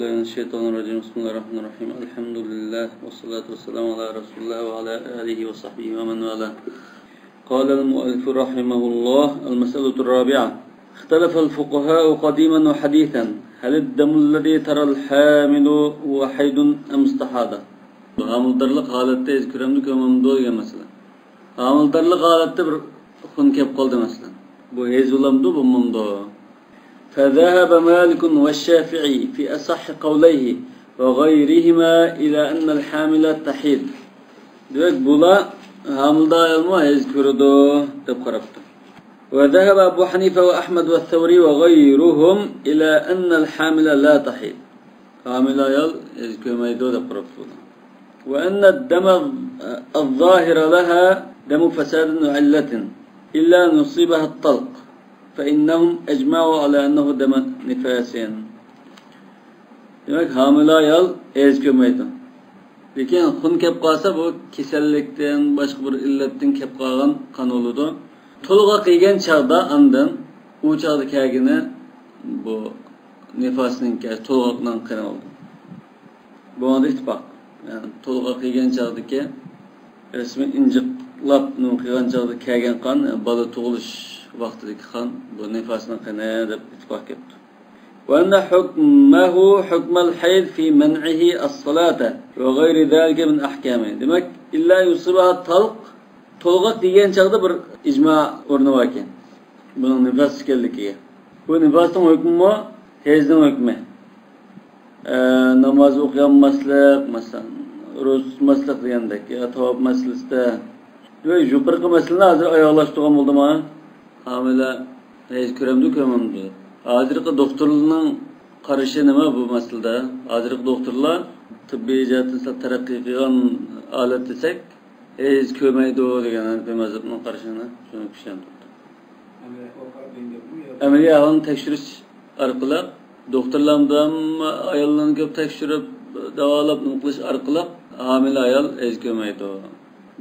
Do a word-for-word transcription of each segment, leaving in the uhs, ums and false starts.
الشيطان الرجيم. بسم الله الرحمن الرحيم. الحمد لله والصلاة والسلام على رسول الله وعلى آله وصحبه ومن والاه. قال المؤلف رحمه الله: المسألة الرابعة. اختلف الفقهاء قديما وحديثا: هل الدم الذي ترى الحامل هو حيض أم استحاضة؟ ھامىلىدارلىق ھالەتتە ھەيز كۆرەمدۇ، كۆرمەمدۇ دېگەن مەسىلە. ھامىلىدارلىق ھالەتتە بىر خۇن كەپ قالدى مەسىلەن. بۇ ھەيز بولامدۇ، بولمامدۇ؟ فذهب مالك والشافعي في أصح قوليه وغيرهما إلى أن الحامل تحيض. دېمەك، بۇلار ھامىلىدار ئايالمۇ ھەيز كۆرىدۇ دەپ قاراپتۇ. وذهب أبو حنيفة وأحمد والثوري وغيرهم إلى أن الحامل لا تحيض. ھامىلە ئايال ھەيز كۆرمەيدۇ دەپ قاراپتۇ. وأن الدم الظاهر لها دم فساد وعلة إلا أن يصيبها الطلق، فإنهم أجمعوا على أنه دم نفاس. دېمەك، ھامىلە ئايال ھەيز كۆرمەيدۇ. لېكىن خۇن كەپ قالسا، بۇ كېسەللىكتىن، باشقا بىر ئىللەتتىن كەپ قالغان قان بولىدۇ. تولغاق يېگەن چاغدا ئاندىن، ئۇ چاغدا كەلگىنى بۇ نىفاسنىڭكى، تولغاقنىڭ قېنى بولىدۇ. بۇنىڭدا ئىتتىپاق. يەنى تولغاق يېگەن چاغدىكى، رەسمىي ئىنجىقلاپ نېمە قىلغان چاغدا كەلگەن قان، يەنى بالا تۇغۇلۇش ۋاقتىدىكى قان، بۇ نىفاسنىڭ قېنى دەپ ئىتتىپاق كەپتۇ. وأن حكمه حكم الحيض في منعه الصلاة وغير ذلك من أحكامه. دېمەك، إلا يصيبها الطلق، تولغاق يېگەن چاغدا بىر ئىجما ئورنى باركەن، بۇنىڭ نىفاس ئىكەنلىكىگە. بۇ نىفاسنىڭ ھۆكمىمۇ ھەيزنىڭ ھۆكمى. ئە، ناماز ئوقۇيالماسلىق، مەسىلەن، روزا تۇتماسلىق دېگەندەك، يا تاۋاپ مەسىلىسىدە. ۋە يۇقىرىقى مەسىلىنى ھازىر ئاياغلاشتۇرغان بولدۇم ھا. ھامىلە ھەيز كۆرەمدۇ، كۆرمەمدۇ؟ ھازىرقى دوختۇرلارنىڭ قارىشى نېمە بۇ مەسىلىدە؟ ھازىرقى دوختۇرلار تېببىي جەھەتتىن سەل تەرەققىي قىلغان ھالەت دېسەك، ھەيز كۆرمەيدۇ دېگەن ھەنەفىي مەزھەپنىڭ قارىشىنى شۇنى كۈچلەندۈردى. ئەمەلىي ئەھۋالنى تەكشۈرۈش ئارقىلىق، دوختۇرلار بىلەن ئاياللارنى كۆپ تەكشۈرۈپ، داۋالاپ، نېمە قىلىش ئارقىلىق ھامىلە ئايال ھەيز كۆرمەيدۇ.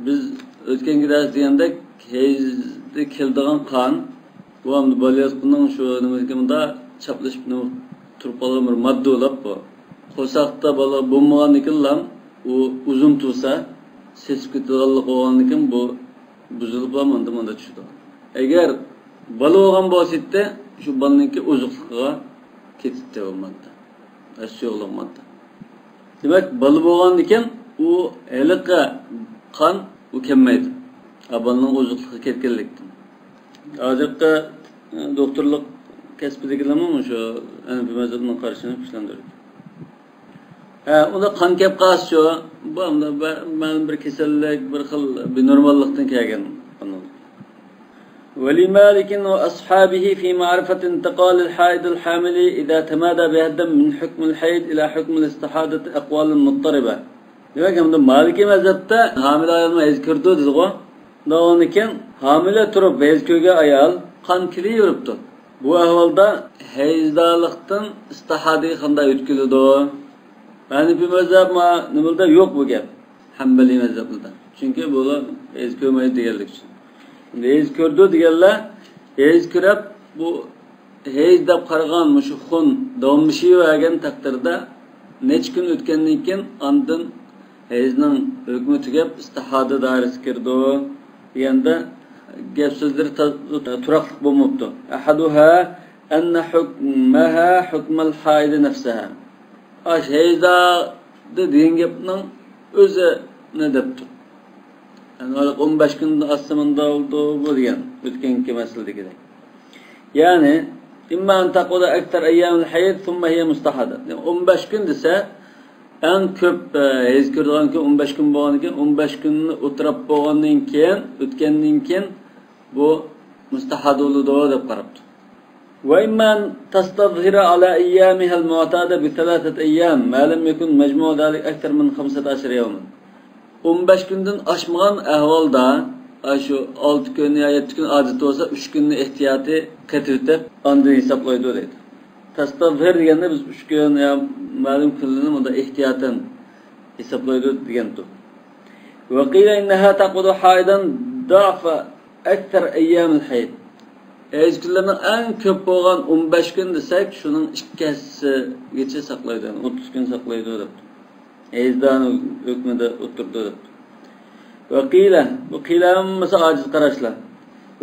بىز ئۆتكەنكى دەرس دېگەندەك، ھەيزدە كېلىدىغان قان، بۇ ئەمدى بالىياتقۇنىڭ شۇ نېمىدىكى مۇنداق چاپلىشىپ نېمە تۇرۇپ قالغان بىر ماددا بولۇپ بۇ. قورساقتا بالا بولمىغاندىكىنلا ئۇ ئۇزۇن تۇرسا، سېسىپ كېتىدىغانلىق بولغاندىكىن بۇ بۇزۇلۇپلا ماندا ماندا چۈشىدۇ. ئەگەر بالا بولغان بولسا ئىدى، شۇ بالىنىڭكى ئوزۇقلۇقىغا كېتىتتى ئۇ ماددا. سۇيۇقلۇق ماددا. دېمەك، بالا بولغاندىكىن ئۇ ھېلىقى قان ئۇ كەلمەيدۇ. ئا، بالىنىڭ ئوزۇقلۇقى كەتكەنلىكتىن. ھازىرقى، ئە، دوختۇرلۇق كەسپىدىكىلەرمۇ مۇشۇ ھەنەفىي مەزھەپنىڭ قارىشىنى كۈچلەندۈردى. ھە، ئۇندا قان كەپ قالسىچۇ، بۇ ئەمدى بە-، مەلۇم بىر كېسەللىك، بىر خىل بىنورماللىقتىن كەلگەن قان. ولمالك وأصحابه في معرفة انتقال الحائض الحامل إذا تمادى بها الدم من حكم الحيض إلى حكم الاستحاضة أقوال مضطربة. دېمەك، ئەمدى مالىكىي مەزھەپتە ھامىلە ئايالمۇ ھەيز كۆرىدۇ دېدىغۇ. ئۇنىڭدىن كېيىن ھامىلە تۇرۇپ ھەيز كۆرگەن ئايال قان كېلىۋېرىپتۇ. بۇ ئەھۋالدا ھەيزدارلىقتىن ئىستىھادىگە قانداق ئۆتكىلىدۇ؟ ھەنىفىي مەزھەپ ما-، نېمىلەردە يوق بۇ گەپ. ھەمبەلىي مەزھەپلەردە. چۈنكى بۇلار ھەيز كۆرمەيدۇ دېگەنلىك ئۈچۈن. ئەمدى ھەيز كۆرىدۇ دېگەنلەر، ھەيز كۆرۈپ، بۇ ھەيز دەپ قارىغان مۇشۇ خۇن داۋاملىشىۋەرگەن تەقدىردە، نەچچە كۈن ئۆتكەندىن كېيىن ئاندىن ھەيزنىڭ ھۆكمى تۈگەپ، ئىستىھادە دائىرىسىگە كىرىدۇ دېگەندە، گەپ سۆزلىرى تا-، تۇراقلىق بولماپتۇ. أحدها أن حكمها حكم الحائض نفسها. ئاش ھەيزدە دېگەن گەپنىڭ ئۆزىنى دەپتۇ. يەنى ئون بەش كۈندىن ئاشسا مۇنداق بولىدۇ بۇ دېگەن، ئۆتكەنكى مەسىلىدىكىدەك. يەنى، إما أن تقعد أكثر أيام الحيض ثم هي مستحاضة. يەنى ئون بەش كۈن دېسە، ئەڭ كۆپ، ئە، ھەيز كۆرىدىغان كۈن ئون بەش كۈن بولغاندىكىن، ئون بەش كۈننى ئوتتۇرا بولغاندىن كېيىن، ئۆتكەندىن كېيىن بۇ مۇستەھادا بولىدۇ دەپ قاراپتۇ. وإما أن تستظهر على أيامها المعتادة بثلاثة أيام ما لم يكن مجموع ذلك أكثر من خمسة عشر يوما. ئون بەش كۈندىن ئاشمىغان ئەھۋالدا، ئاشۇ ئالتە كۈن يا يەتتە كۈن ئادىتى بولسا، ئۈچ كۈننى ئېھتىياتىي قېتىۋېتىپ، ئاندىن ھېسابلايدۇ دەيدۇ. تستظهر دېگەندە بىز ئۈچ كۈن يا مەلۇم كۈنلىرىنى مۇنداق ئېھتىياتەن ھېسابلايدۇ دېگەنتۇ. وقيل إنها تعقد حائضا ضعف أكثر أيام الحيض. ھەيز كۈنلىرىنىڭ ئەڭ كۆپ بولغان ئون بەش كۈن دېسەك، شۇنىڭ ئىككى ھەسسىگىچە ساقلايدۇ، يەنى ئوتتۇز كۈن ساقلايدۇ دەپتۇ. ھەيزدان ھۆكمىدە ئولتۇرىدۇ دەپتۇ. ۋەقىلە، بۇ قىلە ھەممىسى ئاجىز قاراشلار.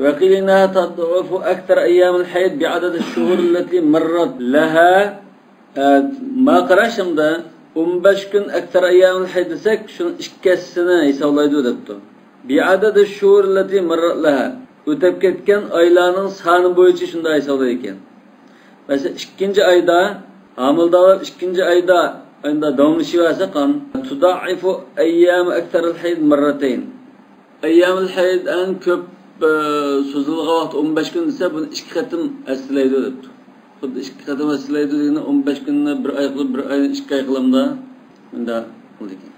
ۋەقىلە إنها تضعف أكثر أيام الحيض بعدد الشهور التي مرت لها. ئە، ما قاراشىمدا، ئون بەش كۈن أكثر أيام الحيض دېسەك، شۇنىڭ ئىككى ھەسسىسىنى ھېسابلايدۇ دەپتۇ. بعدد الشهور التي مرت لها. ئۆتۈپ كەتكەن ئايلارنىڭ سانى بويىچە شۇنداق ھېسابلايدىكەن. مەسىلەن، ئىككىنچى ئايدا، ھامىلىدارلار ئىككىنچى ئايدا، ئايدا داۋاملىشىۋەرسە قان، تضعف أيام أكثر الحيض مرتين. ئەييامۇل ھەيز ئەڭ كۆپ، ئە، سوزۇلغان ۋاقتى ئون بەش كۈن دېسە، بۇنى ئىككى قېتىم ھەسسىلەيدۇ دەپتۇ. خۇددى ئىككى قېتىم ھەسسىلەيدۇ دېگىنى ئون بەش كۈننى بىر ئاي قىلىپ، بىر ئاينى ئىككى ئاي قىلامدا، مۇنداق قىلىدىكەن.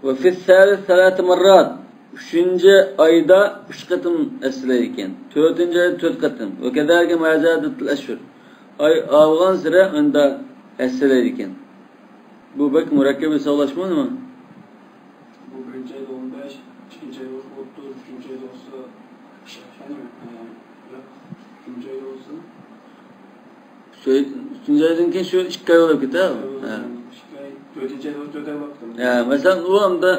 وفي الثالث ثلاث مرات. ئۈچىنچى ئايدا ئۈچ قېتىم ھەسسىلەيدىكەن. تۆتىنچى ئايدا تۆت قېتىم. وكذلك ما زادت الأشهر. ئاي ئالغانسېرى ئاندا ھەسسىلەيدىكەن. بۇ بەك مۇرەككەپ ھېسابلاشمۇ نېمە؟ بۇ بىرىنچى ئايدا ئون بەش، ئىككىنچى ئايدا بولسا ئوتتۇز، ئۈچىنچى ئايدا بولسا، ئە، ياق، ئۈچىنچى ئايدا بولسا، شۇ ئۈچىنچى ئايدىن كېيىن شۇ ئىككى ئاي بولۇپ كېتە. ھە. ئىككى ئاي، تۆتىنچى ئايدا بولسا تۆت ئاي بولۇپتۇ. ھە، مەسىلەن، ئۇ ئاندا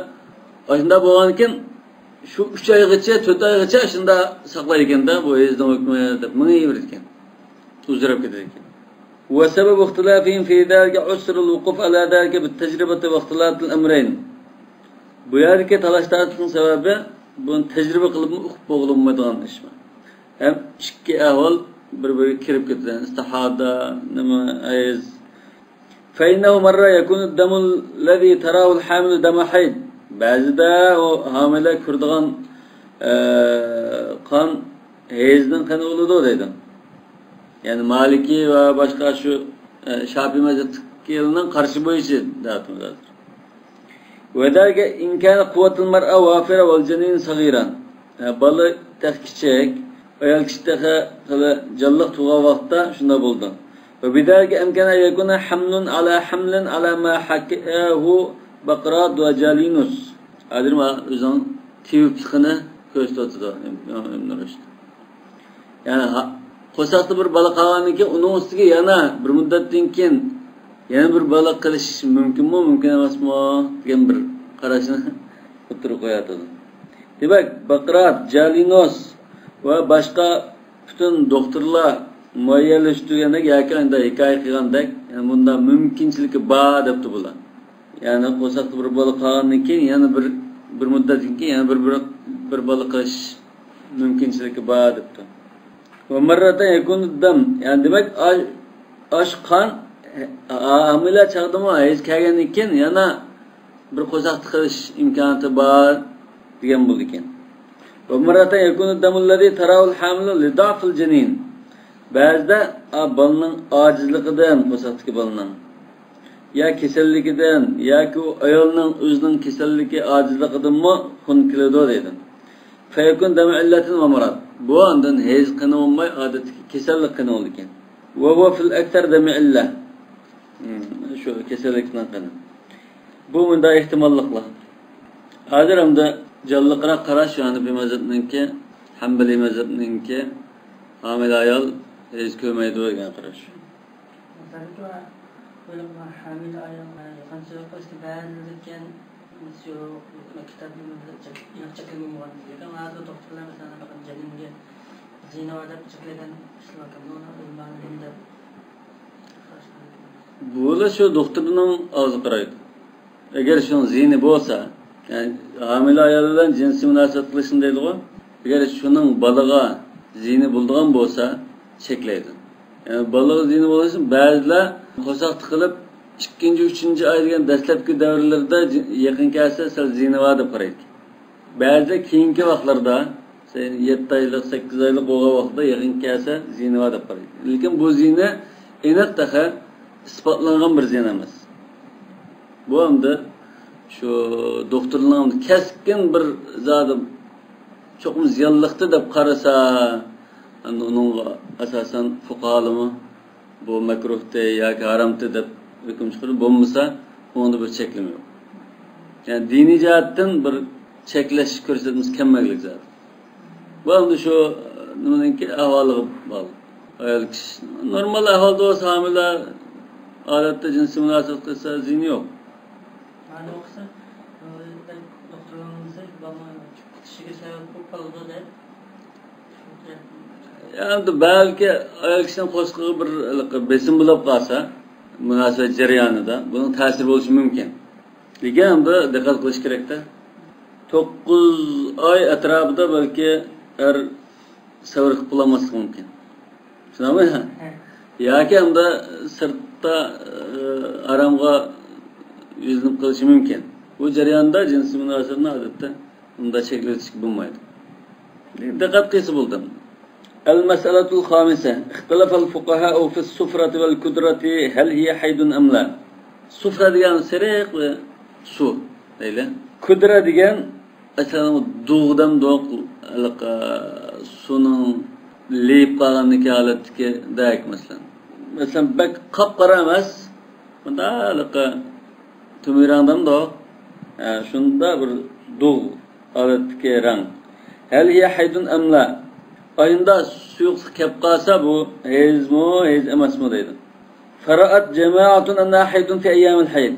ئاشۇنداق بولغاندىكىن، شۇ ئۈچ ئايغىچە، تۆت ئايغىچە ئاشۇنداق ساقلايدىكەن-دە، بۇ ھەيزنىڭ ھۆكمى دەپ مېڭىۋېرىدىكەن. ئۇزىراپ كېتىدىكەن. وسبب اختلافهم في ذلك عسر الوقوف على ذلك بالتجربة واختلاط الأمرين. بۇ يەردىكى تالاش-تارتىشنىڭ سەۋەبى، بۇنى تەجرىبە قىلىپمۇ ئۇقۇپ بولغىلى بولمايدىغان ئىش. ھەم ئىككى ئەھۋال بىر-بىرىگە كىرىپ كېتىدۇ. ئىستىھادە، نېمە، ھەيز. فإنه مرة يكون الدم الذي تراه الحامل دم حيض. بەزىدە ئۇ ھامىلە كۆرىدىغان، ئە، قان ھەيزنىڭ قېنى بولىدۇ دەيدۇ. يەنى مالىكى ۋە باشقا شۇ، ئە، شاپىي مەزھەپتىكىلەرنىڭ قارىشى بويىچە دەۋاتىمىز ھازىر. وذلك إن كان قوة المرأة وافرة والجنين صغيرا. ئە، بالا تېخى كىچىك، ئايال كىشى تېخى خېلى جانلىق تۇرغان ۋاقىتتا شۇنداق بولىدۇ. وبذلك أمكن أن يكون حمل على حمل على ما حكاه بقراط وجالينوس. ھازىر مانا ئۆزىنىڭ تېۋىپلىقىنى كۆرسىتىۋاتىدۇ ئىبن رۇشد. يەنى ھا-، قورساقتا بىر بالا قالغاندىن كېيىن، ئۇنىڭ ئۈستىگە يەنە بىر مۇددەتتىن كېيىن يەنە بىر بالا قېلىش مۇمكىنمۇ، مۇمكىن ئەمەسمۇ دېگەن بىر قاراشنى ئوتتۇرىغا قويۇۋاتىدۇ. دېمەك، بقراط، جالينوس ۋە باشقا پۈتۈن دوختۇرلار مۇئەييەنلەشتۈرگەندەك ياكى ئەندى ھېكايە قىلغاندەك، يەنى بۇنداق مۇمكىنچىلىكى بار دەپتۇ بۇلار. يەنى قورساقتا بىر بالا قالغاندىن كېيىن يەنە بىر، بىر مۇددەتتىن كېيىن يەنە بىر، بىر، بىر بالا قىلىش مۇمكىنچىلىكى بار دەپتۇ. ومرة يكون الدم، يەنى دېمەك، ئاش، ئاش قان، ھامىلە چاغدىمۇ ھەيز كەلگەندىن كېيىن يەنە بىر قورساقتا قېلىش ئىمكانىيىتى بار دېگەن بولىدىكەن. ومرة يكون الدم الذي تراه الحامل لضعف الجنين. بەزىدە، ئا، بالىنىڭ ئاجىزلىقىدىن، قورساقتىكى بالىنىڭ يا كېسەللىكىدىن ياكى ئۇ ئايالنىڭ ئۆزىنىڭ كېسەللىكى، ئاجىزلىقىدىنمۇ خۇن كېلىدۇ دەيدۇ. فيكون دم علة ومرض. بۇ ئاندىن ھەيز قېنى بولماي، ئادەتتىكى كېسەللىك قېنى بولىدىكەن. وهو في الأكثر دم علة. مم، شۇ كېسەللىكنىڭ قېنى. بۇ مۇنداق ئېھتىماللىقلار. ھازىر ئەمدى جانلىقراق قاراش شۇ ھەنىپىي مەزھەپنىڭكى، ھەمبىلىي مەزھەپنىڭكى، ھامىلە ئايال ھەيز كۆرمەيدۇ دېگەن قاراش. مەسىلەن، شۇ بۇ ھامىلە ئايال يېقىنچىلىق قىلىشتا بەزىلىككەن شۇ كىتاب نېمىدە چەك-، ئېنىق چەكلىمە بولغان. لېكىن ھازىر دوختۇرلار، مەسىلەن، جېنىمگە زىيىنى بار دەپ چەكلىگەن ئىشلار بار. بۇنى ئۆلىمالىرىم دەپ بۇلا شۇ دوختۇرنىڭ ئاغزىغا قارايدۇ. ئەگەر شۇنىڭ زىيىنى بولسا، يەنى ھامىلە ئايال بىلەن جىنسىي مۇناسىۋەت قىلىشنى دەيدىغۇ، ئەگەر شۇنىڭ بالىغا زىيىنى بولىدىغان بولسا، چەكلەيدۇ. يەنى بالىغا زىيىنى بولسا، بەزىلەر قورساقتا قېلىپ، ئىككىنچى، ئۈچىنچى ئاي دېگەن دەسلەپكى دەۋرلىرىدە جى-، يېقىن كەلسە سەل زىيىنى بار دەپ قارايدۇ. بەزىدە كېيىنكى ۋاقىتلاردا، مەسىلەن، يەتتە ئايلىق، سەككىز ئايلىق بولغان ۋاقىتتا يېقىن كەلسە زىيىنى بار دەپ قارايدۇ. لېكىن بۇ زىيىنى ئېنىق تېخى ئىسپاتلانغان بىر زىيان ئەمەس. بۇ ئەمدى شۇ دوختۇرنىڭ كەسكىن بىر زادى چوقۇم زىيانلىقتى دەپ قارىسا، ئەمدى ئۇنىڭغا ئاساسەن فۇقاھالىمۇ بۇ مەكرۇھتى ياكى ھارامتى دەپ ھۆكۈم چىقىرىدۇ، بولمىسا ئۇنىڭدا بىر چەكلىمە يوق. يەنى دىنىي جەھەتتىن بىر چەكلەش كۆرسەتمىسى كەلمەگلىك زادى. بۇ ئەمدى شۇ، نېمىنىڭكى ئەھۋالىغا باغلىق. ئايال كىشى نورمال ئەھۋالدا بولسا، ھامىلە ھالەتتە جىنسىي مۇناسىۋەت قىلسا زىيىنى يوق. مانا ئوخشاش، ئۆزىدىن دوختۇرلارنىڭ بىلسە، بالىنىڭ كۈتۈشىگە سەۋەب بولۇپ قالىدۇ دەپ. ئەمدى بەلكى ئايال كىشىنىڭ قورسىقىغا بىر ھېلىقى بېسىم بولۇپ قالسا، مۇناسىۋەت جەريانىدا بۇنىڭ تەسىرى بولۇشى مۇمكىن. لېكىن ئەمدى دىققەت قىلىش كېرەكتە. توققۇز ئاي ئەتراپىدا بەلكى ئەر سەۋر قىلىپ بولالماسلىقى مۇمكىن. شۇنداقمۇ؟ ھە. ياكى ئەمدى سىرتتا، ئى، ھارامغا يۈزلىنىپ قېلىشى مۇمكىن. بۇ جەرياندا جىنسىي مۇناسىۋەتنى ئادەتتە ئۇنداق چەكلىۋېتىشكە بولمايدۇ. دىققەت قىلسا بولدى. المسألة الخامسة، اختلف الفقهاء في الصفرة والكدرة، هل هي حيض أم لا؟ سۇفرا دېگەن سېرىق بىر سۇ دەيلى. كۇدرا دېگەن، مەسىلەن، دۇغ دەمدۇق، ھېلىقى سۇنىڭ لېيىپ قالغاندىكى ھالەتتىكى دەك، مەسىلەن. مەسىلەن، بەك قاپقارا ئەمەس، مۇنداق ھېلىقى تۈمۈرەڭ دەمدۇق. ھە، شۇنداق بىر دۇغ ھالەتتىكى رەڭ. هل هي حيض أم لا؟ ئاينىدا سۇيۇقلۇق كەپ قالسا، بۇ ھەيزمۇ، ھەيز ئەمەسمۇ دەيدۇ. فرأت جماعة أنها حيض في أيام الحيض.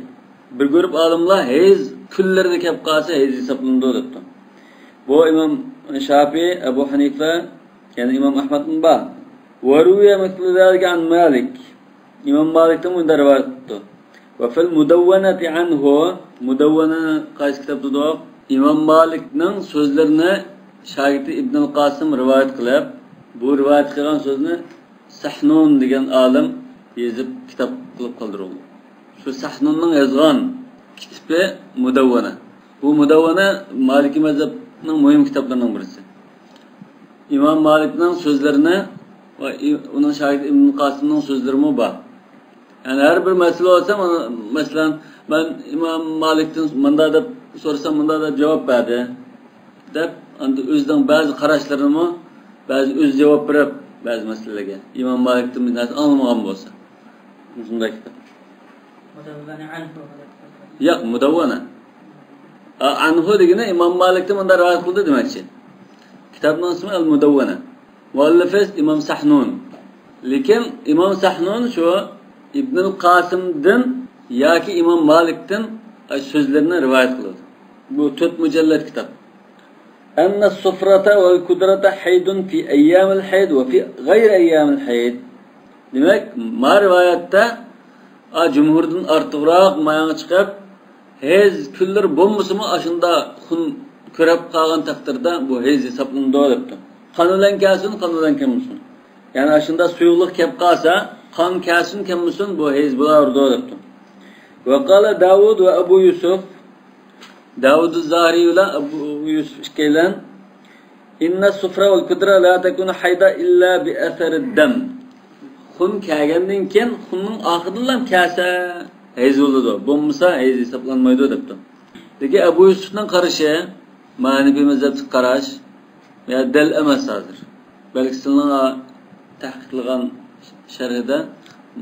بىر گۇرۇپ ئالىملار ھەيز كۈنلىرىدە كەپ قالسا، ھەيز ھېسابلىنىدۇ دەپتۇ. بۇ ئىمام شافىئى، ئەبۇ ھەنىفە، يەنى ئىمام ئەھمەدمۇ بار. وروي مثل ذلك عن مالك. ئىمام مالىكتىن مۇنداق رىۋايەت قىلىپتۇ. وفي المدونة عنه، مۇدەۋۋەنە قايسى كىتاب دېدۇق؟ ئىمام مالىكنىڭ سۆزلىرىنى شاگىرتى ئىبنۇل قاسىم رىۋايەت قىلىپ، بۇ رىۋايەت قىلغان سۆزنى سەھنۇن دېگەن ئالىم يېزىپ كىتاب قىلىپ قالدۇرغان. شۇ سەھنۇننىڭ يازغان كىتابى مۇدەۋۋەنە. بۇ مۇدەۋۋەنە مالىكىي مەزھەپنىڭ مۇھىم كىتابلىرىنىڭ بىرسى. ئىمام مالىكنىڭ سۆزلىرىنى ۋە ئۇنىڭ شاگىرتى ئىبن قاسىمنىڭ سۆزلىرىمۇ بار. يەنى ھەر بىر مەسىلە بولسا، مانا، مەسىلەن، مەن ئىمام مالىكتىن مۇنداق دەپ سورىسام، مۇنداق دەپ جاۋاب بەردى، دەپ، ئاندىن ئۆزىنىڭ بەزى قاراشلىرىنىمۇ، بەزى ئۆزى جاۋاب بېرىپ، بەزى مەسىلىلەرگە ئىمام مالىكتىن بىر نەرسە ئاڭلىمىغان بولسا، مۇشۇنداق كىتاب. مۇدەۋۋەنە ئەنھۇ. ياق، مۇدەۋۋەنە. ئا، ئەنھۇ دېگىنى ئىمام مالىكتىن مۇنداق رىۋايەت قىلدى دېمەكچى. كىتابنىڭ ئىسمى ئەل مۇدەۋۋەنە. مۇئەللىفى ئىمام سەھنۇن. لېكىن ئىمام سەھنۇن شۇ ئىبنۇل قاسىمدىن ياكى ئىمام مالىكتىن سۆزلىرىنى رىۋايەت قىلىدۇ. بۇ تۆت مۇجەللەت كىتاب. أن الصفرة والكدرة حيض في أيام الحيض وفي غير أيام الحيض. دېمەك، ما رىۋايەتتە، ئا، جۇمھۇردىن ئارتۇقراق ماياڭغا چىقىپ، ھەيز كۈنلىرى بولمىسىمۇ، ئاشۇنداق خۇن كۆرۈپ قالغان تەقدىردە بۇ ھەيز ھېسابلىنىدۇ دەپتۇ. قان بىلەن كەلسۇن، قان بىلەن كەلمىسۇن. يەنى ئاشۇنداق سۇيۇقلۇق كەپ قالسا، قان كەلسۇن كەلمىسۇن، بۇ ھەيز بولاۋېرىدۇ دەپتۇ. وقال داود وأبو يوسف. داۋۇد زاھىرى بىلەن ئەبۇ يۈسۈپ ئىككىيلەن، إن الصفرة والكدرة لا تكون حيضا إلا بأثر الدم. خۇن كەلگەندىن كېيىن، خۇننىڭ ئاخىرىدىلا كەلسە ھەيز بولىدۇ، بولمىسا ھەيز ھېسابلانمايدۇ دەپتۇ. لېكىن ئەبۇ يۈسۈپنىڭ قارىشى، مانا ھەنىفىي مەزھەپتىكى قاراش، يا دەل ئەمەس ھازىر. بەلكى سىلىنىڭ تەھقىقلىغان شەرھىدە،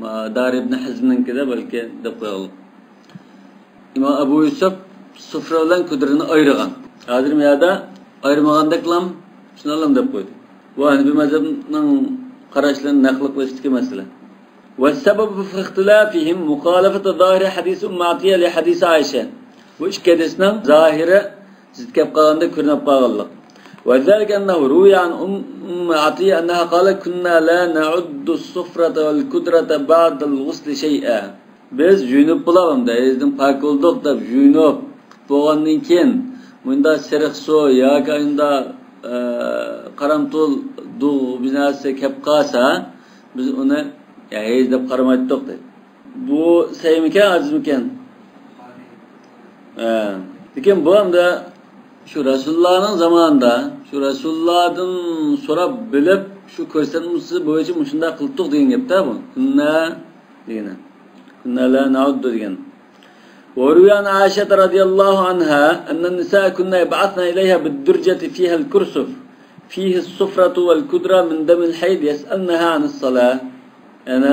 ما، دار ئىبن ھەزمنىڭكىدە بەلكى دەپ قويغانلىق. ئىمام ئەبۇ يۈسۈپ سۇفرا بىلەن كۇدرىنى ئايرىغان. ھازىر بۇ يەردە ئايرىمىغاندەكلام، شۇنداقلام دەپ قويدى. بۇ ھەنىفىي مەزھەپنىڭ قاراشلىرىنى نەقىل قىلىشتىكى مەسىلە. والسبب في اختلافهم مخالفة ظاهر حديث أم عطية لحديث عائشة. بۇ ئىككى ھەدىسنىڭ زاھىرى زىت كەپ قالغاندەك كۆرۈنۈپ قالغانلىق. وذلك أنه روي عن أم عطية أنها قالت: كنا لا نعد الصفرة والكدرة بعد الغسل شيئا. بىز يۇيۇنۇپ بولۇپ، ئەمدى ھەيزدىن پاك بولدۇق دەپ يۇيۇنۇپ بولغاندىن كېيىن، مۇنداق سېرىق سۇ ياكى ئاينىدا، ئە، قارامتۇل دۇغ بىر نەرسە كەپ قالسا، بىز ئۇنى، يا، ھەيز دەپ قارىمايتتۇق، دەيدۇ. بۇ سەھىھمىكەن، ئاجىزمىكەن؟ ھە. لېكىن بۇ ئەمدى شۇ رەسۇلۇللانىڭ زامانىدا، شۇ رەسۇلۇللادىن سوراپ بىلىپ، شۇ كۆرسەتمىسى بويىچە مۇشۇنداق قىلدۇق دېگەن گەپتە بۇ. كنا دېگىنى. كنا لا نعد دېگەن. وروي عن عائشة رضي الله عنها أن النساء كن يبعثن إليها بالدرجة فيها الكرسف فيه الصفرة والكدرة من دم الحيض يسألنها عن الصلاة. يەنە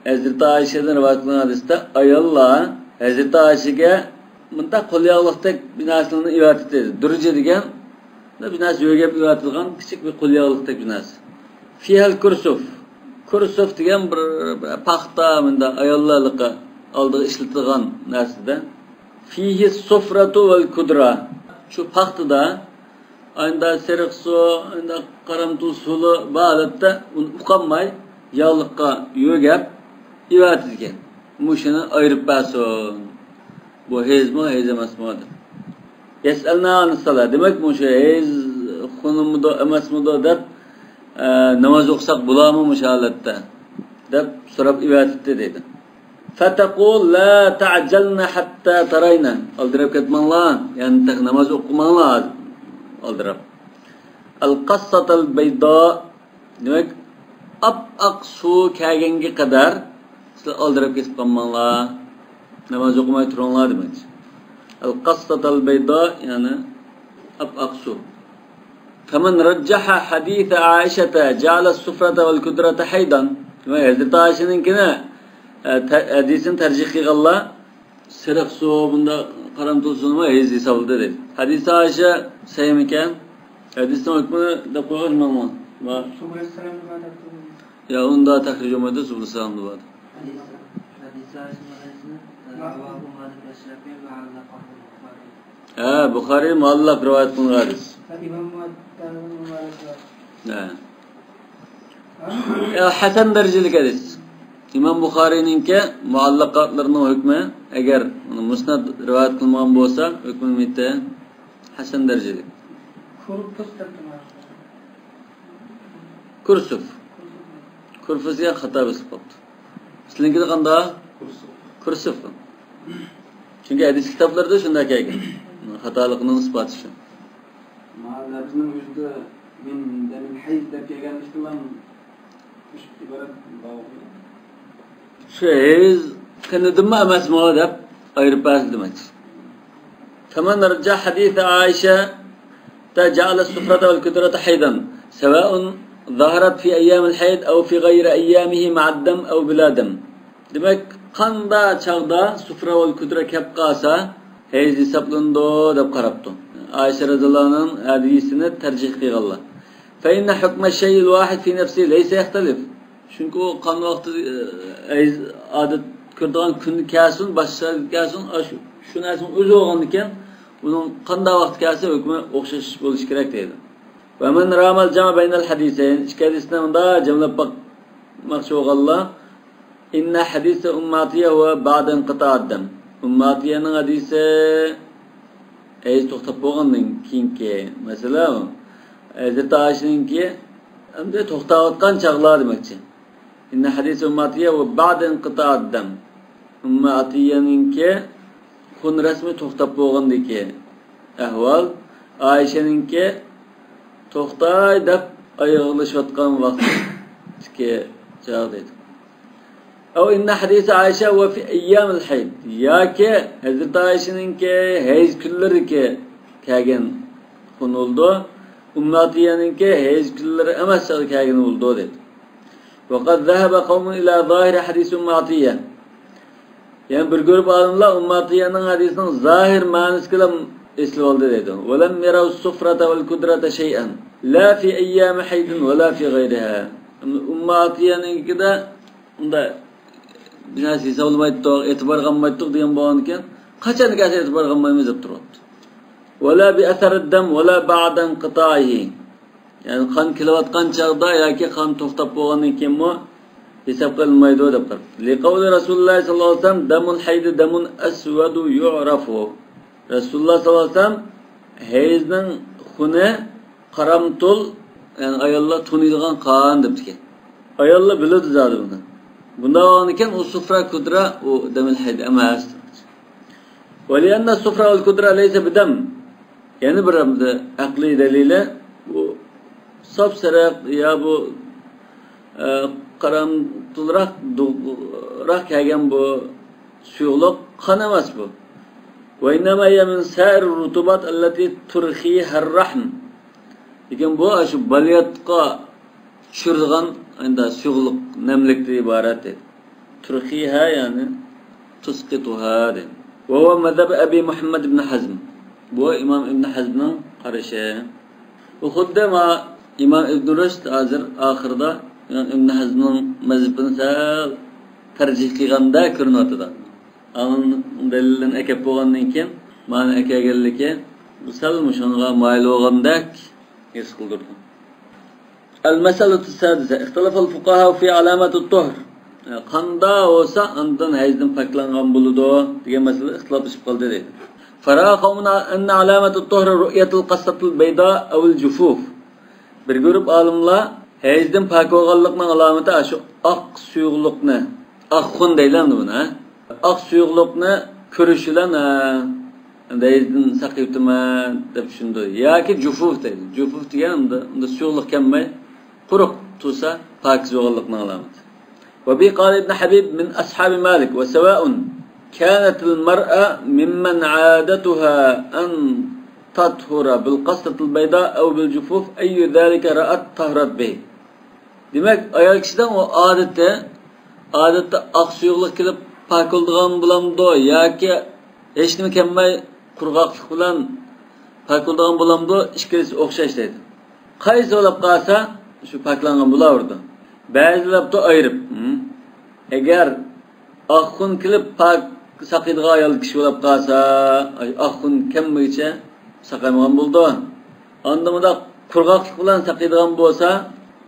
ھەزرىتى ئائىشەدىن رىۋايەت قىلىنغان ھەدىستە، ئاياللار ھەزرىتى ئائىشەگە مۇنداق قول ياغلىقتەك بىر نەرسىلەرنى ئېۋەتتى. دۇرجە دېگەن بىر نەرسە يۆگەپ ئېۋەتىدىغان كىچىك بىر قول ياغلىقتەك بىر نەرسە. فيها الكرسف. كرسف دېگەن بىر، بىر پاختا، مۇنداق ئاياللارلىقى ئالدىغا ئىشلىتىدىغان نەرسىدە. فيه الصفرة والكدرة. شۇ پاختىدا ئاينىدا سېرىق سۇ، ئاينىدا قارامتۇل سۇلى بار ھالەتتە ئۇنى ئۇقالماي ياغلىققا يۆگەپ ئېۋەتىدىكەن. مۇشۇنى ئايرىپ بەرسۇن. بۇ ھەيزمۇ، ھەيز ئەمەسمۇ دەپ. يەسئەلنە ئەنىس سالا. دېمەك، مۇشۇ ھەيز خۇنىمىدۇ، ئەمەسمىدۇ دەپ، ئە، ناماز ئوقۇساق بولامۇ مۇشۇ ھالەتتە؟ دەپ سوراپ ئېۋەتىپتۇ دەيدۇ. فتقول لا تعجلن حتى ترين. ئالدىراپ كەتمەڭلار. يەنى تېخى ناماز ئوقۇماڭلار. ئالدىراپ. القصة البيضاء. دېمەك، ئاپئاق سۇ كەلگەنگە قەدەر سىلەر ئالدىراپ كېتىپ قالماڭلار. ناماز ئوقۇماي تۇرۇڭلار دېمەكچى. القصة البيضاء، يەنى ئاپئاق سۇ. فمن رجح حديث عائشة جعل الصفرة والكدرة حيضا. دېمەك، ھەزرىتى ئائىشىنىڭكىنى، ئە، تە-، ھەدىسىنى تەرجىھ قىلغانلار سېرىق سۇ، بۇنداق قارامتۇل سۇنىمۇ ھەيز ھېسابلىدى دەيدۇ. ھەدىسى ئائىشە سەھىھمىكەن؟ ھەدىسنىڭ ھۆكمىنى دەپ قويغان ماڭا. يا، ئۇندا تەخرىج بولمايدۇ، سۇبۇلسالامدا بار. ھە، بۇخارىي مۇئەللەق رىۋايەت قىلغان ھەدىس. ھە. يا، ھەسەن دەرىجىلىك ھەدىس. ئىمام بۇخارىينىڭكى مۇئەللەقاتلىرىنىڭ ھۆكمى، ئەگەر ئۇنى مۇسنەد رىۋايەت قىلمىغان بولسا، ھۆكمى نېمىتى؟ ھەسەن دەرىجىلىك. كۇرسۇف دەپتۇ. كۇرسۇف. كۇرسۇف دېگەن خاتا بېسىلىپ قاپتۇ. سىلىڭكىدە قانداق؟ كۇرسۇف. چۈنكى ھەدىس كىتابلىرىدا شۇنداق كەلگەن. خاتالىقنىڭ ئىسپاتى شۇ. ما لەپزىنىڭ ئۆزىدە مىن دەمىل ھەيز دەپ كەلگەنلىكتىن مۇشۇ ئىبارەت بار. شۇ ھەيز قېنىدىنمۇ ئەمەسمۇ دەپ ئايرىپ بەرسە دېمەكچى. فمن رجح حديث عائشة جعل الصفرة والكدرة حيضا سواء ظهرت في أيام الحيض أو في غير أيامه مع الدم أو بلا دم. دېمەك، قاندا چاغدا سۇفرا ۋەل كۇدرا كەپ قالسا، ھەيز ھېسابلىنىدۇ دەپ قاراپتۇ. ئائىشە رەزىياللاھۇ ئەنھانىڭ ھەدىسىنى تەرجىھ قىلغانلار. فإن حكم الشيء الواحد في نفسه ليس يختلف. چۈنكى ئۇ قان ۋاقتى، ئە، ھەيز ئادەت كۆرىدىغان كۈندە كەلسۇن، باشقا كەلسۇن، ئاشۇ، شۇ نەرسىنىڭ ئۆزى بولغاندىكىن، ئۇنىڭ قانداق ۋاقىت كەلسە، ھۆكمى ئوخشاش بولۇشى كېرەك دەيدۇ. ومن رام الجمع بين الحديثين، ئىككى ھەدىسنى مۇنداق جەملەپ باقماقچى بولغانلار، إن حديث أم عطية هو بعد انقطاع الدم. ئۇممۇ ئاتىيەنىڭ ھەدىسى ھەيز توختاپ بولغاندىن كېيىنكى مەسىلە. ھەزرىتى ئائىشىنىڭكى ئەمدى توختاۋاتقان چاغلار دېمەكچى. إن حديث أم عطية هو بعد انقطاع الدم. ئۇممۇ ئاتىيەنىڭكى خۇن رەسمى توختاپ بولغاندىكى ئەھۋال، ئائىشەنىڭكى توختاي دەپ ئايىغلىشىۋاتقان ۋاقىتتىكى چاغ دەيدۇ. أو إن حديث عائشة هو في أيام الحيض. ياكى ھەزرىتى ئائىشىنىڭكى ھەيز كۈنلىرىدىكى كەلگەن خۇن بولىدۇ. ئۇممۇ ئاتىيەنىڭكى ھەيز كۈنلىرى ئەمەس چاغدا كەلگەن بولىدۇ دەيدۇ. وقد ذهب قوم إلى ظاهر حديث أم عطية. يەنى بىر گۇرۇپ ئالىملار ئۇممۇ ئاتىيەنىڭ ھەدىسىنىڭ زاھىر مەنىسىگىلا ئېسىلىۋالدى دەيدۇ. ولم يروا السفرة والكدرة شيئا لا في أيام حيض ولا في غيرها. ئۇممۇ ئاتىيەنىڭكىدە ئۇنداق بىر نەرسە ھېسابلىمايتتۇق، ئېتىبار قىلمايتتۇق دېگەن بولغاندىكىن، قاچان كەلسە ئېتىبار قىلمايمىز دەپ تۇرۇپتۇ. ولا بأثر الدم ولا بعد انقطاعه. يەنى قان كېلىۋاتقان چاغدا ياكى قان توختاپ بولغاندىن كېيىنمۇ ھېساب قىلىنمايدۇ دەپ قاراپتۇ. لقول رسول الله صلى الله عليه وسلم دم الحيض دم أسود يعرف. رەسۇلۇللاھ سەللەللاھۇ ئەلەيھى ۋەسەللەم ھەيزنىڭ خۇنى قارامتۇل، يەنى ئاياللار تونۇيدىغان قان دەپتىكەن. ئاياللار بىلىدۇ زادى بۇنى. بۇنداق بولغاندىكىن ئۇ سۇفرا كۇدرا، ئۇ دەمىل ھەيز ئەمەس. ولأن الصفرة والكدرة ليس بدم. يەنە بىر ئەقلىي دەلىلى، بۇ ساپسېرىق يا بۇ، ئە، قارامتۇلراق، دۇغراق كەلگەن بۇ سۇيۇقلۇق قان ئەمەس بۇ. وإنما هي من سائر الرطوبات التي ترخيها الرحم. لېكىن بۇ ئاشۇ بالىياتقا چۈشۈرىدىغان ئەندى سۇيۇقلۇق، نەملىكتىن ئىبارەت دەيدۇ. ترخيها، يەنى تسقطها دەيدۇ. وهو مذهب أبي محمد بن حزم. بۇ ئىمام ئىبن ھەزمنىڭ قارىشى. بۇ خۇددى ما ئىمام ئىبن رۇشد ھازىر ئاخىرىدا ئىمام ئىبن ھەزمنىڭ مەزھىپىنى سەل تەرجىھ قىلغاندەك كۆرۈنۈۋاتىدۇ. ئانىڭ دەلىلىنى ئەكەپ بولغاندىن كېيىن، مانا ئەكەلگەنلىكى بۇ سەل مۇشۇنىڭغا مايىل بولغاندەك ھېس قىلدۇرىدۇ. المسألة السادسة، اختلف الفقهاء في علامة الطهر. قانداق بولسا ئاندىن ھەيزدىن پاكلانغان بولىدۇ دېگەن مەسىلىدە ئىختىلاپلىشىپ قالدى دەيدۇ. فرأى قوم أن علامة الطهر رؤية القصة البيضاء أو الجفوف. بىر گۇرۇپ ئالىملار ھەيزدىن پاك بولغانلىقنىڭ ئالامىتى ئاشۇ ئاق سۇيۇقلۇقنى، ئاق خۇن دەيلى ئەمدى بۇنى، ھە؟ ئاق سۇيۇقلۇقنى كۆرۈش بىلەن، ھە، ھەيزدىن ساقىيىپتىمەن دەپ چۈشىنىدۇ. ياكى جۇفۇف دەيدۇ. جۇفۇف دېگەن ئۇندا، ئۇندا سۇيۇقلۇق كەلمەي، قۇرۇق تۇرسا پاكىز بولغانلىقنىڭ ئالامىتى. وبه قال ابن حبيب من أصحاب مالك، وسواء كانت المرأة ممن عادتها أن تطهر بالقصة البيضاء أو بالجفوف، أي ذلك رأت طهرت به. دېمەك، ئايال كىشىنىڭ ئۇ ئادىتى، ئادەتتە ئاق سۇيۇقلۇق كېلىپ پاكلىدىغان بولامدۇ ياكى ھېچنېمە كەلمەي قۇرغاقلىق بىلەن پاكلىدىغان بولامدۇ، ئىككىلىسى ئوخشاش دەيدۇ. قايسى بولۇپ قالسا، شۇ پاكلانغان بولاۋېرىدۇ. بەزىلەر بۇ ئايرىپ، ھە؟ ئەگەر ئاق خۇن كېلىپ پاك ساقىيدىغان ئايال كىشى بولۇپ قالسا، ئاي، ئاق خۇن كەلمىگىچە ساقايمىغان بولىدۇ. ئاندا مۇنداق قۇرغاقلىق بىلەن ساقىيدىغان بولسا،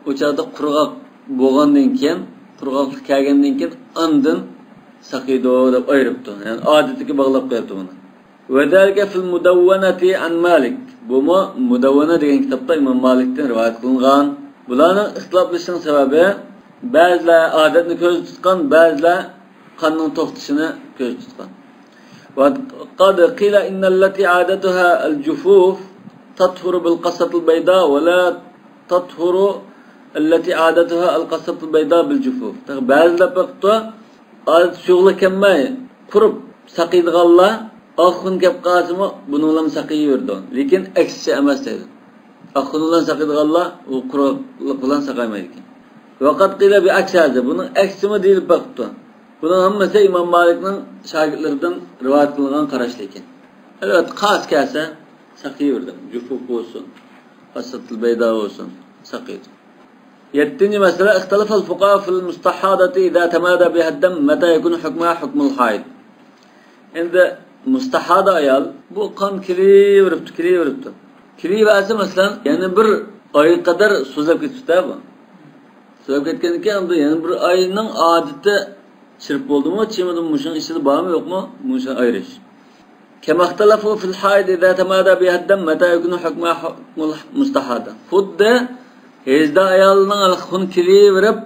ئۇ چاغدا قۇرغاق بولغاندىن كېيىن، قۇرغاقلىق كەلگەندىن كېيىن ئاندىن ساقىيدۇ دەپ ئايرىپتۇ. يەنى ئادىتىگە باغلاپ قويۇپتۇ بۇنى. وذلك في المدونة عن مالك. بۇمۇ مۇدەۋۋەنە دېگەن كىتابتا ئىمام مالىكتىن رىۋايەت قىلىنغان. بۇلارنىڭ ئىختىلاپلىشىشىنىڭ سەۋەبى، بەزىلەر ئادەتنى كۆزدە تۇتقان، بەزىلەر قاننىڭ توختىشىنى كۆزدە تۇتقان. وقد قيل إن التي عادتها الجفوف تطهر بالقصة البيضاء ولا تطهر التي عادتها القصة البيضاء بالجفوف. بەزىلەر بېقىپتۇ، ئادەتتە سۇيۇقلۇق كەلمەي، قۇرۇپ ساقىيدىغانلار ئاق خۇن كەپ قالسىمۇ بۇنىڭ بىلەن ساقىيىۋېرىدۇ. لېكىن ئەكسىچە ئەمەس دەيدۇ. ئاق خۇن بىلەن ساقىيدىغانلار ئۇ قۇرۇقلۇق بىلەن ساقايمايدىكەن. وقد قيل بعكس هذا. بۇنىڭ ئەكسىمۇ دېيىلىپ باقىپتۇ. بۇنىڭ ھەممىسى ئىمام مالىكنىڭ شاگىرتلىرىدىن رىۋايەت قىلىنغان قاراش لېكىن. ئەلۋەتتە، قاس كەلسە ساقىيىۋېرىدۇ. جۇفۇف بولسۇن، قەسسەتۇل بەيدا بولسۇن، ساقىيىدۇ. يەتتىنچى مەسىلە، اختلف الفقهاء في المستحاضة إذا تمادى بها الدم متى يكون حكمها حكم الحائض. ئەمدى مۇستەھادا ئايال، بۇ قان كېلىۋېرىپتۇ، كېلىۋېرىپتۇ. كېلىۋەرسە، مەسىلەن، يەنە بىر ئاي قەدەر سوزۇلۇپ كېتىپتۇ بۇ. سوزۇلۇپ كەتكەندىن كېيىن، ئەمدى يەنە بىر ئاينىڭ ئادىتى چىرىپ بولدىمۇ، چىمىدىمۇ، مۇشۇنىڭ ئىچىدە بارمۇ، يوقمۇ، مۇشۇنى ئايرىش. كما اختلفوا في الحائض إذا تمادى بها الدم متى يكون حكمها حكم المستحاضة. خۇددى ھەيزدار ئايالنىڭ خۇن كېلىۋېرىپ،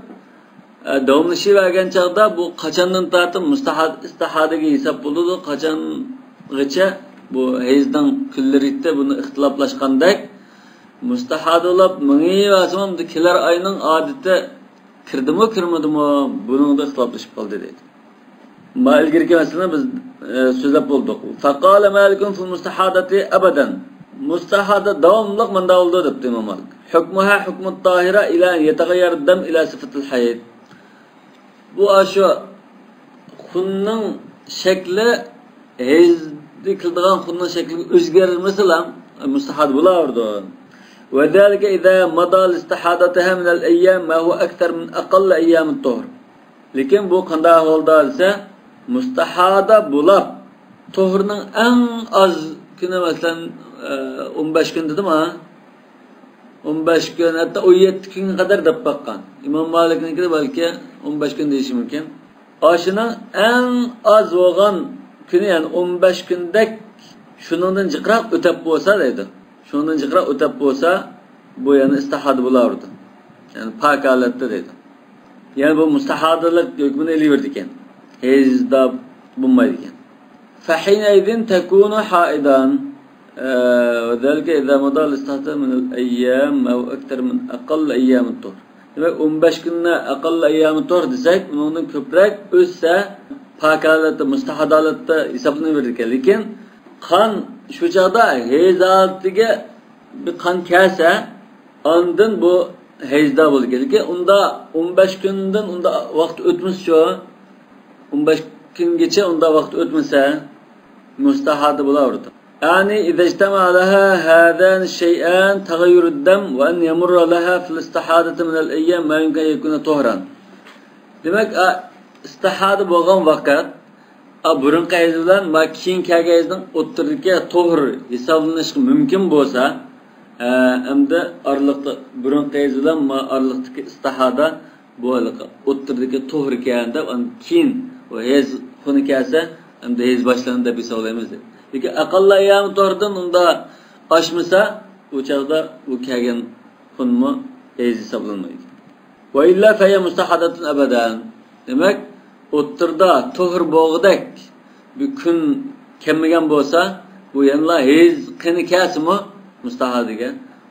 ئە، داۋاملىشىۋەرگەن چاغدا بۇ قاچاندىن تارتىپ مۇستەھا-، ئىستىھادىگە ھېساب بولىدۇ، قاچانغىچە بۇ ھەيزنىڭ كۈنلىرى بۇنى ئىختىلاپلاشقاندەك، مۇستەھادىلاپ مېڭىۋەرسىمۇ، ئەمدى كېلەر ئاينىڭ ئادىتى كىردىمۇ، كىرمىدىمۇ، بۇنىڭدا ئىختىلاپلىشىپ قالدى دەيدۇ. ما ئىلگىرىكى مەسىلىنى بىز، ئە، سۆزلەپ بولدۇق. فقال مالك في المستحاضة أبدا. مۇستەھادا داۋاملىق مۇنداق بولىدۇ دەپتۇ ئىمام مالىك. حكمها حكم الطاهرة إلى أن يتغير الدم إلى صفة الحيض. بۇ ئاشۇ خۇننىڭ شەكلى، ھەيزدە كېلىدىغان خۇننىڭ شەكلىگە ئۆزگەرمىسىلا، مۇستەھادا بولاۋېرىدۇ. وذلك إذا مضى لاستحاضتها من الأيام ما هو أكثر من أقل أيام الطهر. لېكىن بۇ قانداق ئەھۋالدا دېسە، مۇستەھادا بولاپ، تۇھرنىڭ ئەڭ ئاز كۈنى، مەسىلەن، ئە، ئون بەش كۈن دېدىم، ھە؟ ئون بەش كۈن، ھەتتا ئون يەتتە كۈنگە قەدەر دەپ باققان. ئىمام مالىكنىڭكىدە بەلكى ئون بەش كۈن دېيىشى مۇمكىن. ئاشۇنىڭ ئەڭ ئاز بولغان كۈنى، يەنى ئون بەش كۈندەك شۇنىڭدىن جىقراق ئۆتەپ بولسا دەيدۇ. شۇنىڭدىن جىقراق ئۆتەپ بولسا، بۇ يەنە ئىستىھادە بولاۋېرىدۇ. يەنى پاك ھالەتتە دەيدۇ. يەنى بۇ مۇستەھادىلىق ھۆكمىنى ئېلىۋېرىدىكەن. ھەيزدا بولمايدىكەن. فحينئذ تكون حائضا. ئە، وذلك إذا مضى لاستحاضتها من الأيام ما هو أكثر من أقل أيام الطهر. دېمەك، ئون بەش كۈننى ئەقەللى ئەييامى تۇھر دېسەك، ئۇنىڭدىن كۆپرەك ئۆتسە، پاك ھالەتتە، مۇستەھادا ھالەتتە ھېسابلىنىۋېرىدىكەن. لېكىن قان شۇ چاغدا ھەيز ھالىتىگە بىر قان كەلسە، ئاندىن بۇ ھەيزدا بولىدىكەن. لېكىن ئۇندا ئون بەش كۈندىن ئۇندا ۋاقىت ئۆتمىسىچۇ، ئون بەش كۈنگىچە ئۇندا ۋاقىت ئۆتمىسە، مۇستەھادا بولاۋېرىدۇ. يعني إذا اجتمع لها هذان الشيئان، تغير الدم وأن يمر لها في الاستحاضة من الأيام ما يمكن أن يكون طهرا. دېمەك، ئا، ئىستىھادە بولغان ۋاقىت، ئا، بۇرۇنقى ھەيز بىلەن ما كېيىن كەلگەن ھەيزنىڭ ئوتتۇرىدىكى توھۇر ھېسابلىنىشقا مۇمكىن بولسا، ئە، ئەمدى ئارىلىقتا بۇرۇنقى ھەيز بىلەن ما ئارىلىقتىكى ئىستىھادە بۇ ھېلىقى ئوتتۇرىدىكى توھۇر ئىكەن دەپ، ئاندىن كېيىن ئۇ ھەيز خۇنى كەلسە، ئەمدى ھەيز باشلاندى دەپ ھېسابلايمىز دەيدۇ. لېكىن أقل أيام طهرىدىن ئۇندا ئاشمىسا، ئۇ چاغدا ئۇ كەلگەن خۇنمۇ ھەيز ھېسابلانمايدۇ. وإلا فهي مستحاضة أبدا. دېمەك، ئوتتۇرىدا توھۇر بولغۇدەك بىر كۈن كەلمىگەن بولسا، بۇ يەنىلا ھەيز قېنى كەلسىمۇ مۇستاھادىگە،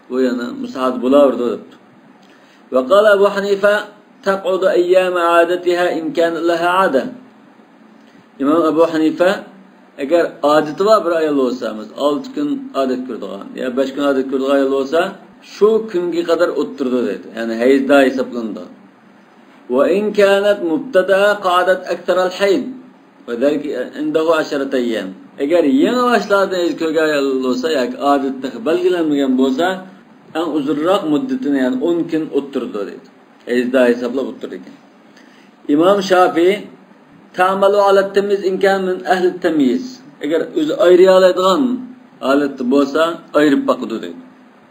بۇ يەنە مۇستاھاد بولاۋېرىدۇ دەپتۇ. وقال أبو حنيفة: تقعد أيام عادتها إن كان لها عادة. ئىمام ئەبۇ ھەنىفە، ئەگەر ئادىتى بار بىر ئايال بولسا، مەسىلەن، ئالتە كۈن ئادەت كۆرىدىغان يا بەش كۈن ئادەت كۆرىدىغان ئايال بولسا، شۇ كۈنگە قەدەر ئولتۇرىدۇ دەيدۇ. يەنى ھەيزدا ھېسابلىنىدۇ. وإن كانت مبتدأة قعدت أكثر الحيض، وذلك عنده عشرة أيام. ئەگەر يېڭى باشلاردىن ھەيز كۆرگەن ئايال بولسا ياكى ئادىتى تېخى بەلگىلەنمىگەن بولسا، ئەڭ ئۇزۇنراق مۇددىتىنى، يەنى ئون كۈن ئولتۇرىدۇ دەيدۇ. ھەيزدا ھېسابلاپ ئولتۇرىدىكەن. ئىمام شافىئى: تعمل على التمييز إن كان من أهل التمييز. ئەگەر ئۆزى ئايرىيالايدىغان ھالەتتە بولسا، ئايرىپ باقىدۇ دەيدۇ.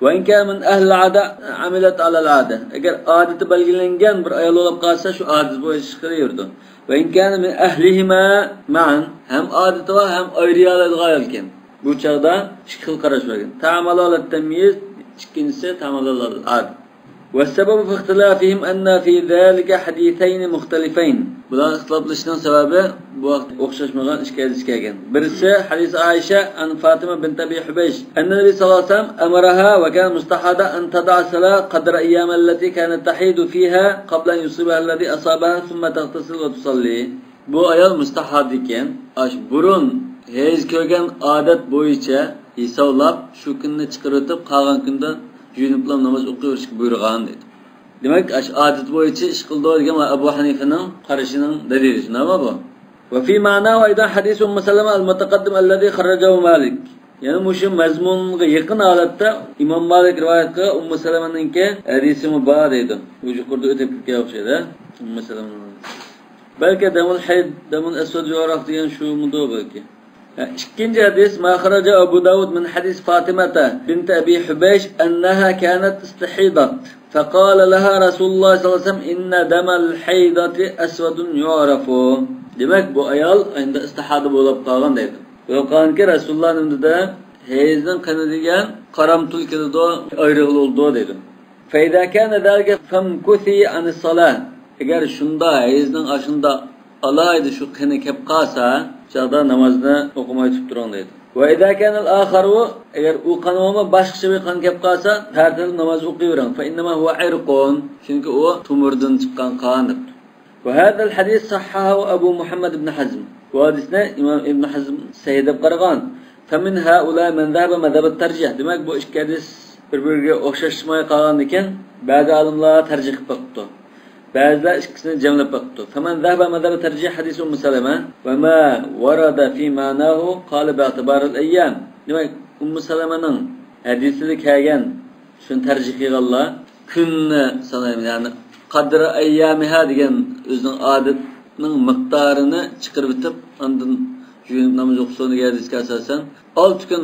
وإن كان من أهل العادة عملت على العادة. ئەگەر ئادىتى بەلگىلەنگەن بىر ئايال بولۇپ قالسا، شۇ ئادىتى بويىچە ئىش قىلىۋېرىدۇ. وإن كان من أهلهما معا. ھەم ئادىتى بار، ھەم ئايرىيالايدىغان ئايال ئىكەن. بۇ چاغدا ئىككى خىل قاراش بار ئىكەن. تعمل على التمييز، ئىككىنچىسى تعمل على العادة. والسبب في اختلافهم أن في ذلك حديثين مختلفين. بۇلار ئىختىلاپلىشىشنىڭ سەۋەبى بۇ ھەقتە ئوخشاشمىغان ئىككى ھەدىس كەلگەن. بىرسى ھەدىس ئائىشە عن فاطمة بنت أبي حبيش أن النبي صلى الله عليه وسلم أمرها وكانت مستحاضة أن تدع الصلاة قدر أيام التي كانت تحيض فيها قبل أن يصيبها الذي أصابها ثم تغتسل وتصلي. بۇ ئايال مۇستاھادىكەن، ئاشۇ بۇرۇن ھەيز كۆرگەن ئادەت بويىچە ھېسابلاپ، شۇ كۈننى چىقىرىۋېتىپ، قالغان كۈندە يۇيۇنۇپلا ناماز ئوقۇۋېرىشكە بۇيرۇغان دېدى. دېمەك، ئاشۇ ئادەت بويىچە ئىش قىلىدۇ دېگەن ئەبۇ ھەنىفىنىڭ قارىشىنىڭ دەلىلى، شۇنداقمۇ بۇ؟ وفي معناه أيضا حديث أم سلمة المتقدم الذي خرجه مالك. يەنى مۇشۇ مەزمۇنغا يېقىن ھالەتتە ئىمام مالىك رىۋايەت قىلغان ئۇممۇ سەلەمەنىڭكى ھەدىسىمۇ بار دەيدۇ. بۇ يۇقىرىدا ئۆتۈپ كەتكەن ئوخشايدۇ، ئۇممۇ سەلەمە. بەلكى دەمۇل ھەيد، دەمۇل ئەسۋەد يوراق دېگەن شۇمىدۇ بەلكى. ھە، ئىككىنچى ھەدىس، ما خرج أبو داود من حديث فاطمة بنت أبي حبيش أنها كانت استحيضت فقال لها رسول الله صلى الله عليه وسلم إن دم الحيضة أسود يعرف. دېمەك، بۇ ئايال ئەمدى ئىستىھادە بولۇپ قالغان دەيدۇ. بولۇپ قالغانكى، رەسۇلۇللا نېمە دېدى؟ ھەيزنىڭ قېنى دېگەن قارامتۇل كېلىدۇ، ئايرىغىلى بولىدۇ دەيدۇ. فإذا كان ذلك فامكثي عن الصلاة. ئەگەر شۇنداق ھەيزنىڭ ئاشۇنداق ئالاھىدە شۇ قېنى كەپ قالسا، چاغدا نامازنى ئوقۇماي تۇرۇپ تۇرۇڭ دەيدۇ. وإذا كان الآخر، ئەگەر ئۇ قان بولماي باشقىچە بىر قان كەپ قالسا، تارتىنىپ ناماز ئوقۇۋېرىڭ. فإنما هو عرق، چۈنكى ئۇ تومۇردىن چىققان قان دەپتۇ. وهذا الحديث صححه أبو محمد بن حزم. بۇ ھەدىسنى ئىمام ئىبن ھەزم سەھىھ دەپ قارىغان. فمن هؤلاء من ذهب مذهب الترجيح. دېمەك، بۇ ئىككى ھەدىس بىر-بىرىگە ئوخشاشماي قالغاندىكىن، بەزى ئالىملار تەرجىھ قىلىپ باقىپتۇ. بەزىلەر ئىككىسىنى جەملەپ باقىپتۇ. فمن ذهب مذهب الترجيح حديث أم سلمة وما ورد في معناه قال باعتبار الأيام. دېمەك، ئۇممۇ سەلەمەنىڭ ھەدىسىدە كەلگەن، شۇنى تەرجىھ قىلغانلار، كۈننى سانايمىز، يەنى قەدرى ئەييامىھا دېگەن ئۆزىنىڭ ئادەتنىڭ مىقدارىنى چىقىرىۋېتىپ، ئاندىن يۇيۇنۇپ ناماز ئوقۇسۇن دېگەن ھەدىسكە ئاساسەن، ئالتە كۈن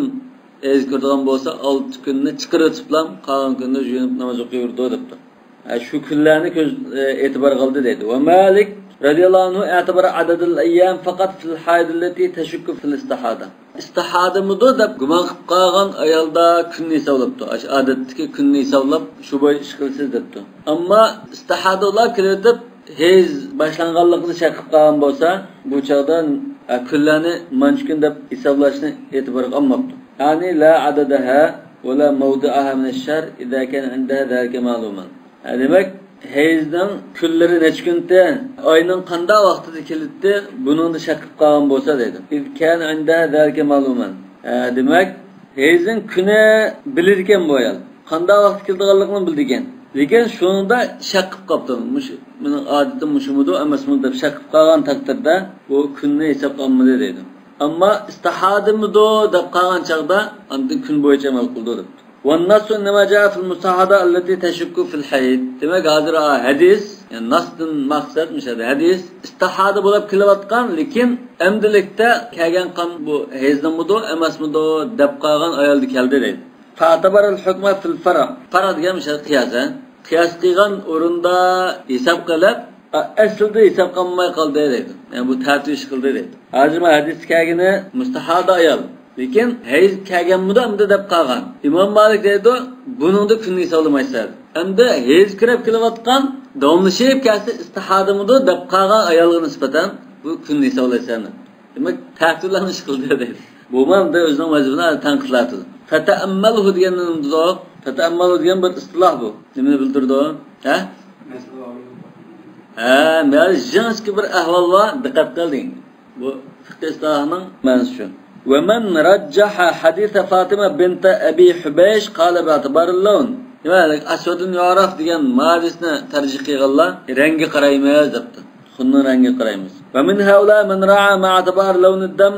ھەيز كۆرىدىغان بولسا، ئالتە كۈننى چىقىرىۋېتىپلا، قالغان كۈندە يۇيۇنۇپ ناماز ئوقۇيۋېرىدۇ دەپتۇ. ھە، شۇ كۈنلەرنى كۆز، ئە، ئېتىبارغا ئالدى دەيدۇ. ۋە مالىك رەزىياللاھۇ ئەنھۇ ئەتىبارە ئەدەدىل ئەييام فەقەت فىل ھايدىللەتى تەشۇككۇ فىل ئىستىھادە. ئىستىھادىمىدۇ دەپ گۇمان قىلىپ قالغان ئايالدا كۈننى ھېسابلاپتۇ. ئاشۇ ئادەتتىكى كۈننى ھېسابلاپ، شۇ بويىچە ئىش قىلىسىز دەپتۇ. ئەمما ئىستىھادە ئۇلار كېلىۋېتىپ، ھەيز باشلانغانلىقىنى شەك قىلىپ قالغان بولسا، بۇ چاغدا، ئە، كۈنلەرنى مانچە كۈن دەپ ھېسابلاشنى ئېتىبارغا ئالماپتۇ. يەنى لا ئەدەدەھا ۋە لا مەۋدىئەھا مىنەش شەھر ئىزا كان ئىندەھا زالىكە مەلۇمەن. ھە، دېمەك، ھەيزنىڭ كۈنلىرى نەچچە كۈنتى، ئاينىڭ قانداق ۋاقتىدا كېلىدىتى، بۇنىڭدا شەك قىلىپ قالغان بولسا دەيدۇ. ئىز كان ئىندەھا زالىكە مەلۇمەن. ھە، دېمەك، ھەيزنىڭ كۈنى بىلىدىكەن بۇ ئايال. قانداق ۋاقىتتا كېلىدىغانلىقىنى بىلىدىكەن. لېكىن شۇنىڭدا شەك قىلىپ قاپتۇ. مۇشۇ، مېنىڭ ئادىتىم مۇشۇمىدۇ، ئەمەسمىدۇ دەپ شەك قىلىپ قالغان تەقدىردە، بۇ كۈننى ھېسابقا ئالمىدى دەيدۇ. ئەمما ئىستىھادىمىدۇ دەپ قالغان چاغدا ئاندىن كۈن بويىچە ئەمەل قىلىدۇ دەپتۇ. والنص إنما جاء في المستحاضة التي تشك في الحيض. دېمەك، ھازىر ھە-، ھەدىس، يەنى ناستىن مەقسەت مۇشۇ يەردە ھەدىس، ئىستىھادە بولۇپ كېلىۋاتقان، لېكىن ئەمدىلىكتە كەلگەن قان بۇ ھەيزنىمىدۇ، ئەمەسمىدۇ دەپ قالغان ئايالدا كەلدى دەيدۇ. فاعتبر الحكم في الفرع. پەرئ دېگەن مۇشۇ قىياس، ھە؟ قىياس قىلغان ئورۇندا ھېساب قىلىپ، ئە-، ئەسلىدە ھېساب قىلماي قالدى دەيدۇ. يەنى بۇ تەتۈر ئىش قىلدى دەيدۇ. ھازىر مانا ھەدىستە كەلگىنى مۇستەھادا ئايال. لېكىن ھەيز كەلگەنمىدۇ ئەمدى دەپ قالغان. ئىمام مالىك دەيدۇ، بۇنىڭدا كۈننى ھېسابلىمايسىز. ئەمدى ھەيز كىرىپ كېلىۋاتقان، داۋاملىشىپ كەلسە ئىستىھادىمىدۇ دەپ قالغان ئايالغا نىسبەتەن بۇ كۈننى ھېسابلايسەن. دېمەك، تەتۈرلەرنى ئىش قىلدى دەيدۇ. بۇمۇ ئەمدى ئۆزىنىڭ مەزھىپىنى تەنقىدلەۋاتىدۇ. فتأمله دېگەن نېمىدۇ؟ فتأمله دېگەن بىر ئىستىلاھ بۇ. نېمىنى بىلدۈرىدۇ؟ ھە؟ ھە، مەن يېڭىچە بىر ئەھۋال بار، دىققەت قىل دېگەن. بۇ فىقھىي ئىستىلاھنىڭ مەنىسى شۇ. ومن رجح حديث فاطمة بنت أبي حبيش قال باعتبار اللون. دېمەك، ئەسۋەدۇن يۇئرەف دېگەن ھەدىسنى تەرجىھ قىلغانلار رەڭگە قارايمىز دەپتۇ. خۇننىڭ رەڭگىگە قارايمىز. ومن هؤلاء من رعى مع اعتبار لون الدم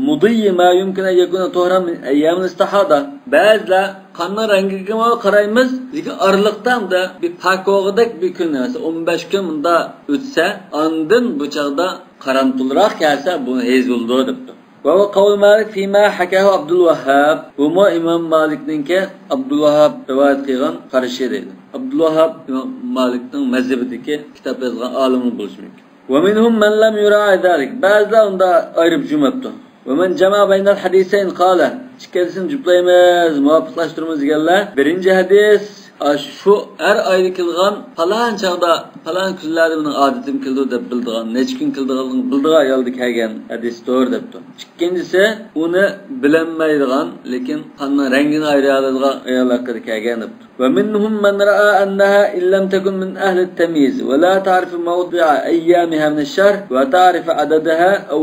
مضي ما يمكن أن يكون طهرا من أيام الاستحاضة. بەزىلەر قاننىڭ رەڭگىگىمۇ قارايمىز، لېكىن ئارىلىقتا مۇندا بىر پاك بولغۇدەك بىر كۈن، مەسىلەن، ئون بەش كۈن مۇندا ئۆتسە، ئاندىن بۇ چاغدا قارامتۇلراق كەلسە، بۇ ھەيز بولىدۇ دەپتۇ. وهو قول مالك فيما حكاه عبد الوهاب. بۇمۇ ئىمام مالىكنىڭكى ئابدۇلۋاھاب رىۋايەت قىلغان قارىشى دەيدۇ. ئابدۇلۋاھاب ئىمام مالىكنىڭ مەزھىپىدىكى كىتاب يازغان ئالىممۇ بولۇشى مۇمكىن. ومنهم من لم يراع ذلك. بەزىلەر ئۇندا ئايرىپ جۈمەپتۇ. ومن جمع بين الحديثين قال. ئىككىلىسىنى جۈپلەيمىز، مۇۋاپىقلاشتۇرىمىز دېگەنلەر. بىرىنچى ھەدىس، ئا، شۇ ھەر ئايدا كېلىدىغان، پالان چاغدا، پالان كۈنلەردە مېنىڭ ئادىتىم كېلىدۇ دەپ بىلىدىغان، نەچچە كۈن كېلىدىغانلىقىنى بىلىدىغان ئايالدا كەلگەن ھەدىستۇر دەپتۇ. ئىككىنچىسى، ئۇنى بىلەلمەيدىغان، لېكىن قاننىڭ رەڭگىنى ئايرىيالايدىغان ئايال ھەققىدە كەلگەن دەپتۇ. ومنهم من رأى أنها إن لم تكن من أهل التمييز ولا تعرف موضع أيامها من الشهر وتعرف عددها أو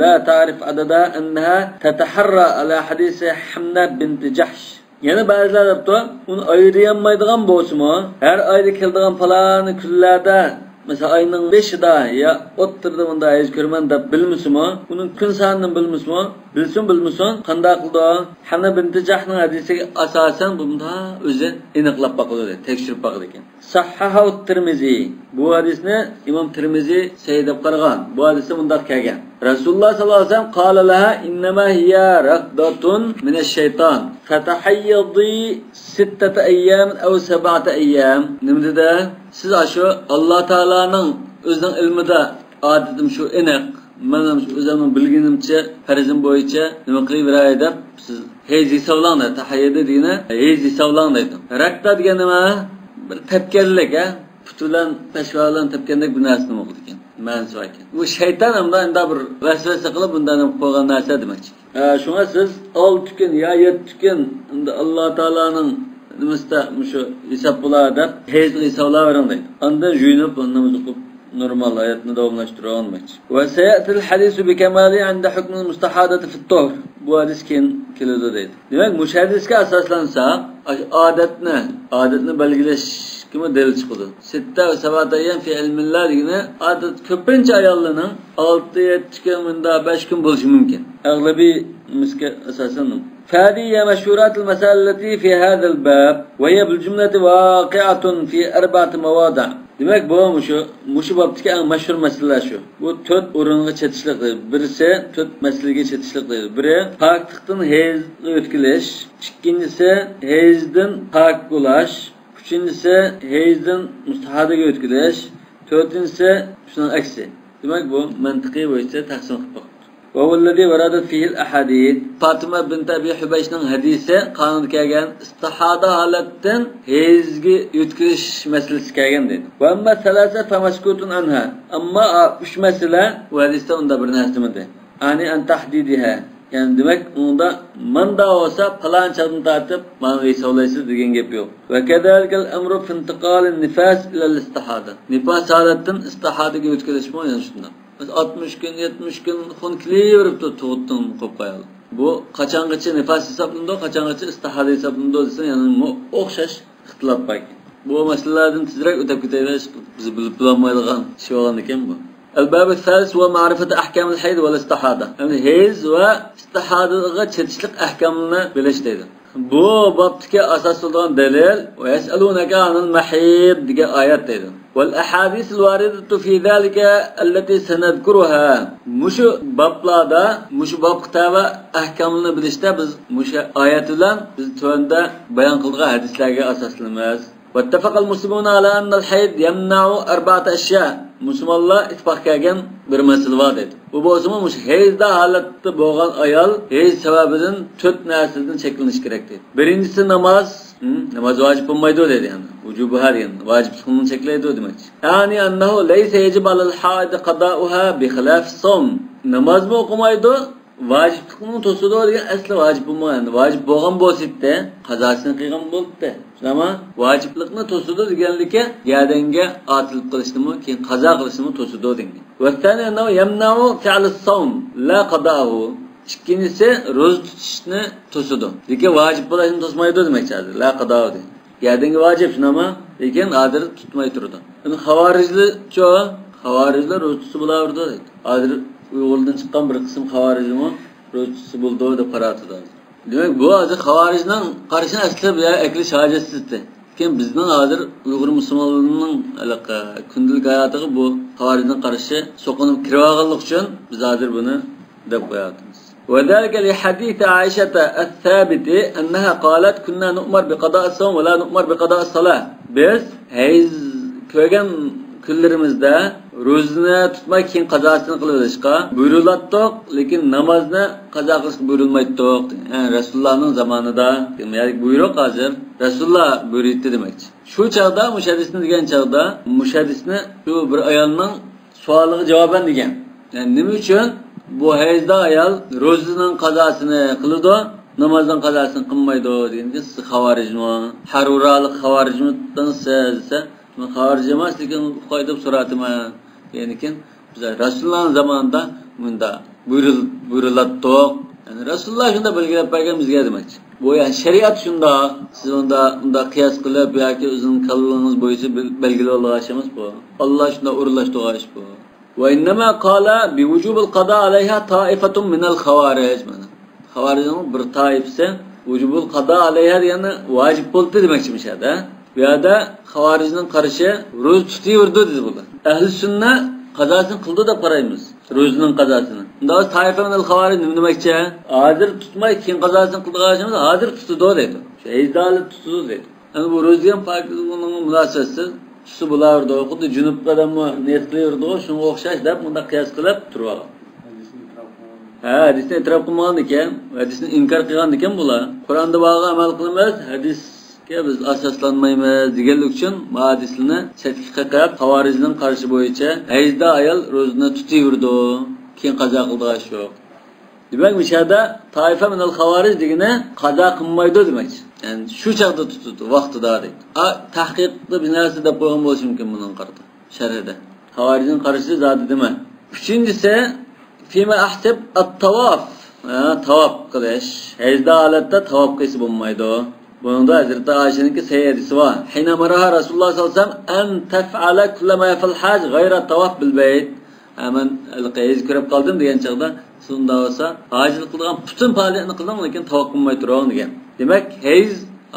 لا تعرف عددها أنها تتحرى على حديث حمنة بنت جحش. يەنە بەزىلەر دەپتۇ، ئۇنى ئايرىيالمايدىغان بولسىمۇ، ھەر ئايدا كېلىدىغان پالان كۈنلەردە، مەسىلەن، ئاينىڭ بېشىدا يا ئوتتۇرىدا مۇندا ھەيز كۆرىمەن دەپ بىلمىسىمۇ، ئۇنىڭ كۈن سانىنى بىلمىسىمۇ، بىلسۇن بىلمىسۇن، قانداق قىلىدۇ؟ ھەمنە بىنتى جەھشنىڭ ھەدىسىگە ئاساسەن بۇندا ئۆزى ئېنىقلاپ باقىدۇ، تەكشۈرۈپ باقىدىكەن. صححه الترمذي. بۇ ھەدىسنى ئىمام تىرمىزى سەھىھ دەپ قارىغان. بۇ ھەدىستە مۇنداق كەلگەن. رەسۇلۇللاھ سەللەللاھۇ ئەلەيھى ۋەسەللەم قال لەھا ئىننەما ھىيە رەقدەتۇن مىنەششەيتان. فتحيضي ستة أيام أو سبعة أيام. نېمە دېدى؟ سىز ئاشۇ ئاللا تائالانىڭ ئۆزىنىڭ ئىلمىدا ئادىتىم شۇ ئېنىق. مەن ھەم شۇ ئۆزۈمنىڭ بىلگىنىمچە، پەرزىم بويىچە نېمە قىلىۋېرەي دەپ، سىز ھەيز ھېسابلاڭ دەيدۇ. تەھەييەدە دېگىنى ھەيز ھېسابلاڭ دەيدۇ. رەقدە دېگەن نېمە؟ بىر تەپكەنلىك، ھە؟ پۇت بىلەن، پەشۋا بىلەن تەپكەندەك بىر نەرسىنى ئوقۇدىكەن. مەنىسى باركەن. ئۇ شەيتان ئەمدى ئۇنداق بىر ۋەسۋەسە قىلىپ، ئۇنداق نېمە قىلىپ قويغان نەرسە دېمەكچى. ھە، شۇڭا سىز ئالتە كۈن يا يەتتە كۈن ئەمدى ئاللا تائالانىڭ نېمىسىدە مۇشۇ ھېساب بولا دەپ، ھەيزنى ھېسابلاۋېرىڭ دەيدۇ. ئاندىن يۇيۇنۇپ، ناماز ئوقۇپ، نورمال ھاياتنى داۋاملاشتۇرۇۋالماقچى. وسيأتي الحديث بكماله عند حكم المستحاضة في الطهر. بۇ ھەدىس كېيىن كېلىدۇ دەيدۇ. دېمەك، مۇشۇ ھەدىسكە ئاساسلانسا، ئاشۇ ئادەتنى، ئادەتنى بەلگىلەشكىمۇ دەلىل چىقىدۇ. ستة وسبعة أيام في علم الله دېگىنى ئادەت كۆپىنچە ئاياللارنىڭ ئالتە، يەتتە كۈن، مۇندا بەش كۈن بولۇشى مۇمكىن. ئەغلىبىي مىسكە ئاساسەن. فهذه هي مشهورات المسائل التي في هذا الباب، وهي بالجملة واقعة في أربعة مواضع. دېمەك، بۇ مۇشۇ، مۇشۇ بابتىكى ئەڭ مەشھۇر مەسىلىلەر شۇ. بۇ تۆت ئورۇنغا چېتىشلىق دەيدۇ. بىرسى، تۆت مەسىلىگە چېتىشلىق دەيدۇ. بىرى، پاكلىقتىن ھەيزگە ئۆتكىلىش. ئىككىنچىسى، ھەيزدىن پاك بولاش. ئۈچىنچىسى، ھەيزدىن مۇستەھادىگە ئۆتكىلىش. تۆتىنچىسى، شۇنىڭ ئەكسى. دېمەك، بۇ مەنتىقى بويىچە تەقسىم قىلىپ باقىپتۇ. وهو الذي وردت فيه الأحاديث. فاتىمە بىنت ئەبى ھۇبەيشنىڭ ھەدىسى قانۇندا كەلگەن ئىستىھادە ھالەتتىن ھەيزگە يۆتكىلىش مەسىلىسى كەلگەن دەيدۇ. وأما الثلاثة فمسكوت عنها. ئەمما ئۈچ مەسىلە بۇ ھەدىستە ئۇنداق بىر نەرسە دېمىدى. يعني عن تحديدها. يەنى دېمەك، ئۇنىڭدا ماندا بولسا پالان چاغدىن تارتىپ مانا ھېسابلايسىز دېگەن گەپ يوق. وكذلك الأمر في انتقال النفاس إلى الاستحاضة. نىپاس ھالەتتىن ئىستىھادىگە ئۆتكۈزۈشمۇ يەنە شۇنداق. ئاتمىش كۈن، يەتمىش كۈن خۇن كېلىۋېرىپتۇ، تۇغۇتتىن قوپقان ئايال. بۇ قاچانغىچە نىپاس ھېسابلىنىدۇ، قاچانغىچە ئىستىھادە ھېسابلىنىدۇ دېسە، يەنە مۇ-، ئوخشاش ئىختىلاپ باركەن. بۇ مەسىلىلەردىن تېزرەك ئۆتۈپ كېتەيلى، بىز بىلىپ بولالمايدىغان ئىش بولغاندىكىن بۇ. الباب الثالث هو معرفة أحكام الحيض والاستحاضة. يەنى ھەيز ۋە ئىستىھادىغا چېتىشلىق ئەھكاملىرىنى بىلىش دەيدۇ. بۇ بابتىكى ئاساس بولىدىغان دەلىل، ويسألونك عن المحيض دېگەن ئايەت دەيدۇ. والأحاديث الواردة في ذلك التي سنذكرها. مۇشۇ بابلاردا، مۇشۇ بابقا تەۋە ئەھكاملىرىنى بىلىشتە بىز مۇشۇ ئايەت بىلەن بىز تۆۋەندە بايان قىلغان ھەدىسلەرگە ئاساسلىنىمىز. واتفق المسلمون على أن الحيض يمنع أربعة أشياء. مۇسۇلمانلار ئىتتىپاق كەلگەن بىر مەسىلە بار دەيدۇ. بۇ بولسىمۇ مۇشۇ ھەيزدا ھالەتتە بولغان ئايال ھەيز سەۋەبىدىن تۆت نەرسىدىن چەكلىنىشى كېرەك دەيدۇ. بىرىنچىسى ناماز. ھىم، ناماز ۋاجىپ بولمايدۇ دەيدۇ يەنى. ۋۇجۇبىھا دېگەن ۋاجىپلىقنى چەكلەيدۇ دېمەكچى. يعني أنه ليس يجب على الحائض قضاؤها بخلاف الصوم. نامازمۇ ئوقۇمايدۇ، ۋاجىپلىقنىمۇ توسىدۇ دېگەن، ئەسلى ۋاجىپ بولمىغان. ۋاجىپ بولغان بولسىدى، قازاسىنى قىلغان بولاتتى. شۇنداقمۇ؟ ۋاجىپلىقنى توسىدۇ دېگەنلىكى، گەدەنگە ئاتىلىپ قېلىشنىمۇ، كېيىن قازا قىلىشنىمۇ توسىدۇ دېگەن. والثاني أنه يمنع فعل الصوم لا قضاءه. ئىككىنچىسى، روزا تۇتۇشنى توسىدۇ. لېكىن ۋاجىپ بولۇشنى توسمايدۇ دېمەكچى ھازىر. لا قضاءه دېگەن. گەدەنگە ۋاجىپ، شۇنداقمۇ؟ لېكىن ھازىر تۇتماي تۇرىدۇ. ئەمدى خاۋارىجلارچۇ؟ خاۋارىجلار روزا تۇتسا بولاۋېرىدۇ دەيدۇ. ھازىر ئۇيغۇرلاردىن چىققان بىر قىسىم خاۋارىجمۇ روزا تۇتسا بولىدۇ دەپ قاراۋاتىدۇ ھازىر. دېمەك، بۇ ھازىر خاۋارىجنىڭ قارىشىنى ئەسلى بۇ يەرگە ئەكېلىش ھاجەتسىز. لېكىن بىزنىڭ ھازىر ئۇيغۇر مۇسۇلمانلىرىنىڭ ھېلىقى كۈندىلىك ھاياتىغا بۇ خاۋارىجنىڭ قارىشى سوقۇنۇپ كىرىۋالغانلىقى ئۈچۈن بىز ھازىر بۇنى دەپ قويۇۋاتىمىز. وذلك لحديث عائشة الثابت أنها قالت: كنا نؤمر بقضاء الصوم ولا نؤمر بقضاء الصلاة. بىز ھەيز كۆرگەن كۈنلىرىمىزدە روزىنى تۇتماي كېيىن قازاسىنى قىلىۋېلىشقا بۇيرۇلاتتۇق، لېكىن نامازنى قازا قىلىشقا بۇيرۇلمايتتۇق. ھە، رەسۇلۇللانىڭ زامانىدا، يەنى بۇيرۇق ھازىر، رەسۇلۇللا بۇيرۇيتتى دېمەكچى. شۇ چاغدا، مۇشۇ ھەدىسنى دېگەن چاغدا، مۇشۇ ھەدىسنى شۇ بىر ئايالنىڭ سوئالىغا جاۋابەن دېگەن. يەنى نېمە ئۈچۈن بۇ ھەيزدا ئايال روزىنىڭ قازاسىنى قىلىدۇ، نامازنىڭ قازاسىنى قىلمايدۇ دېگەندىكىن، سىز خاۋارىجمۇ، ھەرۇرالىق خاۋارىجمۇ سىز دېسە، مەن خاۋارىج ئەمەس، لېكىن ئۇقاي دەپ سوراتىمەن دېگەندىكىن، بىز رەسۇلۇللانىڭ زامانىدا مۇنداق بۇيرۇل-، بۇيرۇلاتتۇق. يەنى رەسۇلۇللا شۇنداق بەلگىلەپ بەرگەن بىزگە دېمەكچى. بۇ يەنى شەرىئەت شۇنداق. سىز ئۇنداق، ئۇنداق قىياس قىلىپ ياكى ئۆزىنىڭ كاللىڭىز بويىچە بىل-، بەلگىلەۋالغان ئىش ئەمەس بۇ. ئاللا شۇنداق ئورۇنلاشتۇرغان ئىش بۇ. وإنما قال بوجوب القضاء عليها طائفة من الخوارج. مانا، خاۋارىجنىڭ بىر تائىپىسى ۋۇجۇبۇل قازا ئەلەيھا دېگەننى ۋاجىپ بولدى دېمەكچى مۇشۇ يەردە. بۇ يەردە خاۋارىجنىڭ قارىشى روزا تۇتۇۋېرىدۇ دېدى بۇلار. ئەھلى سۈننە قازاسىنى قىلدى دەپ قارايمىز. روزىنىڭ قازاسىنى. ئۇنداق بولسا تائىفە مىنەل خاۋارىج نېمە دېمەكچى؟ ھازىر تۇتماي، كېيىن قازاسىنى قىلىدىغان ئىش ئەمەس، ھازىر تۇتىدۇ دەيدۇ. شۇ ھەيزدە ھالەتتە تۇتىدۇ دەيدۇ. ئەمدى بۇ روزا دېگەن پاكىز بۇنىڭغا مۇناسىۋەتسىز. تۇتسا بولاۋېرىدۇ. خۇددى جۇنۇپ ئادەممۇ نىيەت قىلىۋېرىدىغۇ، شۇنىڭغا ئوخشاش دەپ مۇنداق قىياس قىلىپ تۇرۇۋالغان. ھە، ھەدىسنى ئېتىراپ قىلمىغاندىكەن، ھەدىسنى ئىنكار قىلغاندىكەن بۇلار. قۇرئاندا بارغا ئەمەل قىلىمىز، ھەدىسكە بىز ئاساسلانمايمىز دېگەنلىك ئۈچۈن، بۇ ھەدىسلىرىنى چەتكە قېقىپ، خاۋارىجنىڭ قارىشى بويىچە ھەيزدە ئايال روزىنى تۇتۇۋېرىدۇ، كېيىن قازا قىلىدىغان ئىش يوق. دېمەك، مۇشۇ يەردە تائىفە مىنەل خاۋارىج دېگىنى قازا قىلمايدۇ دېمەكچى. يەنى شۇ چاغدا تۇتىدۇ، ۋاقتىدا دەيدۇ. ئا، تەھقىقتا بىر نەرسە دەپ قويغان بولۇشى مۇمكىن بۇنىڭغا قارىتا. شەرھىدە. خاۋارىجنىڭ قارىشى زادى دېمە. ئۈچىنچىسى، فيما أحسب الطواف. ھە، تاۋاپ قىلىش. ھەيزدە ھالەتتە تاۋاپ قىلسا بولمايدۇ. بۇنىڭدا ھەزرىتى ئائىشىنىڭكى سەھىھ ھەدىسى بار. حين أمرها رسول الله صلى الله عليه وسلم أن تفعل كل ما يفعل الحاج غير الطواف بالبيت. ھە، مەن ھېلىقى ھەيز كۆرۈپ قالدىم دېگەن چاغدا، سىز ئۇنداق بولسا، ھاجىنىڭ قىلىدىغان پۈتۈن پائالىيەتنى قىلىڭ، لېكىن تاۋاپ قىلماي تۇرۇڭ دېگەن. دېمەك، ھەيز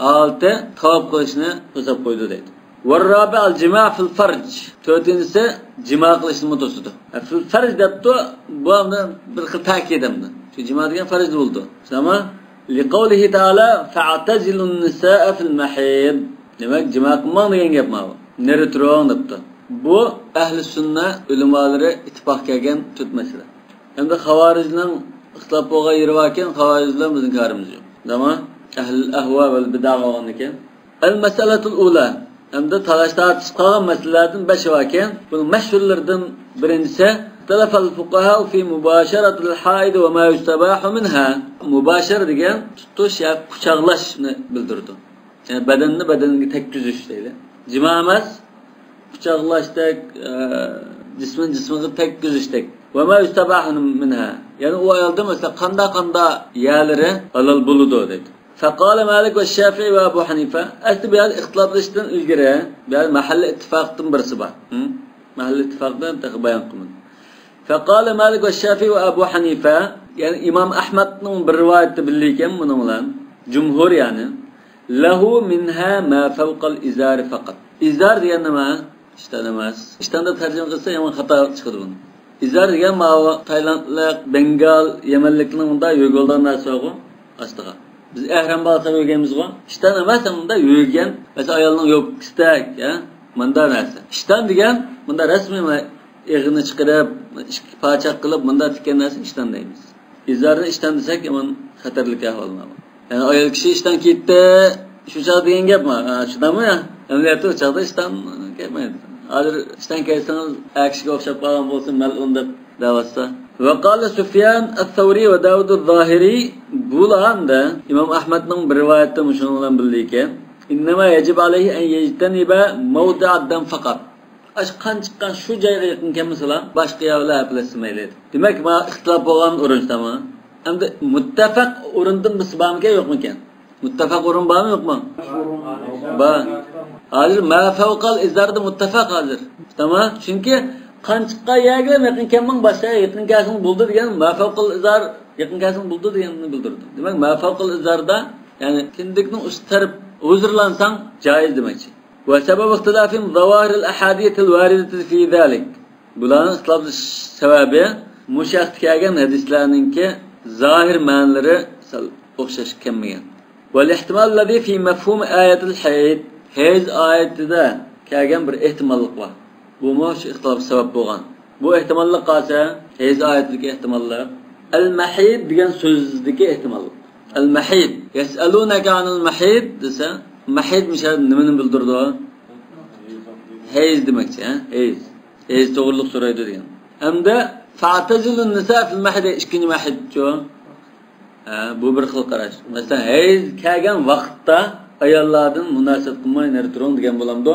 ھالىتى تاۋاپ قىلىشنى توساپ قويىدۇ دەيدۇ. والرابع الجماع في الفرج. تۆتىنچىسى، جىما قىلىشنىمۇ توسىدۇ. في الفرج دەپتۇ، بۇ ئەمدى بىر خىل تەكىد ئەمدى. شۇ جىما دېگەن پەرز بولىدۇ. شۇنداقمۇ؟ لقوله تعالى فاعتزلوا النساء في المحيض. دېمەك، جىما قىلماڭ دېگەن گەپ ماۋۇ. نېرى تۇرۇڭ دەپتۇ. بۇ ئەھلى سۈننە ئۆلىمالىرى ئىتتىپاق كەلگەن تۆت مەسىلە. ئەمدى خاۋارىجنىڭ ئىختىلاپ بولغان يېرى باركەن، خاۋارىج بىلەن بىزنىڭ كارىمىز يوق. دەما ئەھلى ئەھۋا ۋەل بىدئا بولغاندىكىن. المسألة الأولى. ئەمدى تالاش تارتىشىپ قالغان مەسىلىلەردىن بەشى باركەن. بۇنىڭ مەشھۇرلىرىدىن بىرىنچىسى، اختلف الفقهاء في مباشرة الحائض وما يستباح منها. مۇباشىرە دېگەن تۇتۇش ياكى قۇچاقلاشنى بىلدۈرىدۇ. يەنى بەدەننى بەدەنگە تەگكۈزۈش دەيلى. جىما ئەمەس، قۇچاقلاشتەك، ئە، جىسمىنى جىسمىغا تەگكۈزۈشتەك. وما يستباح منها. يەنى ئۇ ئايالدا مەسىلەن قانداق قانداق يەرلىرى ھالال بولىدۇ دەيدۇ. فقال مالك والشافعي وأبو حنيفة. ئەسلى بۇ يەردە ئىختىلاپلىشىشتىن ئىلگىرى بۇ يەردە مەھەللە ئىتتىپاقتىن بىرسى بار. ھە؟ مەھەللە ئىتتىپاقىدىن تېخى بايان قىلمىدىم. فقال مالك والشافعي وأبو حنيفة، يەنى ئىمام ئەھمەدنىڭ بىر رىۋايىتى بىللىكەن بۇنىڭ بىلەن، جۇمھۇر يەنى، له منها ما فوق الإزار فقط. ئىزار دېگەن نېمە؟ ئىشتان ئەمەس. ئىشتان دەپ تەرجىمە قىلسا يامان خاتا چىقىدۇ بۇنىڭ. ئىزار دېگەن ماۋۇ تايلاندلىق، بەنگال، يەمەنلىكلەرنىڭ مۇنداق يۆگە بولىدىغان نەرسە بارغۇ ئاستىغا. بىز ئەھرەم بالىسىغا يۆگەيمىزغۇ. ئىشتان ئەمەس، مۇنداق يۆگىگەن. مەسىلەن، ئايالنىڭ يوپكىسىدەك، ھە؟ مۇنداق نەرسە. ئىشتان دېگەن مۇنداق رەسمىي ئېغىنى چىقىرىپ، ئىككى پارچە قىلىپ مۇنداق تىككەن نەرسە ئىشتان دەيمىز. ئىزارنى ئىشتان دېسەك يامان خەتەرلىك ئەھۋال. يەنى ئايال كىشى ئىشتان كىيدى شۇ چاغ دېگەن گەپمۇ؟ ھە، شۇنداقمۇ يا؟ ئەمەلىيەتتە ئۇ چاغدا ئىشتان كىيمەيدۇ. ھازىر ئىشتان كىيسىڭىز ئەر كىشىگە ئوخشاپ قالغان بولسۇن، مەلئۇن دەپ دەۋاتسا. وقال سفيان الثوري وداود الظاهري، بۇلار ئەمدى ئىمام ئەھمەدنىڭ بىر رىۋايىتى مۇشۇنىڭ بىلەن بىللىكەن، إنما يجب عليه أن يجتنب موضع الدم فقط. ئاشۇ قان چىققان شۇ جايغا يېقىن كەلمىسىلا، باشقا يەر بىلەن ئەپلەتسە مەيلى. دېمەك، مانا ئىختىلاپ بولغان ئورۇن شۇنداقمۇ؟ ئەمدى مۇتتەپەق ئورۇندىن بىرسى بارمىكەن، يوقمىكەن؟ مۇتتەپەق ئورۇن بارمۇ، يوقمۇ؟ بار. ھازىر ما فەۋقەل ئىزاردا مۇتتەپەق ھازىر. تامام. چۈنكى قان چىققان يەرگە يېقىن كەلمەڭ، باشقا يەرگە يېقىن كەلسىڭىز بولىدۇ دېگەن، ما فەۋقەل ئىزار يېقىن كەلسىڭىز بولىدۇ دېگەننى بىلدۈرىدۇ. دېمەك، ما فەۋقەل ئىزاردا، يەنى كىندىكنىڭ ئۈستى تەرىپى ھۇزۇرلانساڭ جائىز دېمەكچى. وسبب اختلافهم ظواهر الأحاديث الواردة في ذلك. بۇلارنىڭ ئىختىلاپلىشىش سەۋەبى مۇشۇ ھەقتە كەلگەن ھەدىسلەرنىڭكى زاھىر مەنىلىرى سەل ئوخشاش كەلمىگەن. والاحتمال الذي في مفهوم آية الحيض، ھەيز ئايىتىدە كەلگەن بىر ئېھتىماللىق بار. بۇمۇ شۇ ئىختىلاپقا سەۋەب بولغان. بۇ ئېھتىماللىق قالسا، ھەيز ئايىتىدىكى ئېھتىماللىق، ئەل مەھىد دېگەن سۆزدىكى ئېھتىماللىق. ئەل مەھىد. يەسئەلۇنەكە ئانىل مەھىد دېسە، مەھىد مۇشۇ يەردە نېمىنى بىلدۈرىدۇ؟ ھەيز دېمەكچى، ھە؟ ھەيز. ھەيز توغرۇلۇق سورايدۇ دېگەن. ھەمدە فەتەزىلۇن نىسا فىل مەھىد، ئىككىنچى مەھىدچۇ؟ ھە، بۇ بىر خىل قاراش. مەسىلەن، ھەيز كەلگەن ۋاقىتتا ئاياللاردىن مۇناسىۋەت قىلماي نېرى تۇرۇڭ دېگەن بولامدۇ؟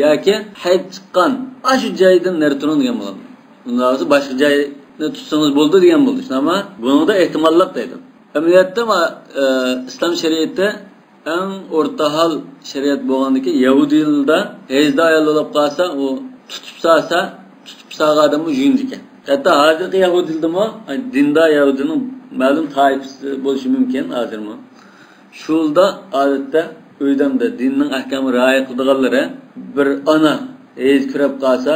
ياكى ھەيز چىققان ئاشۇ جايدىن نېرى تۇرۇڭ دېگەن بولامدۇ؟ ئۇنداق بولسا باشقا جاينى تۇتسىڭىز بولىدۇ دېگەن بولىدۇ. شۇنداقمۇ؟ بۇنىڭدا ئېھتىماللىق دەيدۇ. ئەمەلىيەتتە، ئە، ئىسلام شەرىئىتى ئەڭ ئورتا ھال شەرىئەت بولغاندىكىن، يەھۇدىيلاردا ھەيزدار ئايال بولۇپ قالسا، ئۇ تۇتۇپ سالسا، تۇتۇپ سالغان ئادەممۇ يۇيۇنىدىكەن. ھەتتا ھازىرقى يەھۇدىيلىدىمۇ، دىندار يەھۇدىينىڭ مەلۇم تائىپىسى بولۇشى مۇمكىن ھازىرمۇ. شۇلدا ئادەتتە ئۆيدە دىننىڭ ئەھكامىنى رىئايە قىلىدىغانلىرى، بىر ئانا ھەيز كۆرۈپ قالسا،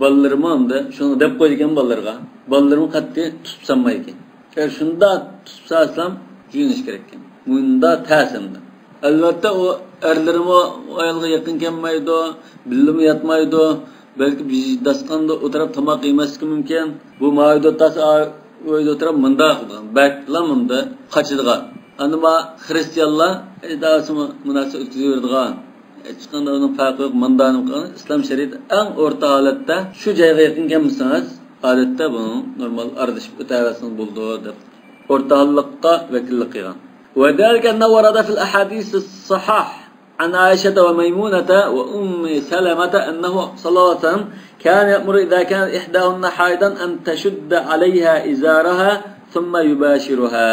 بالىلىرىمۇ ئەمدى شۇنى دەپ قويىدىكەن بالىلىرىغا. بالىلىرىمۇ قەتئىي تۇتۇپ سالمايدىكەن. ئەگەر شۇنداق تۇتۇپ سالسام، يۇيۇنۇش كېرەككەن. مۇنداق تەس ئەمدى. ئەلۋەتتە، ئۇ ئەرلىرىمۇ ئايالغا يېقىن كەلمەيدۇ، بىللىمۇ ياتمايدۇ. بەلكى بىر داستىخاندا ئولتۇرۇپ تاماق يېمەسلىكى مۇمكىن. بۇ ماۋۇ ئۆيدە ئولتۇرسا، ئا، ئۆيدە ئولتۇرۇپ مۇنداق قىلىدىغان. بەكلا مۇنداق قاچىدىغان. ئەمدى ما خرىستىيانلار، ئى، داسىمۇ مۇناسىۋەت ئۆتكۈزۈۋېرىدىغان. ھېچقانداق ئۇنىڭ پەرقى يوق، مۇنداق نېمە قىلغان. ئىسلام شەرىئىتى ئەڭ ئورتا ھالەتتە شۇ جايغا يېقىن كەلمىسىڭىز، ئادەتتە بۇنىڭ نورمال ئارىلىشىپ ئۆتەۋەرسىڭىز بولىدۇ دەپ ئورتا ھاللىققا ۋەكىللىك قىلغان. وذلك أنه ورد في الأحاديث الصحاح عن عائشة وميمونة وأم سلمة أنه صلى الله عليه وسلم كان يأمر إذا كانت إحداهن حائضا أن تشد عليها إزارها ثم يباشرها.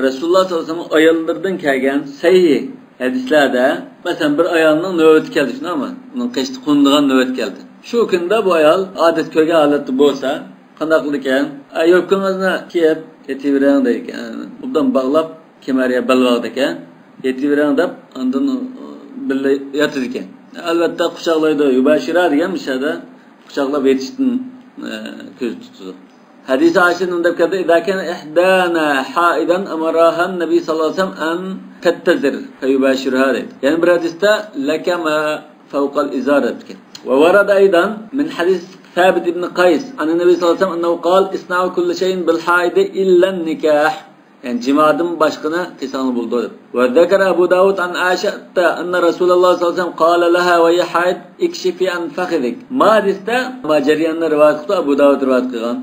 رەسۇلۇللاھ سەللەللاھۇ ئەلەيھى ۋەسەللەم ئاياللىرىدىن كەلگەن سەھىھ ھەدىسلەردە، مەسىلەن، بىر ئايالنىڭ نۆۋىتى كەلدى، شۇنداقمۇ؟ ئۇنىڭ قېشىدا قونىدىغان نۆۋەت كەلدى. شۇ كۈندە بۇ ئايال ئادەت كۆرگەن ھالەتتە بولسا، قانداق قىلىدىكەن؟ ئە، يوپكىڭىزنى كىيىپ يېتىۋېرىڭ دەيدىكەن. ئوبدان باغلاپ، كېمەرگە بەلباغدىكەن، يېتىۋېرىڭ دەپ، ئاندىن، ئۇ، بىللە ياتىدىكەن. ئەلۋەتتە، قۇچاقلايدۇ. يۇباشىرا دېگەن مۇشۇ يەردە قۇچاقلاپ يېتىشتىن، ئە، كۆز تۇتىدۇ. ھەدىسى ئائىشە نېمە دەپ كەلدى؟ إذا كان إحدانا حائضا أمرها النبي صلى الله عليه وسلم أن تتزر فيباشرها دەيدۇ. يەنە بىر ھەدىستە لك ما فوق الإزار دەپتىكەن. وورد أيضا من حديث ثابت بن قيس عن النبي صلى الله عليه وسلم أنه قال: اصنعوا كل شيء بالحائض إلا النكاح. يەنى جىمادىن باشقىنى قىلساڭلار بولىدۇ دەپ. وذكر أبو داود عن عائشة أن رسول الله صلى الله عليه وسلم قال لها وهي حائض: اكشفي عن فخذك. ما ھەدىستە، ما جەرياننى رىۋايەت قىلىپتۇ، ئەبۇ داۋۇد رىۋايەت قىلغان.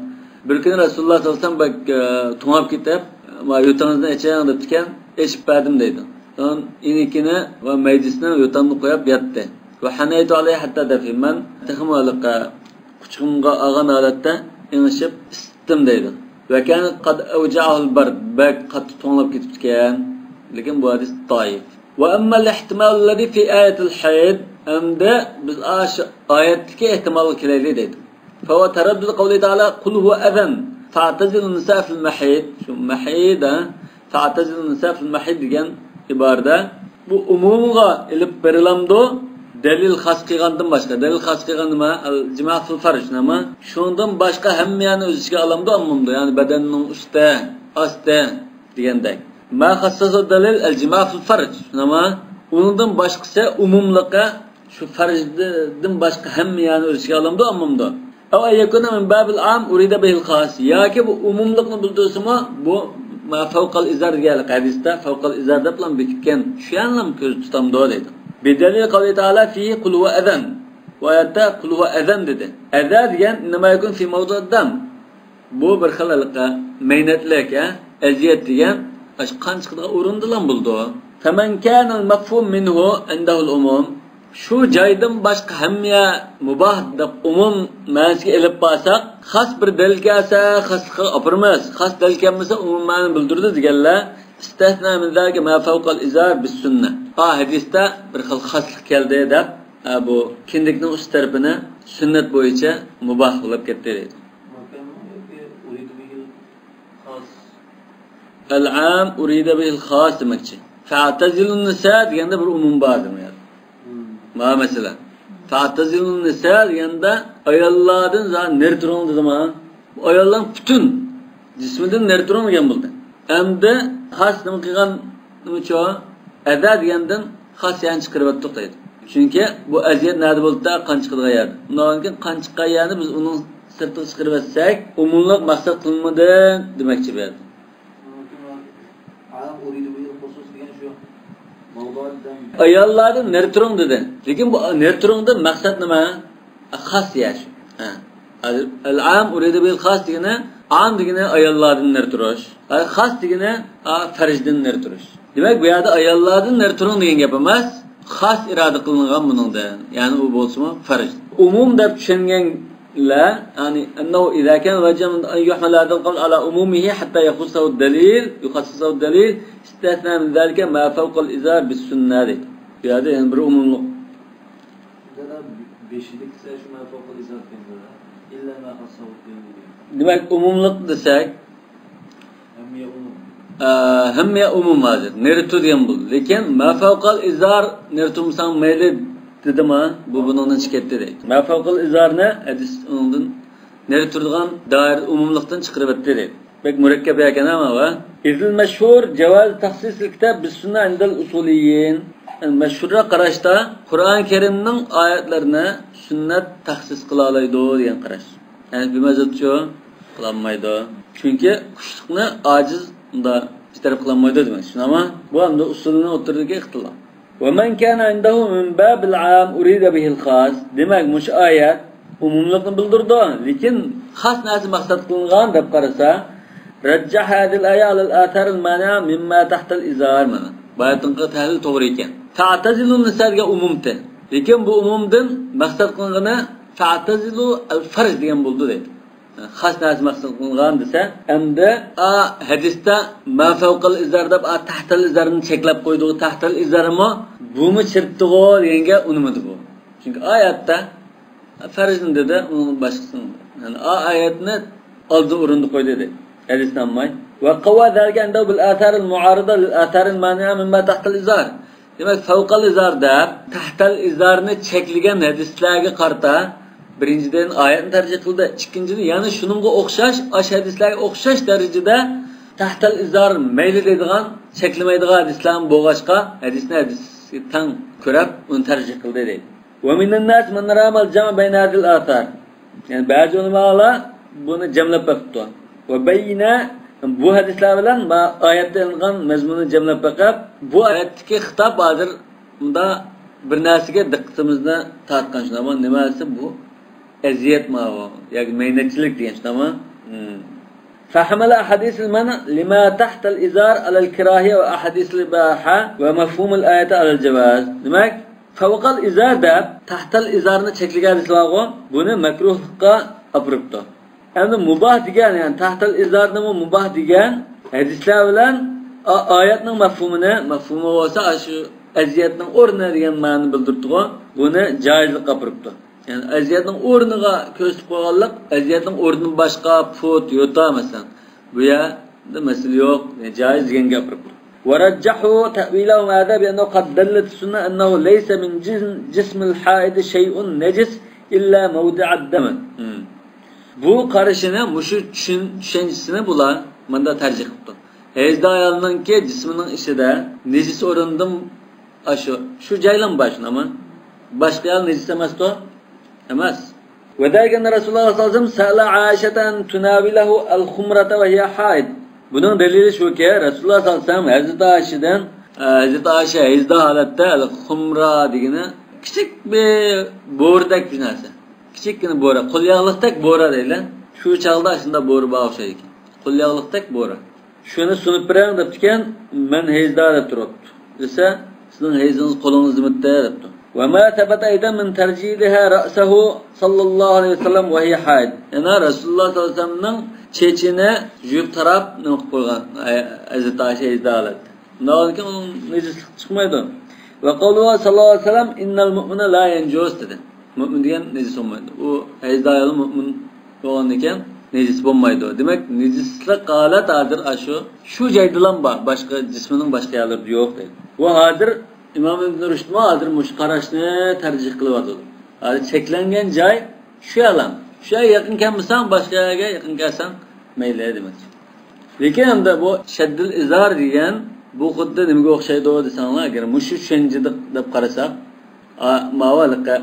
بىر كۈنى رەسۇلۇللاھ سەللەللاھۇ ئەلەيھى ۋەسەللەم بەك، ئە، توڭلاپ كېتىپ، ما يوتىڭىزنى ئېچىڭ دەپتىكەن، ئېچىپ بەردىم دەيدۇ. سوڭ ئىنىكىنى ۋە مەيدىسىنى يوتامدا قويۇپ ياتتى. وحنيت عليه حتى دفي، مەن تېخىمۇ ھېلىقى قۇچىقىمغا ئالغان ھالەتتە ئېڭىشىپ ئىسسىتتىم دەيدۇ. وكان قد أوجعه البرد، بەك قاتتىق توڭلاپ كېتىپتىكەن. لېكىن بۇ ھەدىس زەئىپ. وأما الاحتمال الذي في آية الحيض، ئەمدى بىز ئاشۇ ئايەتتىكى ئېھتىمالغا كېلەيلى دەيدۇ. فهو تردد قوله تعالى: قل هو أذى فاعتزلوا النساء في المحيض. شۇ مەھىد، ھە؟ فاعتزلوا النساء في المحيض دېگەن ئىبارىدە بۇ ئومۇمغا ئېلىپ بېرىلامدۇ؟ دەلىل خاس قىلغاندىن باشقا، دەلىل خاس قىلغان نېمە؟ الجماع في الفرج نېمە؟ شۇنىڭدىن باشقا ھەممە يەرنى ئۆز ئىچىگە ئالامدۇ، ئالمامدۇ؟ يەنى بەدەننىڭ ئۈستى، ئاستى دېگەندەك. ما خصصه الدليل الجماع في الفرج نېمە؟ ئۇنىڭدىن باشقىسى ئومۇملۇقى شۇ پەرجدىن باشقا ھەممە يەرنى ئۆز ئىچىگە ئالامدۇ، ئالمامدۇ؟ أو أن يكون من باب العام أريد به الخاص. ياكى بۇ ئومۇملۇقنى بىلدۈرسىمۇ، بۇ ما فوقال ئىزار دېگەنلىك ھەدىستە فوقال ئىزار دەپلا بېكىتكەن، شۇ يەرنىلا كۆز تۇتامدۇ دەيدۇ. بدليل قوله تعالى فيه قل هو أذى. بۇ ئايەتتە قل هو أذى دېدى. ئەزا دېگەن إنما يكون في موضع الدم. بۇ بىر خىل ھېلىقى مەينەتلىك، ھە؟ ئەزىيەت دېگەن ئاشۇ قان چىقىدىغان ئورۇندىلا بولىدۇ. فمن كان المفهوم منه عنده العموم. شۇ جايدىن باشقا ھەممە يەر مۇباھ دەپ ئومۇم مەنىسىگە ئېلىپ بارساق، خاس بىر دەلىل كەلسە خاسلىققا ئاپىرىمىز، خاس دەلىل كەلمىسە ئومۇم مەنىنى بىلدۈرىدۇ دېگەنلەر، استثنى من ذلك ما فوق الإزار بالسنة. ئا ھەدىستە بىر خىل خاسلىق كەلدى دەپ، ئە، بۇ كىندىكنىڭ ئۈست تەرىپىنى سۈننەت بويىچە مۇباھ قىلىپ كەتتى دەيدۇ. العام أريد به الخاص دېمەكچى. فاعتزلوا النساء دېگەندە بىر ئومۇم بار دېمەيدۇ. ما مەسىلە. فاعتزلوا النساء دېگەندە ئاياللاردىن زادى نېرى تۇرۇڭ دېدىما؟ ئاياللارنىڭ پۈتۈن جىسمىدىن نېرى تۇرۇڭ دېگەن بولدى. ئەمدى خاس نېمە قىلغان نېمىچۇ؟ ئەزا دېگەندىن خاس يەرنى چىقىرىۋەتتۇق دەيدۇ. چۈنكى بۇ ئەزىيەت نەدە بولدى؟ قان چىقىدىغان يەردە. ئۇنداق بولغاندىكىن قان چىققان يەرنى بىز ئۇنىڭ سىرتىغا چىقىرىۋەتسەك، ئومۇملۇق مەقسەت قىلىنمىدى دېمەكچى بۇ يەردە. ئاياللاردىن نېرى تۇرۇڭ دېدى. لېكىن بۇ نېرى تۇرۇڭدىن مەقسەت نېمە؟ خاس يەر شۇ. ھە. ئەل-ئام ئۇرىدە بىل خاس دېگىنى، ئام دېگىنى ئاياللاردىن نېرى تۇرۇش. خاس دېگىنى، ئا، پەرجدىن نېرى تۇرۇش. دېمەك، بۇ يەردە ئاياللاردىن نېرى تۇرۇڭ دېگەن گەپ ئەمەس، خاس ئىرادە قىلىنغان بۇنىڭدىن. يەنى ئۇ بولسىمۇ پەرج. ئومۇم دەپ چۈشەنگەنلەر، يەنى، أنه إذا كان واجبا أن يحمل هذا القول على عمومه حتى يخصه الدليل، يخصصه الدليل، استثنى من ذلك ما فوق الإزار بالسنة دەيدۇ. بۇ يەردە يەنە بىر ئومۇملۇق. دادا، بېشىدىكىسى شۇ ما فوق الإزار دېگەن دادا. إلا ما خصه الدليل دېگەن. دېمەك، ئومۇملۇق دېسەك، ھەممە يەر ئومۇم. ئە، ھەممە يەر ئومۇم ھازىر. نېرى تۇر دېگەن بولدى. لېكىن ما فوقال ئىزار نېرى تۇرمىساڭ مەيلى دېدىما؟ بۇ بۇنىڭدىن چىقىپ كەتتى دەيدۇ. ما فوقال ئىزارنى ھەدىس ئۇنىڭدىن نېرى تۇرىدىغان دائىرە ئومۇملۇقتىن چىقىرىۋەتتى دەيدۇ. بەك مۇرەككەپ ئىكەن، ئەمما ۋە. إذ المشهور جواز تخصيص الكتاب بالسنة عند الأصوليين. مەشھۇرراق قاراشتا قۇرئان كەرىمنىڭ ئايەتلىرىنى سۈننەت تەخسىس قىلالايدۇ دېگەن قاراش. ھەنەفىي مەزھەپچۇ؟ قىلالمايدۇ. چۈنكى كۈچلۈكنى ئاجىز ئۇندا بىر تەرەپ قىلالمايدۇ دېمەك. شۇنداقمۇ؟ بۇ ئەمدى ئۇسۇلنىڭ ئوتتۇرىدىكى ئىختىلاپ. ومن كان عنده من باب العام أريد به الخاص. دېمەك، مۇشۇ ئايەت ئومۇملۇقنى بىلدۈرىدۇ، لېكىن خاس نەرسە مەقسەت قىلىنغان دەپ قارىسا، رجح هذه الآية على الآثار المانعة مما تحت الإزار. مانا بۇ ئايەتنىڭ تەھلىلى توغرا ئىكەن. فاعتزلوا النساء دېگەن ئومۇمتى. لېكىن بۇ ئومۇمدىن مەقسەت قىلىنغىنى فاعتزلوا الفرج دېگەن بولدى دەيدۇ. خاس نەرسە مەقسەت قىلىنغان دېسە، ئەمدى ئا ھەدىستە ما فەۋقەل ئىزار دەپ، ئا تەھتەل ئىزارنى چەكلەپ قويدۇغۇ، تەھتەل ئىزارمۇ بۇمۇ چىرىپتىغۇ دېگەنگە ئۇنىمىدى بۇ. چۈنكى ئايەتتە پەرجنى دېدى، ئۇنىڭ باشقىسىنى. يەنى ئا ئايەتنى ئالدى ئورۇندا قويدى دەيدۇ. ھەدىسنى ئالماي. وقوى ذلك عنده بالآثار المعارضة للآثار المانعة مما تحت الإزار. دېمەك، فەۋقەل ئىزار دەپ تەھتەل ئىزارنى چەكلىگەن ھەدىسلەرگە قارىتا، بىرىنچىدىن، ئايەتنى تەرجىھ قىلدى. ئىككىنچىدىن، يەنە شۇنىڭغا ئوخشاش، ئاشۇ ھەدىسلەرگە ئوخشاش دەرىجىدە تەھتەل ئىزار مەيلى دەيدىغان، چەكلىمەيدىغان ھەدىسلەرمۇ بولغاچقا، ھەدىسنى ھەدىسكە تەڭ كۆرۈپ، ئۇنى تەرجىھ قىلدى دەيدۇ. ومن الناس من رام الجمع بين هذه الآثار. يەنى بەزى ئۆلىمالار بۇنى جەملەپ بېقىپتۇ. وبين، بۇ ھەدىسلەر بىلەن ما ئايەتتە ئېلىنغان مەزمۇننى جەملەپ بېقىپ، بۇ ئايەتتىكى خىتاب ھازىر مۇندا بىر نەرسىگە دىققىتىمىزنى تارتقان، شۇنداقمۇ؟ نېمە دېسە، بۇ ئەزىيەت ماۋۇ ياكى مەينەتچىلىك دېگەن، شۇنداقمۇ؟ فحمل أحاديث المنع لما تحت الإزار على الكراهية وأحاديث الإباحة ومفهوم الآية على الجواز. دېمەك، فەۋقەل ئىزار دەپ تەھتەل ئىزارنى چەكلىگەن ھەدىس بارغۇ، بۇنى مەكرۇھلۇققا ئاپىرىپتۇ. ئەمدى مۇباھ دېگەن، يەنى تەھتەل ئىزارنىمۇ مۇباھ دېگەن ھەدىسلەر بىلەن ئا-، ئايەتنىڭ مەفھۇمىنى، مەفھۇمى بولسا ئاشۇ ئەزىيەتنىڭ ئورنى دېگەن مەنىنى بىلدۈرۈپتىغۇ، بۇنى جايىزلىققا ئاپىرىپتۇ. يەنى ئەزىيەتنىڭ ئورنىغا كۆرسىتىپ قويغانلىق، ئەزىيەتنىڭ ئورنىدىن باشقا پۇت، يوتا مەسىلەن. بۇ يەردە مەسىلە يوق، يەنى جايىز دېگەن گەپ. ورجحوا تأويله هذا بأنه قد دلت السنة أنه ليس من جسم، جسم الحائض شيء نجس إلا موضع الدم. بۇ قارىشىنى، مۇشۇ چۈشەن-، چۈشەنچىسىنى بۇلار مۇنداق تەرجىھ قىپتۇ. ھەيزدار ئايالنىڭكى جىسمىنىڭ ئىچىدە نىجىس ئورۇندىن ئاشۇ، شۇ جايلام بار شۇنداقمۇ؟ باشقا يەر نىجىس ئەمەستۇ؟ ئەمەس. وذلك أن رسول الله صلى الله عليه وسلم سأل عائشة أن تناوله الخمرة وهي حائض. بۇنىڭ دەلىلى شۇكى، رەسۇلۇللاھ سەللەللاھۇ ئەلەيھى ۋەسەللەم ھەزرىتى ئائىشىدىن، ئە، ھەزرىتى ئائىشە ھەيزدار ھالەتتە خۇمرا دېگىنى كىچىك بىر بورىدەك بىر نەرسە. كىچىككىنە بورا، قول ياغلىقتەك بورا دەيلى. شۇ چاغدا شۇنداق بورا بار ئوخشايدىكەن. قول ياغلىقتەك بورا. شۇنى سۇنۇپ بېرىڭ دەپتىكەن، مەن ھەيزدار دەپ تۇرۇپتۇ. دېسە، سىزنىڭ ھەيزىڭىز قولىڭىزدا دەپتۇ. وما ثبت أيضا من ترجيلها رأسه صلى الله عليه وسلم وهي حائض. يەنە رەسۇلۇللاھ سەللەللاھۇ ئەلەيھى ۋەسەللەمنىڭ چېچىنى يۇيۇپ تاراپ نېمە قىلىپ قويغان، ھەزرىتى ئائىشە ھەيزدار ھالەتتە. ئۇنداق بولغاندىكىن ئۇنىڭ نىجىسلىق چىقمايدۇ. وقوله صلى الله عليه وسلم إن المؤمن لا ينجس دېدى. مۆمىن دېگەن نىجىس بولمايدۇ. ئۇ ھەيزدار ئايال مۆمىن بولغاندىكىن نىجىس بولمايدۇ. دېمەك، نىجىسلىق ھالەت ھازىر ئاشۇ، شۇ جايدىلام بار. باشقا، جىسمىنىڭ باشقا يەرلىرىدە يوق دەيدۇ. بۇ ھازىر ئىمام ئىبن رۇشدمۇ ھازىر مۇشۇ قاراشنى تەرجىھ قىلىۋاتىدۇ. ھازىر چەكلەنگەن جاي شۇ يەرلەر. شۇ يەرگە يېقىن كەلمىسەڭ، باشقا يەرگە يېقىن كەلسەڭ مەيلى دېمەكچى. لېكىن ئەمدى بۇ شەددىل ئىزار دېگەن، بۇ خۇددى نېمىگە ئوخشايدۇ دېسەڭلار، ئەگەر مۇشۇ چۈشەنچىدە دەپ قارىساق، ئا، ماۋۇ ھېلىقى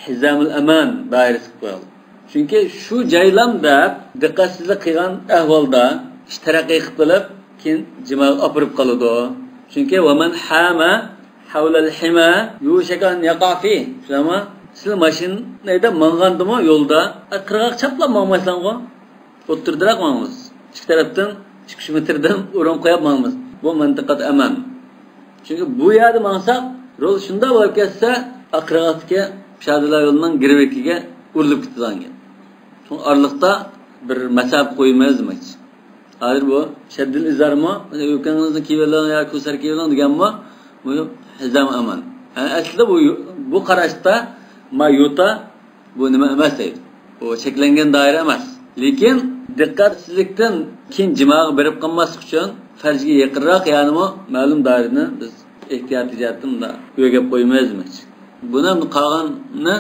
ھىزامۇل ئامان دائىرىسىگە قويايلى. چۈنكى شۇ جايلام دەپ دىققەتسىزلىك قىلغان ئەھۋالدا ئىش تەرەققىي قىلىپ قېلىپ، كېيىن جىماغا ئاپىرىپ قالىدۇ. چۈنكى ومن حام حول الحمى يوشك أن يقع فيه. شۇنداقمۇ؟ سىلەر ماشىنا ھەيدەپ ماڭغاندىمۇ يولدا، ئە، قىرغاققا چاپلا ماڭمايسىلەرغۇ. ئوتتۇرىدىراق ماڭىمىز. ئىككى تەرەپتىن ئىككى ئۈچ مېتىردىن ئورۇن قويۇپ ماڭىمىز. بۇ مەنتىقەت ئامان. چۈنكى بۇ يەردە ماڭساق، رول شۇنداق بولۇپ كەتسە، ئا، قىرغاقتىكى پىيادىلەر يولىنىڭ گىرۋىكىگە ئۇرۇلۇپ كېتىدىغان گەپ. شۇڭا ئارىلىقتا بىر مەساپە قويىمىز دېمەكچى. ھازىر بۇ شەددىل ئىزارمۇ، يوكىڭىزنى كىيىۋېلىڭ يا كوسەر كىيىۋېلىڭ دېگەنمۇ، بۇ ھىزام ئامان. يەنى ئەسلىدە بۇ، بۇ قاراشتا ما يوتا بۇ نېمە ئەمەس دەيدۇ. بۇ چەكلەنگەن دائىرە ئەمەس. لېكىن دىققەتسىزلىكتىن كېيىن جىماغا بېرىپ قالماسلىق ئۈچۈن پەرجگە يېقىنراق يەرنىمۇ مەلۇم دائىرىنى بىز ئېھتىياتىي جەھەتتىن مۇنداق يۆگەپ قويىمىز دېمەكچى. بۇنى قالغىنىنى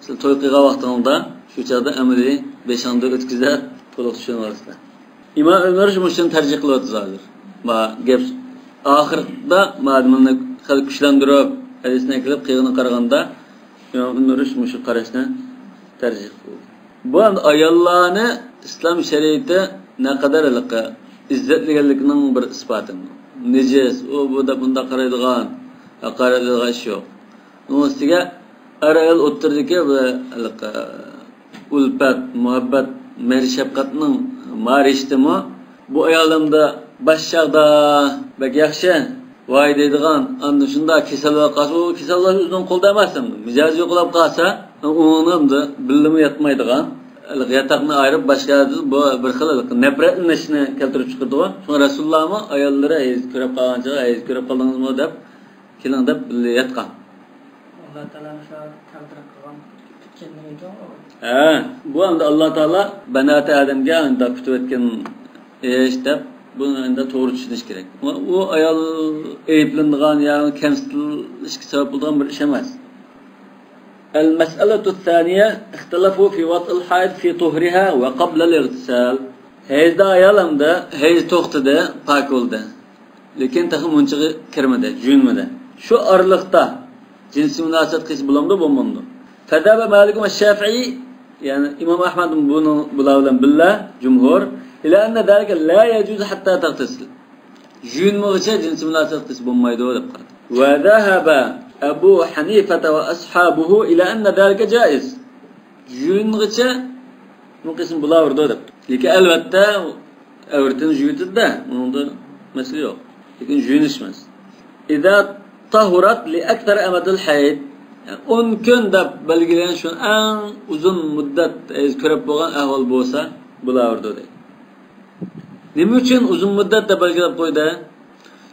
سىز توي قىلغان ۋاقتىڭىزدا شۇ چاغدا ئەمەلىي بېشىڭدا ئۆتكۈزۈپ تولۇق چۈشىنىۋالىسىلەر. ئىمام ئىبن رۇشد مۇشۇنى تەرجىھ قىلىۋاتىدۇ ھازىر. ما گەپ ئاخىرىدا مادىمىنى خېلى كۈچلەندۈرۈپ، ھەدىسنى ئەكېلىپ قىلغىنىغا قارىغاندا، ئىمام ئىبن رۇشد مۇشۇ قاراشنى تەرجىھ قىلدى. بۇ ئەمدى ئاياللارنى ئىسلام شەرىئىتى نەقەدەر ھېلىقى ئىززەتلىگەنلىكىنىڭ بىر ئىسپاتى. نىجىس، ئۇ بۇ دەپ بۇنداق قارايدىغان، ھاقارەتلەيدىغان ئىش يوق. ئۇنىڭ ئۈستىگە ئەر-ئايال ئوتتۇرىدىكى بۇ ھېلىقى ئۈلپەت، مۇھەببەت، مېھىر-شەپقەتنىڭ مارىشتىمۇ بۇ ئايالىمدا باش چاغدا بەك ياخشى، ۋاي دەيدىغان، ئاندىن شۇنداق كېسەل بولۇپ قالسا، ئۇ كېسەل بولۇش ئۆزىنىڭ قولىدا ئەمەس ئەمدى. مىجەزى يوقىلاپ قالسا، ئۇنىڭ ئەمدى بىللىمۇ ياتمايدىغان، ياتاقنى ئايرىپ باشقا يەردە بۇ بىر خىل نەپرەتلىنىشنى كەلتۈرۈپ چىقىرىدىغۇ. شۇڭا رەسۇلۇللامۇ ئاياللىرى ھەيز كۆرۈپ قالغان چاغدا، ھەيز كۆرۈپ قالدىڭىزمۇ دەپ، كېلىڭ دەپ بىللە ياتقان. ئاللا تائالانىڭ شۇ تەقدىر قىلغان پۈتكەن نېمىدۇ؟ ھە، بۇ ئەمدى ئاللا تائالا بەناتى ئادەمگە ئۇنداق پۈتۈۋەتكەن ئىش دەپ، بۇنى ئەمدى توغرا چۈشىنىش كېرەك. ئۇ ئايال ئەيىبلىنىدىغان يا كەمسىتىلىشكە سەۋەب بولىدىغان بىر ئىش ئەمەس. المسألة الثانية، اختلفوا في وضع الحائض في طهرها وقبل الاغتسال. ھەيزدار ئايال ئەمدى ھەيز توختىدى، پاك بولدى. لېكىن تېخى مۇنچىغا كىرمىدى، جۇيۇنمىدى. شۇ ئارىلىقتا جىنسىي مۇناسىۋەت قىلسا بولامدۇ، بولمامدۇ؟ فذهب مالك والشافعي، يەنى ئىمام ئەھمەد بۇنىڭ، بۇلار بىلەن بىللە، جۇمھۇر، إلى أن ذلك لا يجوز حتى تغتسل. جۇيۇنمىغۇچە جىنسىي مۇناسىۋەت قىلسا بولمايدۇ دەپ قارىدى. وذهب أبو حنيفة وأصحابه إلى أن ذلك جائز. جۇيۇنغىچە بۇ قىسىم بولاۋېرىدۇ دەپتۇ. لېكىن ئەلۋەتتە ئەۋرىتىنى جۇيۇتىدۇ-دە، ئۇنىڭدا مەسىلە يوق. لېكىن جۇيۇنۇش ئەمەس. إذا طهرت لأكثر أمد الحيض، يەنى ئون كۈن دەپ بەلگىلىگەن شۇ ئەڭ ئۇزۇن مۇددەت ھەيز كۆرۈپ بولغان ئەھۋال بولسا بولاۋېرىدۇ دەيدۇ. نېمە ئۈچۈن ئۇزۇن مۇددەت دەپ بەلگىلەپ قويدى؟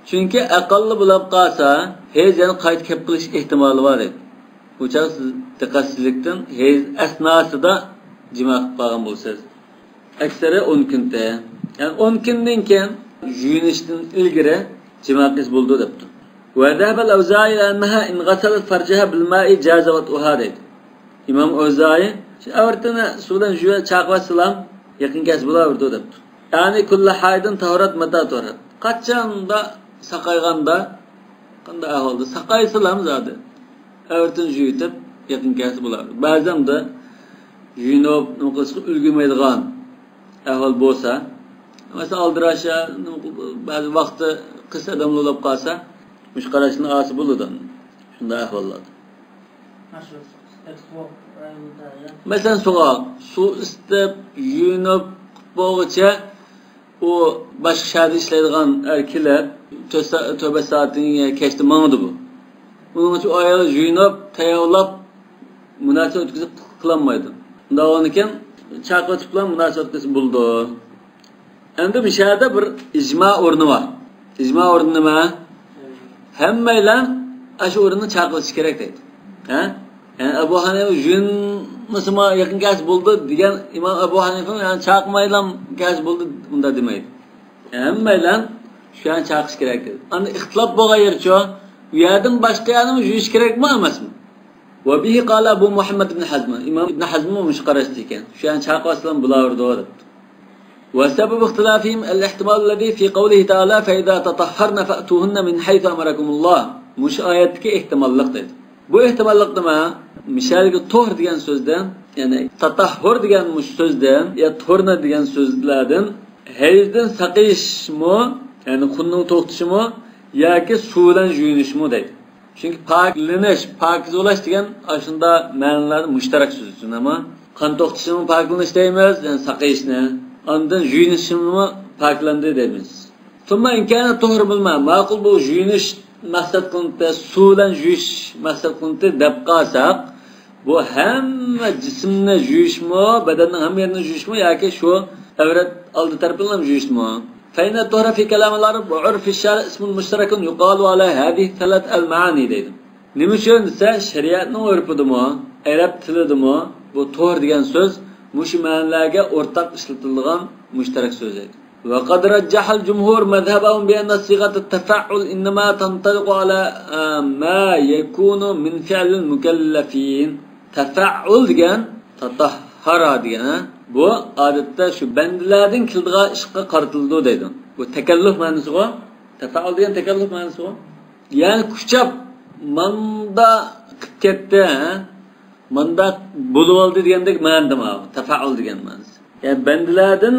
چۈنكى ئەقەللى بولاپ قالسا ھەيز يەنە قايتا كېلىپ قېلىش ئېھتىمالى بار دەيدۇ. ئۇ چاغ سىز دىققەتسىزلىكتىن ھەيز ئەسناسىدا جىما قىلىپ قالغان بولىسىز. ئەكسەرى ئون كۈندە. يەنى ئون كۈندىن كېيىن يۇيۇنۇشتىن ئىلگىرى جىما قىلسا بولىدۇ دەپتۇ. وذهب الأوزاعي إلى أنها إن غسلت فرجها بالماء جاز وطئها دەيدۇ. ئىمام ئەۋزائىي، شۇ ئەۋرىتىنى سۇ بىلەن يۇيۇپ چاقىۋەتسىلام يېقىن كەلسە بولاۋېرىدۇ دەپتۇ. يەنى كل حائض طهرت متى طهرت. قاچاندا ساقايغاندا، قانداق ئەھۋالدا ساقايسىلام زادى ئەۋرىتىنى يۇيۇتۇپ يېقىن كەلسە بولاۋېرىدۇ. بەزەندە يۇيۇنۇپ نېمە قىلىشقا ئۈلگۈرمەيدىغان ئەھۋال بولسا، مەسىلەن، ئالدىراش، بەزى ۋاقتى قىس ئادەم بولۇپ قالسا، مۇشۇ قاراشنى ئالسا بولىدۇ. شۇنداق ئەھۋاللاردا. مەسىلەن، سوغۇق سۇ ئىسسىتىپ، يۇيۇنۇپ، قىلىپ بولغۇچە، ئۇ باشقا شەھەردە ئىشلەيدىغان ئەر كېلىپ، تۆت سا-، تۆت بەش سائەتتىن كېيىن كەچتە ماڭىدۇ بۇ. ئۇنىڭ ئۈچۈن ئۇ ئايال يۇيۇنۇپ، تەييارلاپ، مۇناسىۋەت ئۆتكۈزۈپ قىلالمايدۇ. ئۇنداق بولغاندىكىن، چاقىۋېتىپلا مۇناسىۋەت قىلسا بولىدۇ. ئەمدى بۇ يەردە بىر ئىجما ئورنى بار. ئىجما ئورنى نېمە؟ ھەممەيلەن ئاشۇ ئورۇننى چاقىۋېتىش كېرەك دەيدۇ. ھە؟ يەنى ئەبۇ ھەنىفە يۇيۇنمىسىمۇ يېقىن كەلسە بولىدۇ دېگەن ئىمام ئەبۇ ھەنىفە، يەنى چاقىمايلا كەلسە بولىدۇ، ئۇنداق دېمەيدۇ. ھەممەيلەن شۇ يەرنى چاقىش كېرەك دەيدۇ. ئاندىن ئىختىلاپ بولغان يېرىچۇ، ئۇ يەردىن باشقا يەرنىمۇ يۇيۇش كېرەكمۇ ئەمەسمۇ؟ وبه قال أبو محمد بن حزم. ئىمام ئىبن ھەزممۇ مۇشۇ قاراشتا ئىكەن. شۇ يەرنى چاقىۋەتسىلام بولاۋېرىدۇ دەپتۇ. وسبب اختلافهم الاحتمال الذي في قوله تعالى فإذا تطهرن فأتوهن من حيث أمركم الله. مۇشۇ ئايەتتىكى ئېھتىماللىق دەيدۇ. بۇ ئېھتىماللىق نېمە؟ مىشەلگە توھر دېگەن سۆزدىن، يەنى تاتاھھۇر دېگەن مۇشۇ سۆزدىن، يا توھرنە دېگەن سۆزلەردىن ھەيزدىن ساقىيىشمۇ، يەنى قاننىڭ توختىشىمۇ ياكى سۇ بىلەن يۇيۇنۇشمۇ دەيدۇ. چۈنكى پاكلىنىش، پاكىز بولاش دېگەن ئاشۇنداق مەنىلەردە مۇشتەرەك سۆز ئۈچۈن، ئەمما قان توختىشىمۇ پاكلىنىش دەيمىز، يەنى ساقىيىشنى. ئاندىن يۇيۇنۇشىمۇ پاكلاندى دەيمىز. ثم إن كان طهر بالماء. ماقۇل، بۇ يۇيۇنۇش مەقسەت قىلىنىپتۇ، سۇ بىلەن يۇيۇش مەقسەت قىلىنىپتۇ دەپ قالساق، بۇ ھەممە جىسىمنى يۇيۇشمۇ، بەدەننىڭ ھەممە يېرىنى يۇيۇشمۇ ياكى شۇ ئەۋرەت ئالدى تەرىپىنىلا يۇيۇشمۇ؟ فإن الطهر في كلام العرب وعرف الشارع اسم مشترك يقال على هذه الثلاث المعاني دەيدۇ. نېمە ئۈچۈن دېسە، شەرىئەتنىڭ ئۆرپىدىمۇ، ئەرەب تىلىدىمۇ بۇ توھر دېگەن سۆز مۇشۇ مەنىلەرگە ئورتاق ئىشلىتىلىدىغان مۇشتەرەك سۆز دەيدۇ. وقد رجح الجمهور مذهبهم بأن صيغة التفعل إنما تنطلق على، آ، ما يكون من فعل المكلفين. تەفەئۇل دېگەن، تاتەھھەرە دېگەن، ھە؟ بۇ ئادەتتە شۇ بەندىلەردىن كېلىدىغان ئىشقا قارىتىلىدۇ دەيدۇ. بۇ تەكەللۇپ مەنىسىغۇ. تەفەئۇل دېگەن تەكەللۇپ مەنىسىغۇ. يەنى كۇچاپ ماندا قىپ كەتتى، ھە؟ ماندا بولۇۋالدى دېگەندەك مەنىدە ماۋۇ تەفەئۇل دېگەن مەنىسى. يەنى بەندىلەردىن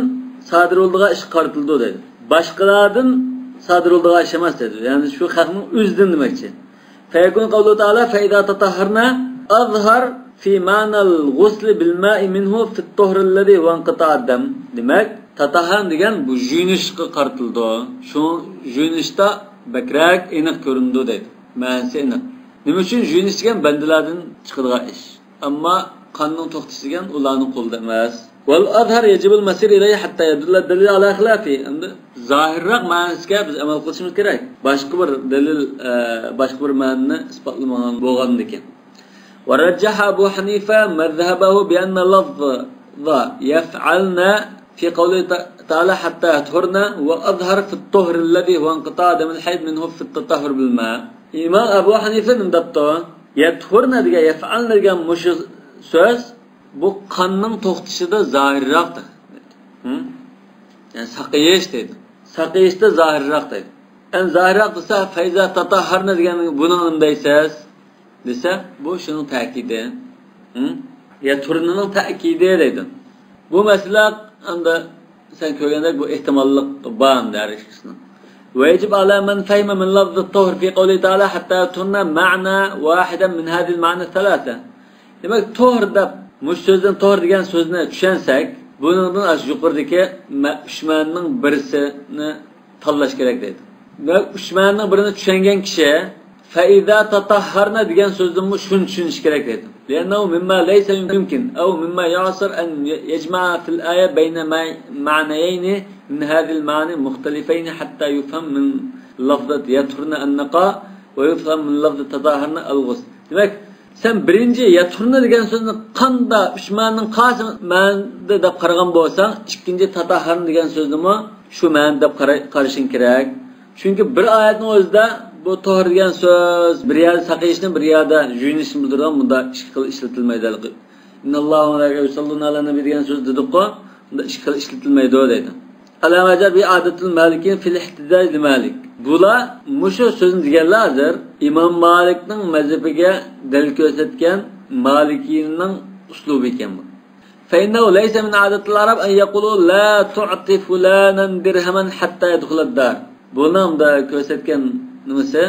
سادىر بولىدىغان ئىشقا قارىتىلىدۇ دەيدۇ. باشقىلاردىن سادىر بولىدىغان ئىش ئەمەس دەيدۇ. يەنى شۇ خەقنىڭ ئۆزىدىن دېمەكچى. فيكون قوله تعالى فإذا تطهرن أظهر في معنى الغسل بالماء منه في الطهر الذي هو انقطاع الدم. دېمەك، تاتەھھەر دېگەن بۇ يۇيۇنۇشقا قارىتىلىدۇ. شۇ يۇيۇنۇشتا بەكرەك ئېنىق كۆرۈنىدۇ دەيدۇ. مەنىسى ئېنىق. نېمە ئۈچۈن؟ يۇيۇنۇش دېگەن بەندىلەردىن چىقىدىغان ئىش. ئەمما قاننىڭ توختىشى دېگەن ئۇلارنىڭ قولىدا ئەمەس. والأظهر يجب المسير إليه حتى يدل الدليل على خلافه. ئەمدى زاھىرراق مەنىسىگە بىز ئەمەل قىلىشىمىز كېرەك. باشقا بىر دەلىل، ئە، باشقا بىر مەنىنى ئىسپاتلىمىغان بولغاندىكىن. ورجح أبو حنيفة مذهبه بأن لفظ يفعلن في قوله تعالى حتى يطهرن وأظهر في الطهر الذي هو انقطاع دم الحيض منه في التطهر بالماء. ئىمام ئەبۇ ھەنىفە نېمە دەپتۇ؟ يطهرن دېگەن، يفعلن دېگەن مۇشۇ سۆز بۇ قاننىڭ توختىشىدا زاھىرراق دەيدۇ. ھە؟ يەنى ساقىيىش دەيدۇ. ساقىيىشتا زاھىرراق دەيدۇ. ئەمدى زاھىرراق دېسە، فەيزا تاتەھھەرنە دېگەن بۇنىڭ نېمە دەيسىز؟ دېسە، بۇ شۇنىڭ تەكىدى. ھە؟ يطهرننىڭ تەكىدى دەيدۇ. بۇ مەسىلە ئەمدى سەن كۆرگەندەك بۇ ئېھتىماللىق بار ئەمدى ھەر ئىككىسىنىڭ. ويجب على من فهم من لفظ الطهر في قوله تعالى حتى يطهرن معنى واحدا من هذه المعاني الثلاثة. دېمەك، توھر دەپ، مۇشۇ سۆزدىن توھر دېگەن سۆزنى چۈشەنسەك، بۇنىڭدىن ئاشۇ يۇقىرىدىكى مە-، ئۈچ مەنىنىڭ بىرسىنى تاللاش كېرەك دەيدۇ. دېمەك، ئۈچ مەنىنىڭ بىرىنى چۈشەنگەن كىشى فەئىزا تاتەھھەرنە دېگەن سۆزدىنمۇ شۇنى چۈشىنىشى كېرەك دەيدۇ. لأنه مما ليس يمكن أو مما يعسر أن يجمع في الآية بين معنيين من هذه المعاني مختلفين حتى يفهم من لفظة يطهرن النقاء ويفهم من لفظة تطهرن الغسل. دېمەك، سەن بىرىنچى يەتھۇرنى دېگەن سۆزنى قاندا ئۈچ مەنىنىڭ قايسى مەنىدە دەپ قارىغان بولساڭ، ئىككىنچى تاتاھھارنى دېگەن سۆزنىمۇ شۇ مەنىدە دەپ قارا-، قارىشىڭ كېرەك. چۈنكى بىر ئايەتنىڭ ئۆزىدە بۇ تۇھۇر دېگەن سۆز بىر يەردە ساقىيىشنى، بىر يەردە يۇيۇنۇشنى بىلدۈرىدىغان مۇنداق ئىككى خىل ئىشلىتىلمەيدۇ. ئىنناللاھۇ ۋە مەلائىكەتۇھۇ يۇساللۇنە ئەلەن نەبىي دېگەن سۆز دېدۇققۇ، بۇنداق ئىككى خىل ئىشلىتىلمەيدۇ دەيدۇ. ئەلەمەجەر بى ئادەتىل مالىكىين فىل ئىھتىجاج لى مالىك. بۇلار مۇشۇ سۆزنى دېگەنلەر ھازىر ئىمام مالىكنىڭ مەزھىپىگە دەلىل كۆرسەتكەن مالىكىينىڭ ئۇسلۇبى ئىكەن بۇ. فإنه ليس من عادة العرب أن يقولوا لا تعط فلانا درهما حتى يدخل الدار. بۇنىڭ دا كۆرسەتكەن نېمىسى،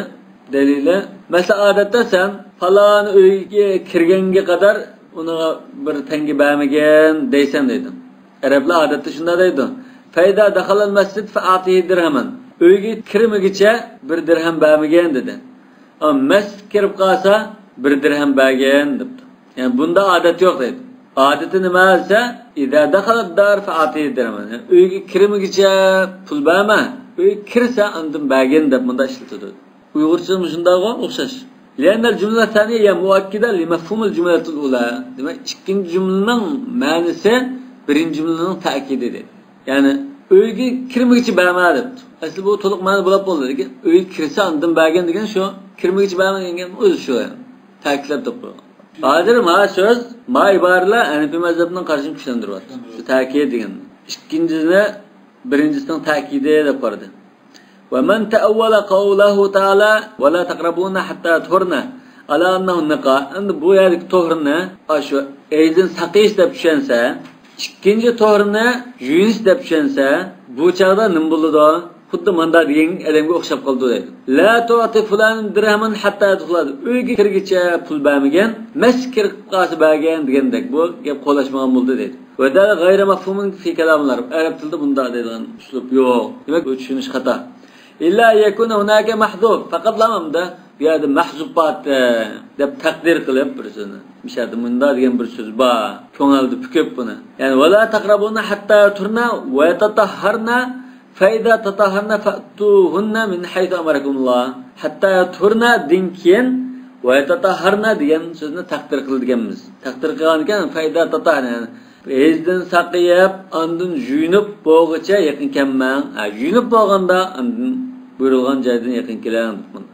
دەلىلى، مەسىلەن، ئادەتتە سەن پالان ئۆيگە كىرگەنگە قەدەر ئۇنىڭغا بىر تەڭگە بەرمىگىن دەيسەن دەيدۇ. ئەرەبلەر ئادەتتە شۇنداق دەيدۇ. فإذا دخل المسجد فأعطه درهما. ئۆيگە كىرمىگىچە بىر دىرھەم بەرمىگىن دېدى. ئەمما مەسچىتكە كىرىپ قالسا، بىر دىرھەم بەرگىن دەپتۇ. يەنى بۇندا ئادەت يوق دەيدۇ. ئادىتى نېمە دېسە، إذا دخل الدار فأعطه درهما. يەنى ئۆيگە كىرمىگىچە پۇل بەرمە، ئۆيگە كىرسە ئاندىن بەرگىن دەپ مۇنداق ئىشلىتىدۇ. ئۇيغۇرچىسىمۇ شۇنداقغۇ ئوخشاش. لأن الجملة الثانية هي مؤكدة لمفهوم الجملة الأولى. دېمەك، ئىككىنچى جۈملىنىڭ مەنىسى بىرىنچى جۈملىنىڭ تەكىدى دەيدۇ. يەنى ئۆيگە كىرمىگىچە بەرمە دەپتۇ. ئەسلى بۇ تولۇق مەنە بولۇپ بولدى. لېكىن ئۆيگە كىرسە ئاندىن بەرگىن دېگەن شۇ. كىرمىگىچە بەرمە دېگەن گەپ ئۆزى شۇ، يەنى. تەكىتلەپ تۇرۇپ قويغان. ھازىر ما سۆز، ما ئىبارىلەر ھەنىفىي مەزھەپنىڭ قارىشىنى كۈچلەندۈرۈۋاتىدۇ. شۇ تەكىت دېگەن. ئىككىنچىسىنى بىرىنچىسىنىڭ تەكىدى دەپ قارىدى. ومن تأول قوله تعالى ولا تقربوهن حتى يطهرن على أنه النقاء. ئەمدى بۇ يەردىكى تۇھرنى، ئاشۇ ئەيدىن ساقىيىش دەپ چۈشەنسە، ئىككىنچى تۇھرنى يۇيۇنۇش دەپ چۈشەنسە، بۇ چاغدا نېمە بولىدۇ؟ خۇددى ماندا دېگەن ئادەمگە ئوخشاپ قالىدۇ دەيدۇ. لا تعط فلانا درهما حتى يدخل. ئۆيگە كىرگىچە پۇل بەرمىگىن، مەسچىتكە كىرىپ قالسا بەرگىن دېگەندەك بۇ گەپ قولاشمىغان بولدى دەيدۇ. وذلك غير مفهوم في كلام العرب. ئەرەب تىلىدا بۇنداق دەيدىغان ئۇسلۇب يوق. دېمەك، بۇ چۈشىنىش خاتا. إلا أن يكون هناك محذوف. پەقەتلا ئەمدى بۇ يەردە مەھزۇپات، ئە، دەپ تەقدىر قىلىپ بىر سۆزنى. مۇشۇ يەردە مۇنداق دېگەن بىر سۆز بار. كۆڭۈلدە پۈكۈپ بۇنى. يەنى، ولا تقربوهن حتى يطهرن ويتطهرن فإذا تطهرن فأتوهن من حيث أمركم الله. حتى يطهرن دىن كېيىن ويتطهرن دېگەن سۆزنى تەقدىر قىلىدىكەنمىز. تەقدىر قىلغانىكەن، فإذا تطهرن، يەنى، ھەيزدىن ساقىيىپ، ئاندىن يۇيۇنۇپ بولغۇچە يېقىن كەلمەڭ. ھە، يۇيۇنۇپ بولغاندا ئاندىن بۇيرۇلغان جايدىن يېقىن كېلىڭ دەپ.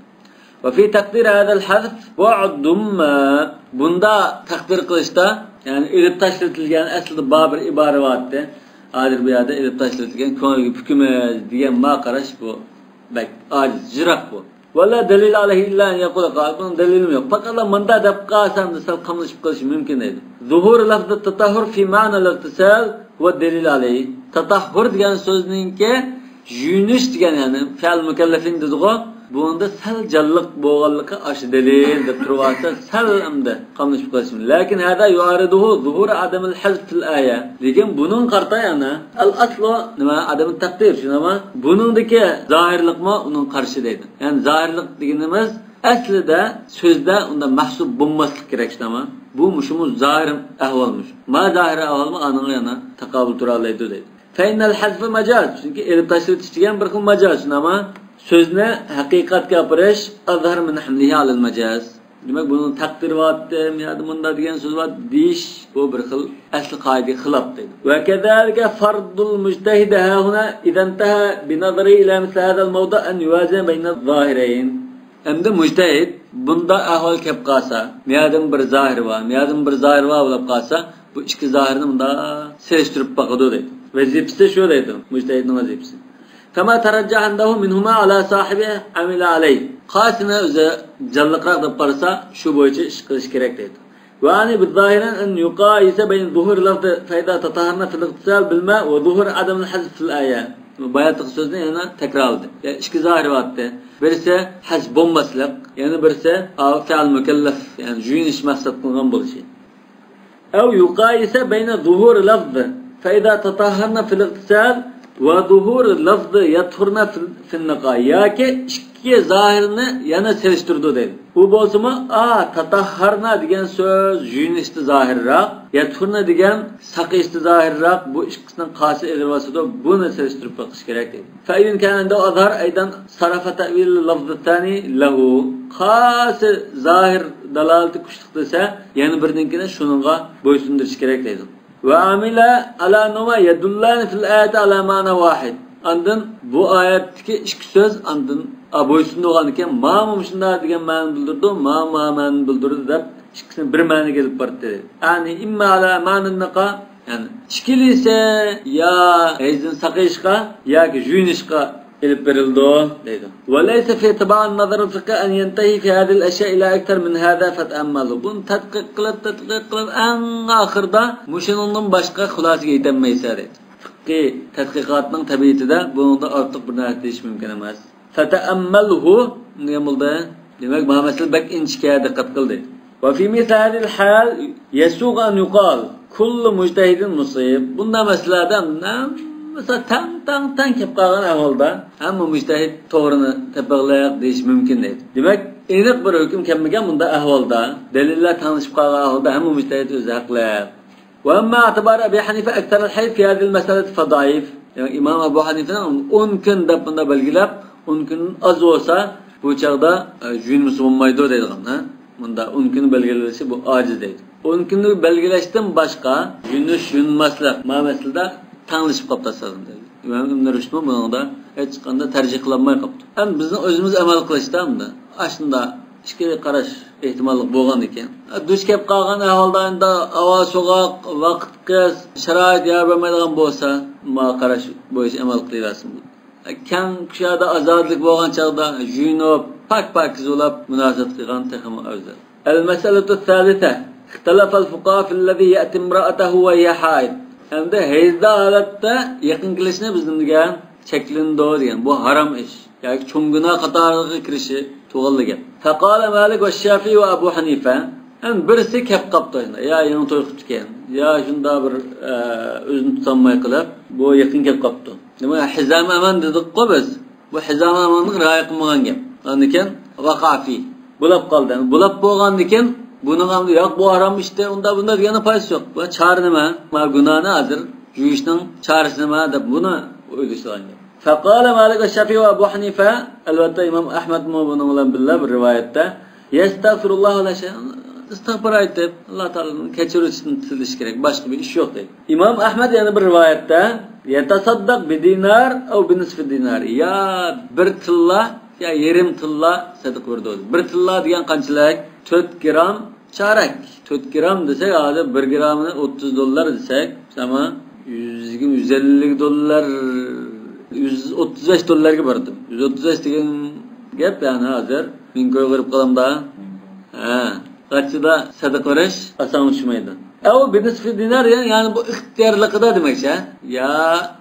وفي تقدير هذا الحذف بعد ما. بۇندا تەقدىر قىلىشتا، يەنى ئېلىپ تاشلىتىلگەن ئەسلىدە بار بىر ئىبارە بار ئىدى. ھازىر بۇ يەردە ئېلىپ تاشلىتىلگەن، كۆڭۈلگە پۈكىمىز دېگەن ما قاراش بۇ بەك ئاجىز، يىراق بۇ. ولا دليل عليه إلا أن يقول قائل. بۇنىڭ دەلىلىمۇ يوق. پەقەتلا مۇنداق دەپ قالسا ئەمدى سەل قاملىشىپ قېلىشى مۇمكىن دەيدۇ. ظهور لفظ التطهر في معنى الاغتسال هو الدليل عليه. تاتاھھۇر دېگەن سۆزنىڭكى يۇيۇنۇش دېگەن، يەنى فەئىل مۇكەللەفىن دېدىغۇ. بۇنىڭدا سەل جانلىق بولغانلىقى ئاشۇ دەلىل دەپ تۇرۇۋاتسا سەل ئەمدى قاملىشىپ قېلىشى مۇمكىن. لكن هذا يعارضه ظهور عدم الحذف في الآية. لېكىن بۇنىڭغا قارىتا يەنە الأصل نېمە؟ عدم التقدير، شۇنداقمۇ؟ بۇنىڭدىكى زاھىرلىقمۇ ئۇنىڭغا قارشى دەيدۇ. يەنى زاھىرلىق دېگىنىمىز ئەسلىدە سۆزدە ئۇنداق مەھسۇپ بولماسلىق كېرەك، شۇنداقمۇ؟ بۇ مۇشۇمۇ زاھىر ئەھۋال مۇشۇ. ما زاھىر ئەھۋالمۇ ئانىڭغا يەنە تاقابىل تۇرالايدۇ دەيدۇ. فإن الحذف مجاز. چۈنكى ئېلىپ تاشلىۋېتىش دېگەن بىر خىل ماجاز، شۇنداقمۇ؟ سۆزنى ھەقىقەتكە ئاپىرىش أظهر من حمله على المجاز. دېمەك، بۇنىڭ تەقدىر بارتتى، يا مۇنداق دېگەن سۆز بار دېيىش، بۇ بىر خىل ئەسلى قائىدىگە خىلاپ دەيدۇ. وكذلك فرض المجتهد هاهنا إذا انتهى بنظره إلى مثل هذا الموضع أن يوازن بين الظاهرين. ئەمدى مۇجتەھىد بۇنداق ئەھۋال كەپ قالسا، مىيادىن بىر زاھىر بار، مىيادىن بىر زاھىر بار بولۇپ قالسا، بۇ ئىككى زاھىرنى مۇنداق سېلىشتۇرۇپ باقىدۇ دەيدۇ. ۋەزىپىسى شۇ دەيدۇ، مۇجتەھىدنىڭ ۋەزىپىسى. كما ترجح عنده منهما على صاحبه عمل عليه. قايسىنى ئۆزى جانلىقراق دەپ قارىسا، شۇ بويىچە ئىش قىلىش كېرەك دەيدۇ. وأعني بالظاهرين أن يقايس بين ظهور لفظ فإذا تطهرن في الاغتسال بالماء وظهور عدم الحذف في الآية. باياتقى سۆزنى يەنە تەكرارلىدى. يەنى ئىككى زاھىر بارتتى. بىرسى ھەز بولماسلىق، يەنە بىرسى، ئا، فەئىل مۇكەللەف، يەنى يۇيۇنۇش مەقسەت قىلغان بولۇشى. أو يقايس بين ظهور لفظ فإذا تطهرن في الاغتسال وظهور لفظ يطهرن في، في النقاء. ياكى ئىككى زاھىرنى يەنە سېلىشتۇرىدۇ دەيدۇ. ئۇ بولسىمۇ، ئا، تاتاھھارنا دېگەن سۆز يۇيۇنۇشتا زاھىرراق، يەتھۇرنا دېگەن ساقىيىشتا زاھىرراق، بۇ ئىككىسىنىڭ قايسى ئېغىر باسىدۇ، بۇنى سېلىشتۇرۇپ بېقىش كېرەك دەيدۇ. فإن كان عنده أظهر أيضا صرف تأويل اللفظ الثاني له. قايسى زاھىر دالالىتى كۈچلۈك دېسە، يەنە بىرىنىڭكىنى شۇنىڭغا بويسۇندۇرۇش كېرەك دەيدۇ. ۋە ئامىلە ئەلانۇما يەدۇللانى فىل ئايەتى ئەلا مەنا ۋاھىد. ئاندىن بۇ ئايەتتىكى ئىككى سۆز ئاندىن، ئا، بويسۇندۇرغاندىكىن، ماما مۇشۇنداق دېگەن مەنىنى بىلدۈرىدۇ، ماما مەنىنى بىلدۈرىدۇ دەپ ئىككىسىنى بىر مەنىگە ئېلىپ بارىدۇ. يەنى ئىمما ئەلا مەنىن نىقا، يەنى ئىككىلىسى يا ھەيزدىن ساقىيىشقا ياكى يۇيۇنۇشقا ئېلىپ بېرىلىدۇ دەيدۇ. وليس في اعتبار النظر الفقهي أن ينتهي في هذه الأشياء إلى أكثر من هذا فتأمله. بۇنى تەتقىق قىلىپ، تەتقىق قىلىپ، ئەڭ ئاخىرىدا مۇشۇنىڭدىن باشقا خۇلاسىگە يېتەلمەيسەن دەيدۇ. فىقھىي تەتقىقاتنىڭ تەبىئىتىدە بۇنىڭدا ئارتۇق بىر نەرسە دېيىش مۇمكىن ئەمەس. فتأمله دېگەن بولدى. دېمەك، ما مەسىلە بەك ئىنچىكە، دىققەت قىل دەيدۇ. وفي مثل هذه الحال يسوغ أن يقال كل مجتهد مصيب. بۇنداق مەسىلىلەردە ھەممىسى تەڭ، تەڭ، تەڭ كەپ قالغان ئەھۋالدا ھەممە مۇجتەھىد توغرىنى تېپىغلىق دېيىش مۇمكىن دەيدۇ. دېمەك، ئېنىق بىر ھۆكۈم كەلمىگەن بۇنداق ئەھۋالدا، دەلىللەر تەڭلىشىپ قالغان ئەھۋالدا ھەممە مۇجتەھىد ئۆزى ھەقلىق. وأما اعتبار أبي حنيفة أكثر الحيض في هذه المسألة فضعيف. يەنى ئىمام ئەبۇ ھەنىفىنىڭ ئون كۈن دەپ بۇنداق بەلگىلەپ، ئون كۈن ئاز بولسا، بۇ چاغدا، ئە، يۇيۇنمىسا بولمايدۇ دەيدىغان، ھە؟ مۇندا ئون كۈن بەلگىلىشى بۇ ئاجىز دەيدۇ. ئون كۈننى بەلگىلەشتىن باشقا يۇيۇنۇش، يۇيۇنماسلىق، ما مەسىلىدە تەڭلىشىپ قاپتۇ ئەسلىدە دەيدۇ. ئىمام ئىبن رۇشدمۇ بۇنىڭدا ھېچقانداق تەرجىھ قىلالماي قاپتۇ. ئەمدى بىزنىڭ ئۆزىمىز ئەمەل قىلىشتا ئەمدى ئاشۇنداق ئىككى قاراش ئېھتىماللىق بولغاندىكىن، دۇچ كەپ قالغان ئەھۋالدا ئەمدى ھاۋا سوغۇق، ۋاقىت قىس، شارائىت يار بەرمەيدىغان بولسا، ما قاراش بويىچە ئەمەل قىلىۋەرسۇن. كەڭ كۇشادە ئازادىلىك بولغان چاغدا يۇيۇنۇپ، پاك-پاكىز بولاپ مۇناسىۋەت قىلغان تېخىمۇ ئەۋزەل. المسألة الثالثة، اختلف الفقهاء في الذي يأتي امرأته وهي حائض. ئەمدى ھەيزدار ھالەتتە يېقىن كېلىشنى بىز نېمە دېگەن؟ چەكلىنىدۇ دېگەن. بۇ ھارام ئىش. ياكى چوڭ گۇناھ قاتارىغا كىرىشى توغرىلىغان. فقال مالك والشافعي وأبو حنيفة. ئەمدى بىرسى كەپ قاپتۇ، يا يېڭى توي قىپتىكەن، يا شۇنداق بىر، ئە، ئۆزىنى تۇتالماي قېلىپ، بۇ يېقىن كەپ قاپتۇ. نېمە، ھىزامى ئەمان دېدۇققۇ بىز. بۇ ھىزامى ئامانلىققا رىئايە قىلمىغان گەپ. ئاندىن كېيىن ۋەقەئە فىھ. بولاپ قالدى. بۇلاپ بولغاندىن كېيىن بۇنىڭ ئالدىدا ياق، بۇ ھارام ئىشتى، ئۇنداق بۇنداق دېگەندە پايدىسى يوق. بۇ چارە نېمە؟ ما گۇناھنى ھازىر يۇيۇشنىڭ چارىسى نېمە دەپ بۇنى ئويلىشىدىغان گەپ. فقال مالك والشافعي وأبو حنيفة، ئەلۋەتتە ئىمام ئەھمەدمۇ بۇنىڭ بىلەن بىللە بىر رىۋايەتتە، يستغفر الله ولا شيء، ئىستىغپار ئېيتىپ، ئاللا تائالانىڭ كەچۈرۈشىنى تىلىشى كېرەك، باشقا بىر ئىش يوق دەيدۇ. ئىمام ئەھمەد يەنە بىر رىۋايەتتە، يتصدق بدينار أو بنصف دينار، يا بىر تىللا، يا يېرىم تىللا سەدىقە بېرىدۇ. بىر تىللا دېگەن قانچىلىك؟ تۆت گرام چارەك. تۆت گرام دېسەك، ھازىر بىر گرامىنى ئوتتۇز دوللار دېسەك، ساما يۈز يىگىرمە، يۈز ئەللىك دوللار، يۈز ئوتتۇز بەش دوللارغا بارىدۇ. يۈز ئوتتۇز بەش دېگەن گەپ، يەنى ھازىر مىڭ كويغا بېرىپ قالامدا. ھە، غاچچىدا سەدىقە بېرىش ئاسانغا چۈشمەيدۇ. ئەۋ بىنىسفى دىنار، يەنى، يەنى بۇ ئىختىيارلىقىدا دېمەكچى، ھە؟ يا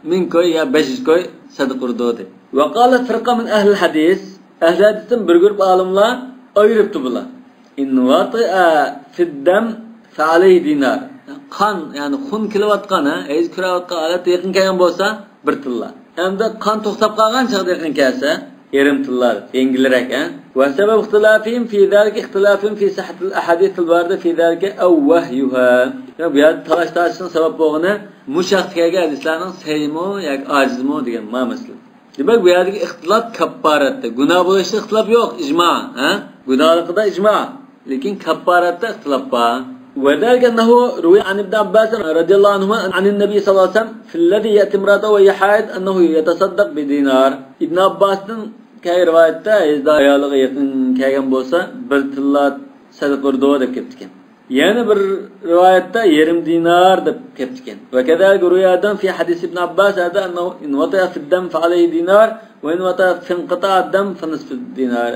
مىڭ كوي، يا بەش يۈز كوي سەدىقە بېرىدۇ دەپ. وقال فرقة من أهل الحديث، ئەھلى ھەدىستىن بىر گۇرۇپ ئالىملار ئايرىپتۇ بۇلار. إن وطئ في الدم فعليه دينار. قان، يەنى خۇن كېلىۋاتقان، ھە، ھەيز كۆرۈۋاتقان ھالەتتە يېقىن كەلگەن بولسا، بىر تىللا. ئەمدى قان توختاپ قالغان چاغدا يېقىن كەلسە، يېرىم تىللا، يەڭگىلرەك، ھە. وسبب اختلافهم في ذلك اختلاف في صحة الأحاديث الواردة في ذلك أو وهيها. يا، بۇ يەردە تالاش تارتىشنىڭ سەۋەب بولغىنى مۇشۇ ھەقتە كەلگەن ھەدىسلەرنىڭ سەھىھمۇ ياكى ئاجىزمۇ دېگەن ما مەسىلە. دېمەك، بۇ يەردىكى ئىختىلاپ كاپپارەتتە. گۇناھ بولۇشتا ئىختىلاپ يوق، ئىجما، ھە؟ گۇناھلىقىدا ئىجما. لېكىن كاپپارەتتە ئىختىلاپ بار. وذلك أنه روي عن ابن عباس رضي الله عنهما عن النبي صلى الله عليه وسلم في الذي يأتي امرأته وهي حائض أنه يتصدق بدينار. ئىبن ئابباستىن كەلگەن رىۋايەتتە، ھەيزدار ئايالىغا يېقىن كەلگەن بولسا، بىر تىللا سەدىقە بېرىدۇ دەپ كەپتىكەن. يەنە بىر رىۋايەتتە يېرىم دىنار دەپ كەپتىكەن. وكذلك روي أيضا في حديث ابن عباس هذا أنه إن وطئ في الدم فعليه دينار وإن وطئ في انقطاع الدم فنصف دينار.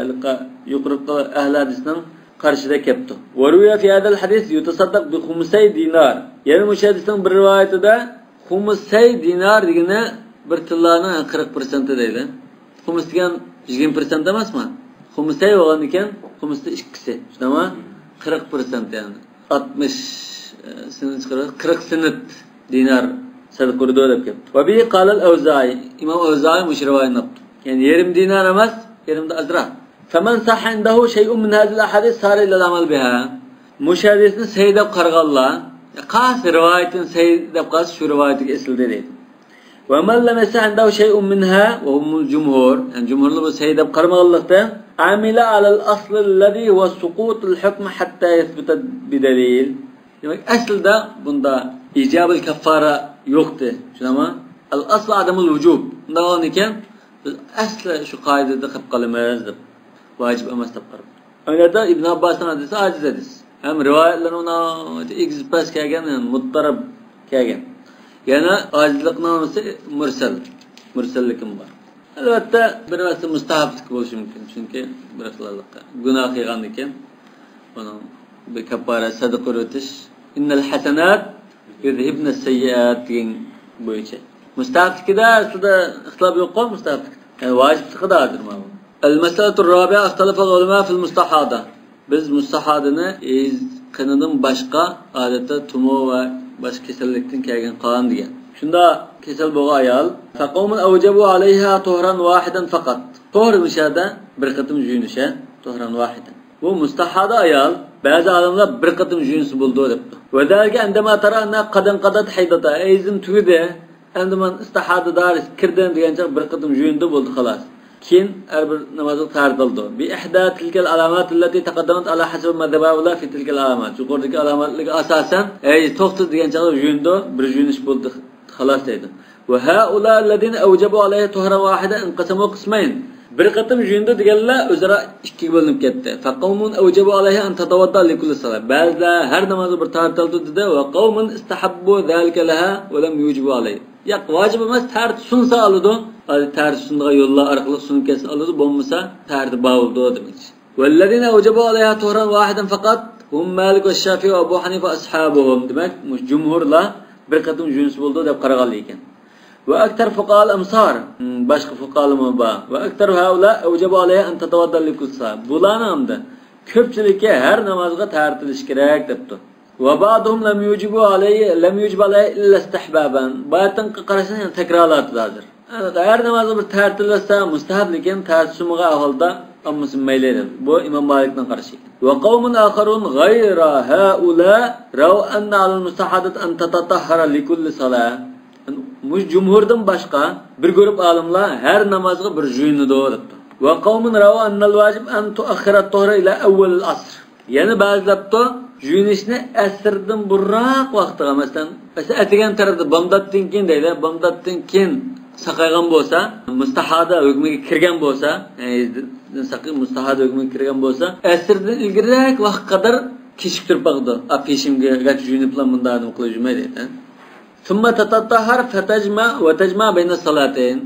يۇقىرىقى ئەھلى ھەدىسنىڭ قارىشىدا كەپتۇ. وروي في هذا الحديث يتصدق بخمسي دينار. يەنە مۇشۇ ھەدىسنىڭ بىر رىۋايىتىدە خۇمسەي دىنار دېگىنى بىر تىللانىڭ قىرىق پىرسەنتى دەيدۇ. خۇمس دېگەن يىگىرمە پىرسەنت ئەمەسمۇ؟ خۇمسەي بولغاندىكىن خۇمستىن ئىككىسى. شۇنداقمۇ؟ قىرىق پىرسەنت يەنى. ئاتمىش، ئە، سېنىت چىقىرىپ، قىرىق سېنىت دىنار سەدىقە بېرىدۇ دەپ كەپتۇ. وبه قال الأوزاعي. ئىمام ئەۋزائىي مۇشۇ رىۋايەتنى ئاپتۇ. يەنى يېرىم دىنار ئەمەس، يېرىمدىن ئازراق. فمن صح عنده شيء من هذه الأحاديث سار إلى العمل بها. مۇشۇ ھەدىسنى سەھىھ دەپ قارىغانلار، قايسى رىۋايىتىنى سەھىھ دەپ قارىسا، شۇ رىۋايىتىگە ئېسىلدى دەيدۇ. ومن لم يصح عنده شيء منها، وهم الجمهور، يەنى جۇمھۇرلار بۇ سەھىھ دەپ قارىمىغانلىقتىن، عمل على الأصل الذي هو سقوط الحكم حتى يثبت بدليل. دېمەك، ئەسلىدە بۇندا ئىجابىل كەففارە يوقتى. شۇنداقمۇ؟ الأصل عدم الوجوب. ئۇنداق بولغاندىكىن، بىز ئەسلى شۇ قائىدىدە قېلىپ قالىمىز دەپ، ۋاجىپ ئەمەس دەپ قارىمىز. ئۇ يەردە ئىبن ئابباسنىڭ ھەدىسى ئاجىز ھەدىس. ھەم رىۋايەتلىرى ئۇنىڭ ئېگىز پەس كەلگەن، يەنى مۇتتەرىپ كەلگەن. يەنە ئاجىزلىقنىڭ نېمىسى؟ مۇرسەل. مۇرسەللىكىمۇ بار. ئەلۋەتتە، بىر ۋەقتى مۇستەھەبلىك بولۇشى مۇمكىن. چۈنكى بىر خىللىق گۇناھ قىلغاندىكىن، ئۇنىڭ بىر كەپپارە سەدىقە ئۆتۈش. إن الحسنات يذهبن السيئات دېگەن بويىچە. مۇستەھەبلىكىدە ئەسلىدە ئىختىلاپ يوققۇ، مۇستەھەبلىكىدە. يەنى ۋاجىپلىقىدا ھازىر ماۋۇ. المسألة الرابعة اختلف العلماء في المستحاضة. بىز مۇستەھادىنى ھەيز قېنىدىن باشقا، ئادەتتە تۇمۇ ۋە باشقا كېسەللىكتىن كەلگەن قان دېگەن. شۇنداق كېسەل بولغان ئايال، فقوم أوجبوا عليها طهرا واحدا فقط. طهر مۇشۇ يەردە بىر قېتىم يۇيۇنۇش، طهرا واحدا. بۇ مۇستەھادە ئايال، بەزى ئالىملار بىر قېتىم يۇيۇنسا بولىدۇ دەپتۇ. وذلك عندما ترى أنها قد انقضت حيضتها. ھەيزىم تۈگىدى. ئەمدى مەن ئىستىھادە دائىرىسىگە كىردىم دېگەن چاغ بىر قېتىم يۇيۇندى، بولدى، خالاس. كېيىن ھەر بىر نامازغا تاھارەت ئالىدۇ. بإحدى تلك العلامات التي تقدمت على حسب مذهب هؤلاء في تلك العلامات. يۇقىرىدىكى ئالامەتلەرگە ئاساسەن، ئەي، توختىدى دېگەن چاغدا يۇيۇندى، بىر يۇيۇنۇش بولدى، خالاس دەيدۇ. وهؤلاء الذين أوجبوا عليها طهرا واحدا انقسموا قسمين. بىر قېتىم يۇيۇندى دېگەنلەر ئۆزئارا ئىككىگە بۆلۈنۈپ كەتتى. فقوم أوجبوا عليها أن تتوضأ لكل صلاة. بەزىلەر ھەر نامازغا بىر تاھارەت ئالىدۇ دېدى. وقوم استحبوا ذلك لها ولم يوجبوا عليها. ياق، ۋاجىپ ئەمەس، تەھارەت سۇنسا ئالىدۇ. ھازىر تەھارەت سۇنىدىغان يوللار ئارقىلىق سۇنۇپ كەتسە ئالىدۇ، بولمىسا تەھارىتى بار بولىدۇ دېمەكچى. والذين أوجبوا عليها طهرا واحدا فقط هم مالك والشافعي وأبو حنيفة وأصحابهم. دېمەك، مۇشۇ جۇمھۇرلار بىر قېتىم يۇيۇنسا بولىدۇ دەپ قارىغانلار ئىكەن. وأكثر فقهاء الأمصار، باشقا فۇقاھالارمۇ بار. وأكثر هؤلاء أوجبوا عليها أن تتوضأ لكل صلاة. بۇلارنىڭ ئەمدى كۆپچىلىكى ھەر نامازغا تەھارەت ئېلىش كېرەك دەپتۇ. وبعضهم لم يوجبوا عليه، لم يوجب عليه إلا استحبابا. باياتىنقى قاراشنى يەنە تەكرارلاۋاتىدۇ ھازىر. ھەر نامازغا بىر تەھارەت ئېلىۋاتسا مۇستەھەب، لېكىن تەھارەت سۇنمىغان ئەھۋالدا ئالمىسىمۇ مەيلى دەيدۇ. بۇ ئىمام مالىكنىڭ قارىشى ئىكەن. وقوم آخرون غير هؤلاء رأوا أن على المستحاضة أن تتطهر لكل صلاة. مۇشۇ جۇمھۇردىن باشقا بىر گۇرۇپ ئالىملار ھەر نامازغا بىر يۇيۇنىدۇ دەپتۇ. وقوم رأوا أن الواجب أن تؤخر الطهر إلى أول العصر. يەنە بەزىلەر دەپتۇ، يۇيۇنۇشنى ئەسىردىن بۇرۇنراق ۋاقتىغا، مەسىلەن، مەسىلەن، ئەتىگەن تەرەپتە بامداتتىن كېيىن دەيلى، بامداتتىن كېيىن ساقايغان بولسا، مۇستەھادە ھۆكمىگە كىرگەن بولسا، يەنى مۇستەھادە ھۆكمىگە كىرگەن بولسا، ئەسىردىن ئىلگىرىرەك ۋاقىتقا قەدەر كېچىكتۈرۈپ باقىدۇ. ئا، پېشىمگە يۇيۇنۇپلا مۇنداق نېمە قىلىپ يۈرمەيدۇ. ثم تتطهر فتجمع وتجمع بين الصلاتين.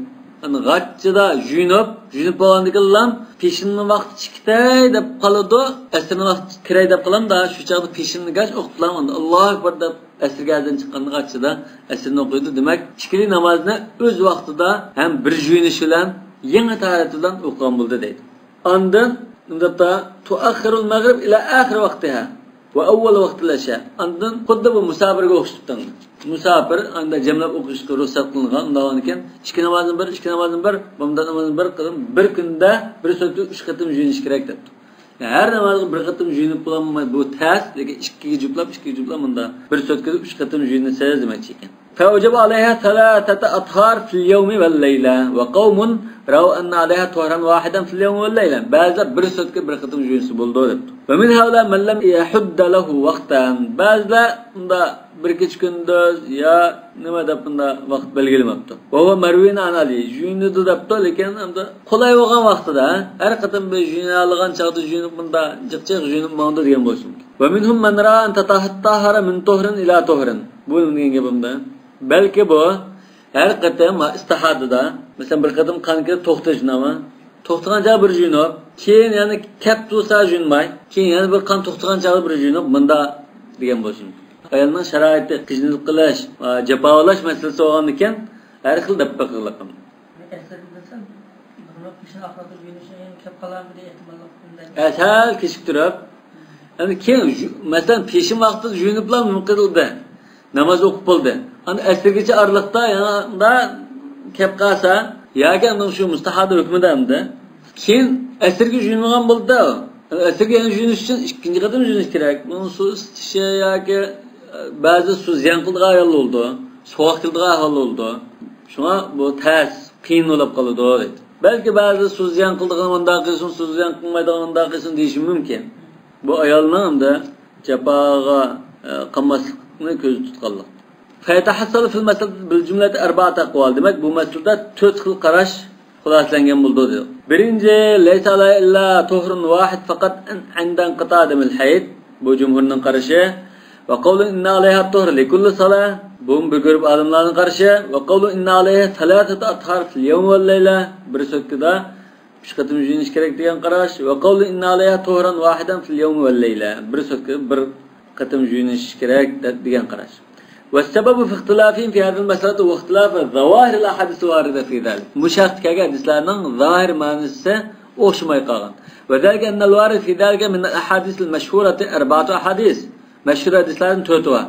يەنى غاچچىدا يۇيۇنۇپ، يۇيۇنۇپ بولغاندىن كېيىنلا پېشىننىڭ ۋاقتى چىقىتەي دەپ قالىدۇ، ئەسىرنىڭ ۋاقتى كىرەي دەپ قالامدا، شۇ چاغدا پېشىننى گاچ ئوقۇپلا، ئاندا ئاللاھۇ ئەكبەر دەپ ئەسىرگە ئەزان چىققاندا غاچچىدا ئەسىرنى ئوقۇيدۇ. دېمەك، ئىككىلى نامازنى ئۆز ۋاقتىدا ھەم بىر يۇيۇنۇش بىلەن يېڭى تاھارەت بىلەن ئوقۇغان بولدى دەيدۇ. ئاندىن، ئۇنداقتا، تؤخر المغرب إلى آخر وقتها وأول وقت العشاء. ئاندىن خۇددى بۇ مۇساپىرگە ئوخشىتىپتۇ. مۇساپىر ئاندا جەملەپ ئوقۇشقا رۇخسەت قىلىنغان. ئۇنداق بولغاندىكىن، ئىككى نامازدىن بىر، ئىككى نامازدىن بىر، بامدات نامازدىن بىر قېتىم، بىر كۈندە بىر سۆتكە ئۈچ قېتىم يۇيۇنۇش كېرەك دەپتۇ. يەنى ھەر نامازغا بىر قېتىم يۇيۇنۇپ بولالماي، بۇ تەس، لېكىن ئىككىگە جۈپلەپ، ئىككىگە جۈپلەپ مۇندا بىر سۆتكىدە ئۈچ قېتىم يۇيۇنىسىز دېمەكچى ئىكەن. فأوجب عليها ثلاثة أطهار في اليوم والليلة، وقوم رأوا أن عليها طهرا واحدا في اليوم والليلة. بەزىلەر بىر سۆتكە بىر قېتىم يۇيۇنسا بولىدۇ دەپتۇ. ومن هؤلاء من لم يحد له وقتا. بەزىلەر ئۇندا بىر كېچە كۈندۈز يا نېمە دەپ ئۇندا ۋاقىت بەلگىلىمەپتۇ. وهو مروي عن علي. يۇيۇنىدۇ دەپتۇ، لېكىن ئەمدى قولاي بولغان ۋاقتىدا، ھەر قېتىم بىر يۇيۇنالىغان چاغدا يۇيۇنۇپ، مۇندا جىق جىق يۇيۇنۇپ ماڭىدۇ دېگەن بولسۇن. ومنهم من رأى أن تتطهر من طهر إلى طهر. بۇ نېمە دېگەن گېپىمدە؟ بەلكى بۇ ھەر قېتىم، ھە، ئىستىھادىدا، مەسىلەن، بىر قېتىم قان كىرىپ توختىدى، شۇنداقمۇ؟ توختىغان چاغ بىر يۇيۇنۇپ، كېيىن يەنە كەپ تۇرسا يۇيۇنماي، كېيىن يەنە بىر قان توختىغان چاغدا بىر يۇيۇنۇپ، مۇندا دېگەن بولسۇن. ئايالنىڭ شارائىتى قىيىنچىلىق قىلىش، جاپالاش مەسىلىسى بولغاندىكىن، ھەر خىل دەپ بېقىغلىقىم. ئەسەر بىلسەم، بۇنىڭ پېشىنى ئاخىرىدا يۇيۇنۇشى كەپ قالارمىدى ئېھتىماللىق. ئە، سەل كېچىكتۈرۈپ، ئەمدى كېيىن يۇ-، مەسىلەن، پېشىن ۋاقتىدا يۇيۇنۇپلا نېمە قىلدى؟ ناماز ئوقۇپ بولدى. ئاندىن ئەسىرگىچە ئارىلىقتا يەنە كەپ قالسا، ياكى ئاندىن شۇ مۇستاھادە ھۆكمىدە ئەمدى. كېيىن ئەسىرگە يۇيۇنمىغان بولدى. ئەسىرگە يەنە يۇيۇنۇش ئۈچۈن ئىككىنچى قېتىم يۇيۇنۇش كېرەك. بۇنىڭ سۇ ئىسسىشى ياكى، ئە، بەزى سۇ زىيان قىلىدىغان ئەھۋال بولىدۇ. سوغۇق كېلىدىغان ئەھۋال بولىدۇ. شۇڭا بۇ تەس، قىيىن بولۇپ قالىدۇ دەيدۇ. بەلكى بەزىلەر سۇ زىيان قىلىدىغان مۇنداق قىلسۇن، سۇ زىيان قىلمايدىغان مۇنداق قىلسۇن دېيىشى مۇمكىن. بۇ ئايالنىڭ ئەمدى جاپاغا، ئە، قالماسلىقنى كۆزدە تۇتقانلىق. فيتحصل في المسألة بالجملة أربعة أقوال. دېمەك، بۇ مەسىلىدە تۆت خىل قاراش خۇلاسىلەنگەن بولىدۇ دەيدۇ. بىرىنچى، ليس عليها إلا طهر واحد فقط عند انقطاع دم الحيض. بۇ جۇمھۇرنىڭ قارىشى. وقول إن عليها الطهر لكل صلاة. بۇمۇ بىر گۇرۇپ ئالىملارنىڭ قارىشى. وقول إن عليها ثلاثة أطهار في اليوم والليلة. بىر سوتكىدا ئۈچ قېتىم يۇيۇنۇش كېرەك دېگەن قاراش. وقول إن عليها طهرا واحدا في اليوم والليلة. بىر سوتكىدا بىر قېتىم يۇيۇنۇش كېرەك دە-، دېگەن قاراش. والسبب في اختلافهم في هذه المسألة واختلاف ظواهر الأحاديث الواردة في ذلك. مۇشۇ ھەقتە كەلگەن ھەدىسلەرنىڭ زاھىر مەنىسى ئوخشىماي قالغان. وذلك أن الوارد في ذلك من الأحاديث المشهورة أربعة أحاديث. مەشھۇر ھەدىسلەردىن تۆتى بار.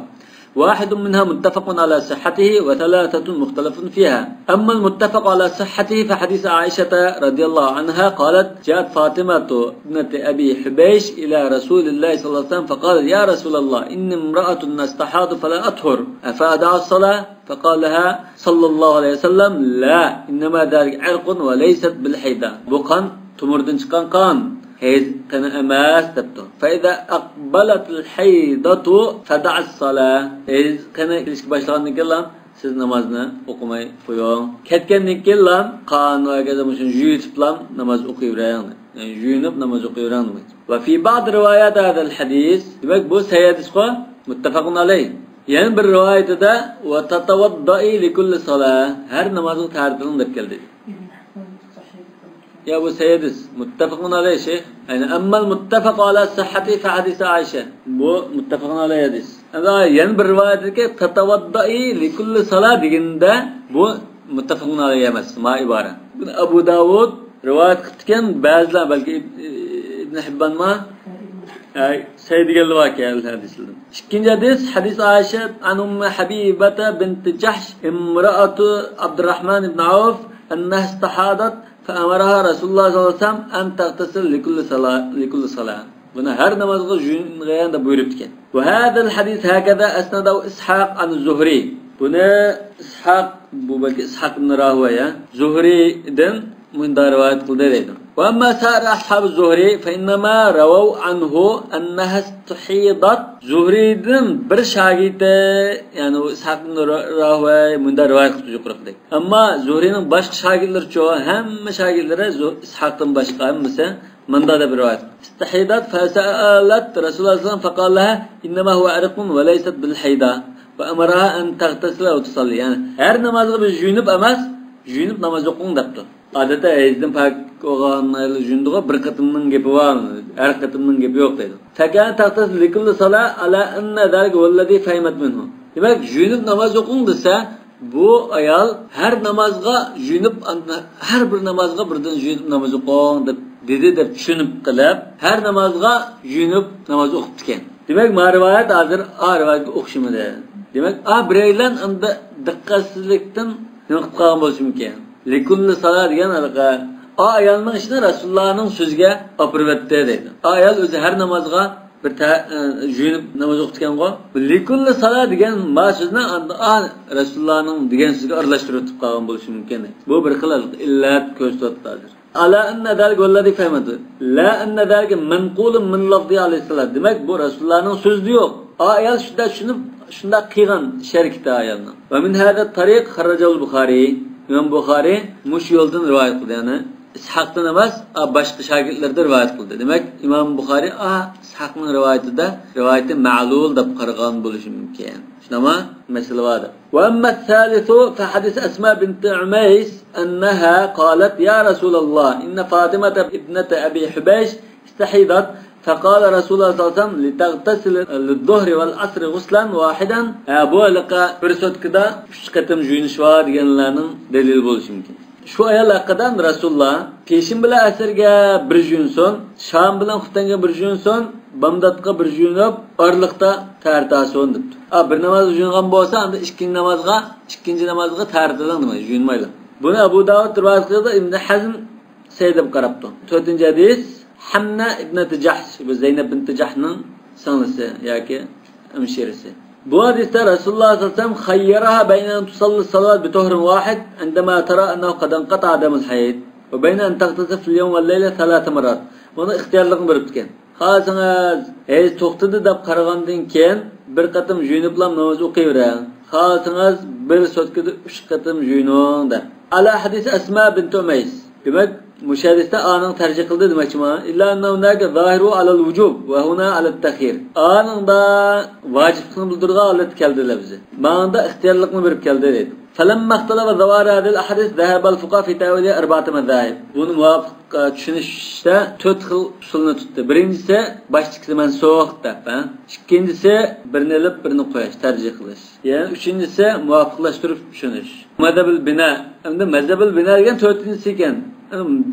واحد منها متفق على صحته وثلاثة مختلف فيها. أما المتفق على صحته فحديث عائشة رضي الله عنها قالت: جاءت فاطمة ابنة أبي حبيش إلى رسول الله صلى الله عليه وسلم فقالت: يا رسول الله، إني امرأة أستحاض فلا أطهر، أفأدع الصلاة؟ فقال لها صلى الله عليه وسلم: لا، إنما ذلك عرق وليست بالحيضة. بۇ قان، تومۇردىن چىققان قان، ھەيز قېنى ئەمەس دەپتۇ. فإذا أقبلت الحيضة فدعي الصلاة. ھەيز قېنى كېلىشكە باشلىغاندىن كېيىنلا سىز نامازنى ئوقۇماي قويۇڭ. كەتكەندىن كېيىنلا قان ۋە ھاكازا مۇشۇنى يۇيۇۋېتىپلا ناماز ئوقۇيۋېرىڭ. يەنى يۇيۇنۇپ ناماز ئوقۇيۋېرىڭ دېمەكچى. وفي بعض روايات هذا الحديث، دېمەك، بۇ سەھىھ ھەدىسقۇ، مۇتتەپەقۇن ئەلەيھ. يەنە بىر رىۋايىتىدە، وتتوضئي لكل صلاة، ھەر نامازغا تەھارەت ئېلىڭ دەپ كەلدى. يا، بۇ سەھىھ ھەدىس، مۇتتەپەقۇن ئەلەيھ شەيخ. يەنى، أما المتفق على صحته فحديث عائشة. بۇ مۇتتەپەقۇن ئەلەيھ ھەدىس. ئەمما يەنە بىر رىۋايەتتىكى، تتوضئي لكل صلاة دېگىنىدە، بۇ مۇتتەپەقۇن ئەلەيھ ئەمەس، ما ئىبارە. بۇنى ئەبۇ داۋۇد رىۋايەت قىپتىكەن، بەزىلەر بەلكى ئىب-، ئىبن ھىببانمۇ؟ ئەي، سەھىھ دېگەنلەر باركەن ھەدىسلەردىن. ئىككىنچى ھەدىس، حديث عائشة عن أم حبيبة بنت جحش امرأة عبد الرحمن بن عوف أنها استحاضت فأمرها رسول الله صلى الله عليه وسلم أن تغتسل لكل صلاة، لكل صلاة. بۇنى ھەر نامازغا يۇيۇنغىن دەپ بۇيرۇپتىكەن. وهذا الحديث هكذا أسنده إسحاق عن الزهري. بۇنى ئىسھاق، بۇ بەلكى ئىسھاق ئىبن راھۇۋەيە، زۇھرىدىن مۇنداق رىۋايەت قىلدى دەيدۇ. وأما سائر أصحاب الزهري فإنما رووا عنه أنها استحيضت. زۇھرىدىن بىر شاگىرتى، يەنى ئۇ ئىسھاق ئىبن را-، راھۇۋەي مۇنداق رىۋايەت قىلىپتۇ يۇقىرىقىدەك. ئەمما زۇھرىنىڭ باشقا شاگىرتلىرىچۇ، ھەممە شاگىرتلىرى زۇ-، ئىسھاقتىن باشقا ھەممىسى مۇنداق دەپ رىۋايەت قىلدى. استحيضت فسألت رسول الله صلى الله عليه وسلم فقال لها إنما هو عرق وليست بالحيضة وأمرها أن تغتسل وتصلي. يەنى ھەر نامازغا بىز يۇيۇنۇپ ئەمەس، يۇيۇنۇپ ناماز ئوقۇڭ دەپتۇ. ئادەتتە ھەيزدىن پاك بولغان ئايال يۇيۇنىدىغۇ، بىر قېتىمنىڭ گېپى بار، ھەر قېتىمنىڭ گېپى يوق دەيدۇ. فكانت تغتسل لكل صلاة على أن ذلك هو الذي فهمت منه. دېمەك، يۇيۇنۇپ ناماز ئوقۇڭ دېسە، بۇ ئايال ھەر نامازغا يۇيۇنۇپ، ھەر بىر نامازغا بىردىن يۇيۇنۇپ ناماز ئوقۇڭ دەپ دېدى دەپ چۈشىنىپ قېلىپ، ھەر نامازغا يۇيۇنۇپ ناماز ئوقۇپتىكەن. دېمەك، ما رىۋايەت ھازىر ئا رىۋايەتكە ئوخشىمىدى. دېمەك، ئا بىرەيلەن ئەمدى دىققەتسىزلىكتىن نېمە قىلىپ قالغان بولۇشى مۇمكىن؟ لكل صلاة دېگەن ھېلىقى ئا ئايالنىڭ ئىشىنى رەسۇلۇللانىڭ سۆزىگە ئاپىرىۋەتتى دەيدۇ. ئا ئايال ئۆزى ھەر نامازغا بىر تە-، ئە، يۇيۇنۇپ ناماز ئوقۇتقانغۇ. لكل صلاة دېگەن ما سۆزنى ئا رەسۇلۇللانىڭ دېگەن سۆزىگە ئارىلاشتۇرۇۋېتىپ قالغان بولۇشى مۇمكىن. بۇ بىر خىل ئىللەت كۆرسىتىۋاتىدۇ ھازىر. على أن ذلك هو الذي فهمت. لا أن ذلك منقول من لفظه عليه السلام. دېمەك، بۇ رەسۇلۇللانىڭ سۆزىدە يوق. ئا ئايال شۇنداق چۈشىنىپ، شۇنداق قىلغان ئىش ھەرىكىتى ئايالنىڭ. ومن هذا الطريق خرجه البخاري. ئىمام بۇخارىي مۇشۇ يولدىن رىۋايەت قىلدى، يەنى ئىسھاقتىن ئەمەس، ئا، باشقا شاگىرتلىرىدىن رىۋايەت قىلدى. دېمەك، ئىمام بۇخارىي، ئا، ئىسھاقنىڭ رىۋايىتىدە، رىۋايىتى مەلۇل دەپ قارىغان بولۇشى مۇمكىن. شۇنداقمۇ؟ مەسىلە بار دەپ. وأما الثالث فحديث أسماء بنت عميس أنها قالت: يا رسول الله، إن فاطمة ابنة أبي حبيش استحيضت، فقال رسول الله صلى الله عليه وسلم لتغتسل للظهر والعصر غسلا واحدا. ھە، بۇ ھېلىقى بىر سوتكىدا ئۈچ قېتىم يۇيۇنۇش بار دېگەنلەرنىڭ دەلىلى بولۇشى مۇمكىن. شۇ ئايال ھەققىدە رەسۇلۇللا پېشىن بىلەن ئەسىرگە بىر يۇيۇنسۇن، شام بىلەن خۇپتەنگە بىر يۇيۇنسۇن، بامداتقا بىر يۇيۇنۇپ، ئارىلىقتا تەھارەت ئالسۇن دەپتۇ. ئا، بىر نامازغا يۇيۇنغان بولسا، ئاندىن ئىككىنچى نامازغا، ئىككىنچى نامازغا تەھارەت ئېلىڭ دېمەي، يۇيۇنمايلا. بۇنى ئەبۇ داۋۇد رىۋايەت قىلغان، ئىبن ھەزم سەھىھ دەپ قاراپتۇ. تۆتىنچى ھەدىس، ھەمنە ئىبنەتى جەھش، بۇ زەينەب بىنتى جەھشنىڭ سىڭلىسى ياكى ھەمشىرىسى. بۇ ھەدىستە رەسۇلۇللاھ سەللەللاھۇ ئەلەيھى ۋەسەللەم خەييەرەھا بەينە ئەن تۇسەللى سەلات بىتۇھرىن ۋاھىد ئەندەما تەرا ئەننەھۇ قەد ئەنقەتەئە دەمۇل ھەيز ۋە بەينە ئەن تەغتەسىلە فىل يەۋم ۋەل لەيلە سەلاسە مەررات. بۇنى ئىختىيارلىقنى بېرىپتىكەن. خالىسىڭىز ھەيز توختىدى دەپ قارىغاندىن كېيىن بىر قېتىم يۇيۇنۇپلا ناماز ئوقۇيۋېرىڭ. خالىسىڭىز بىر سوتكىدا ئۈچ قېتىم يۇيۇنۇڭ دەپ. ئەلا ھەدىس ئەسما بىنت ئۇمەيس. دېمەك، مۇشۇ ھەدىستە ئانىڭ تەرجىھ قىلدى دېمەكچىما؟ ئىللا ئەننەھۇ ھۇناكە زاھىرۇ ئەلەل ۋۇجۇب ۋە ھۇنا ئەلەت تەخيىر. ئانىڭدا ۋاجىپلىقنى بىلدۈرىدىغان ھالەتتە كەلدى لەپزى. ماڭىدا ئىختىيارلىقنى بېرىپ كەلدى دەيدۇ. فەلەمما ئىختەلەپە زاۋاھىرۇ ھازىھىل ئەھادىس زەھەبەل فۇقاھا فى تەئۋىلىھا ئەربەئەتە مەزاھىب. بۇنى مۇۋاپىق، ئە، چۈشىنىشتە تۆت خىل ئۇسۇلنى تۇتتى. بىرىنچىسى، باشتىكىسى مەنسۇخ دەپ، ھە؟ ئىككىنچىسى، بىرنى ئېلىپ، بىرنى قويۇش، تەرجىھ قىلىش. يەنە ئۈچىنچىسى، مۇۋاپىقلاشتۇرۇپ چۈشىنىش. مەزھەبىل بىنا، ئەمدى مەزھەبىل بىنا دېگەن تۆتىنچىسى ئىكەن.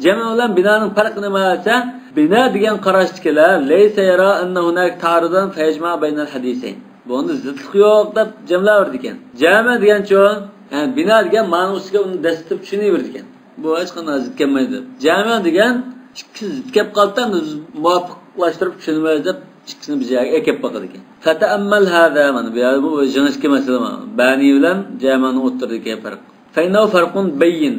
جەمئ بىلەن بىنانىڭ پەرقى نېمە دېسە، بىنا دېگەن قاراشتىكىلەر لەيسە يەرا ئەننە ھۇناكە تائارۇدان فەيەجمەئۇ بەينەل ھەدىسەين. بۇنىڭدا زىتلىق يوق دەپ جەملەۋېرىدىكەن. جەمئ دېگەنچۇ، يەنى بىنا دېگەن مانا ئۇستىغا ئۇنى دەسسىتىپ چۈشىنىۋېرىدىكەن. بۇ ھېچقانداق زىت كەلمەيدۇ دەپ. جەمئ دېگەن ئىككىسى زىت كەپ قالسا، مۇۋاپىقلاشتۇرۇپ چۈشىنىمىز دەپ ئىككىسىنى بىر جايغا ئەكەپ باقىدىكەن. فەتەئەممەل ھازا، مانا بۇ يەردە بۇ يېڭىچكە مەسىلە بار. بەنى بىلەن جەمئنىڭ ئوتتۇرىدىكى پەرق. فەئىننەھۇ فەرقۇن بەيين.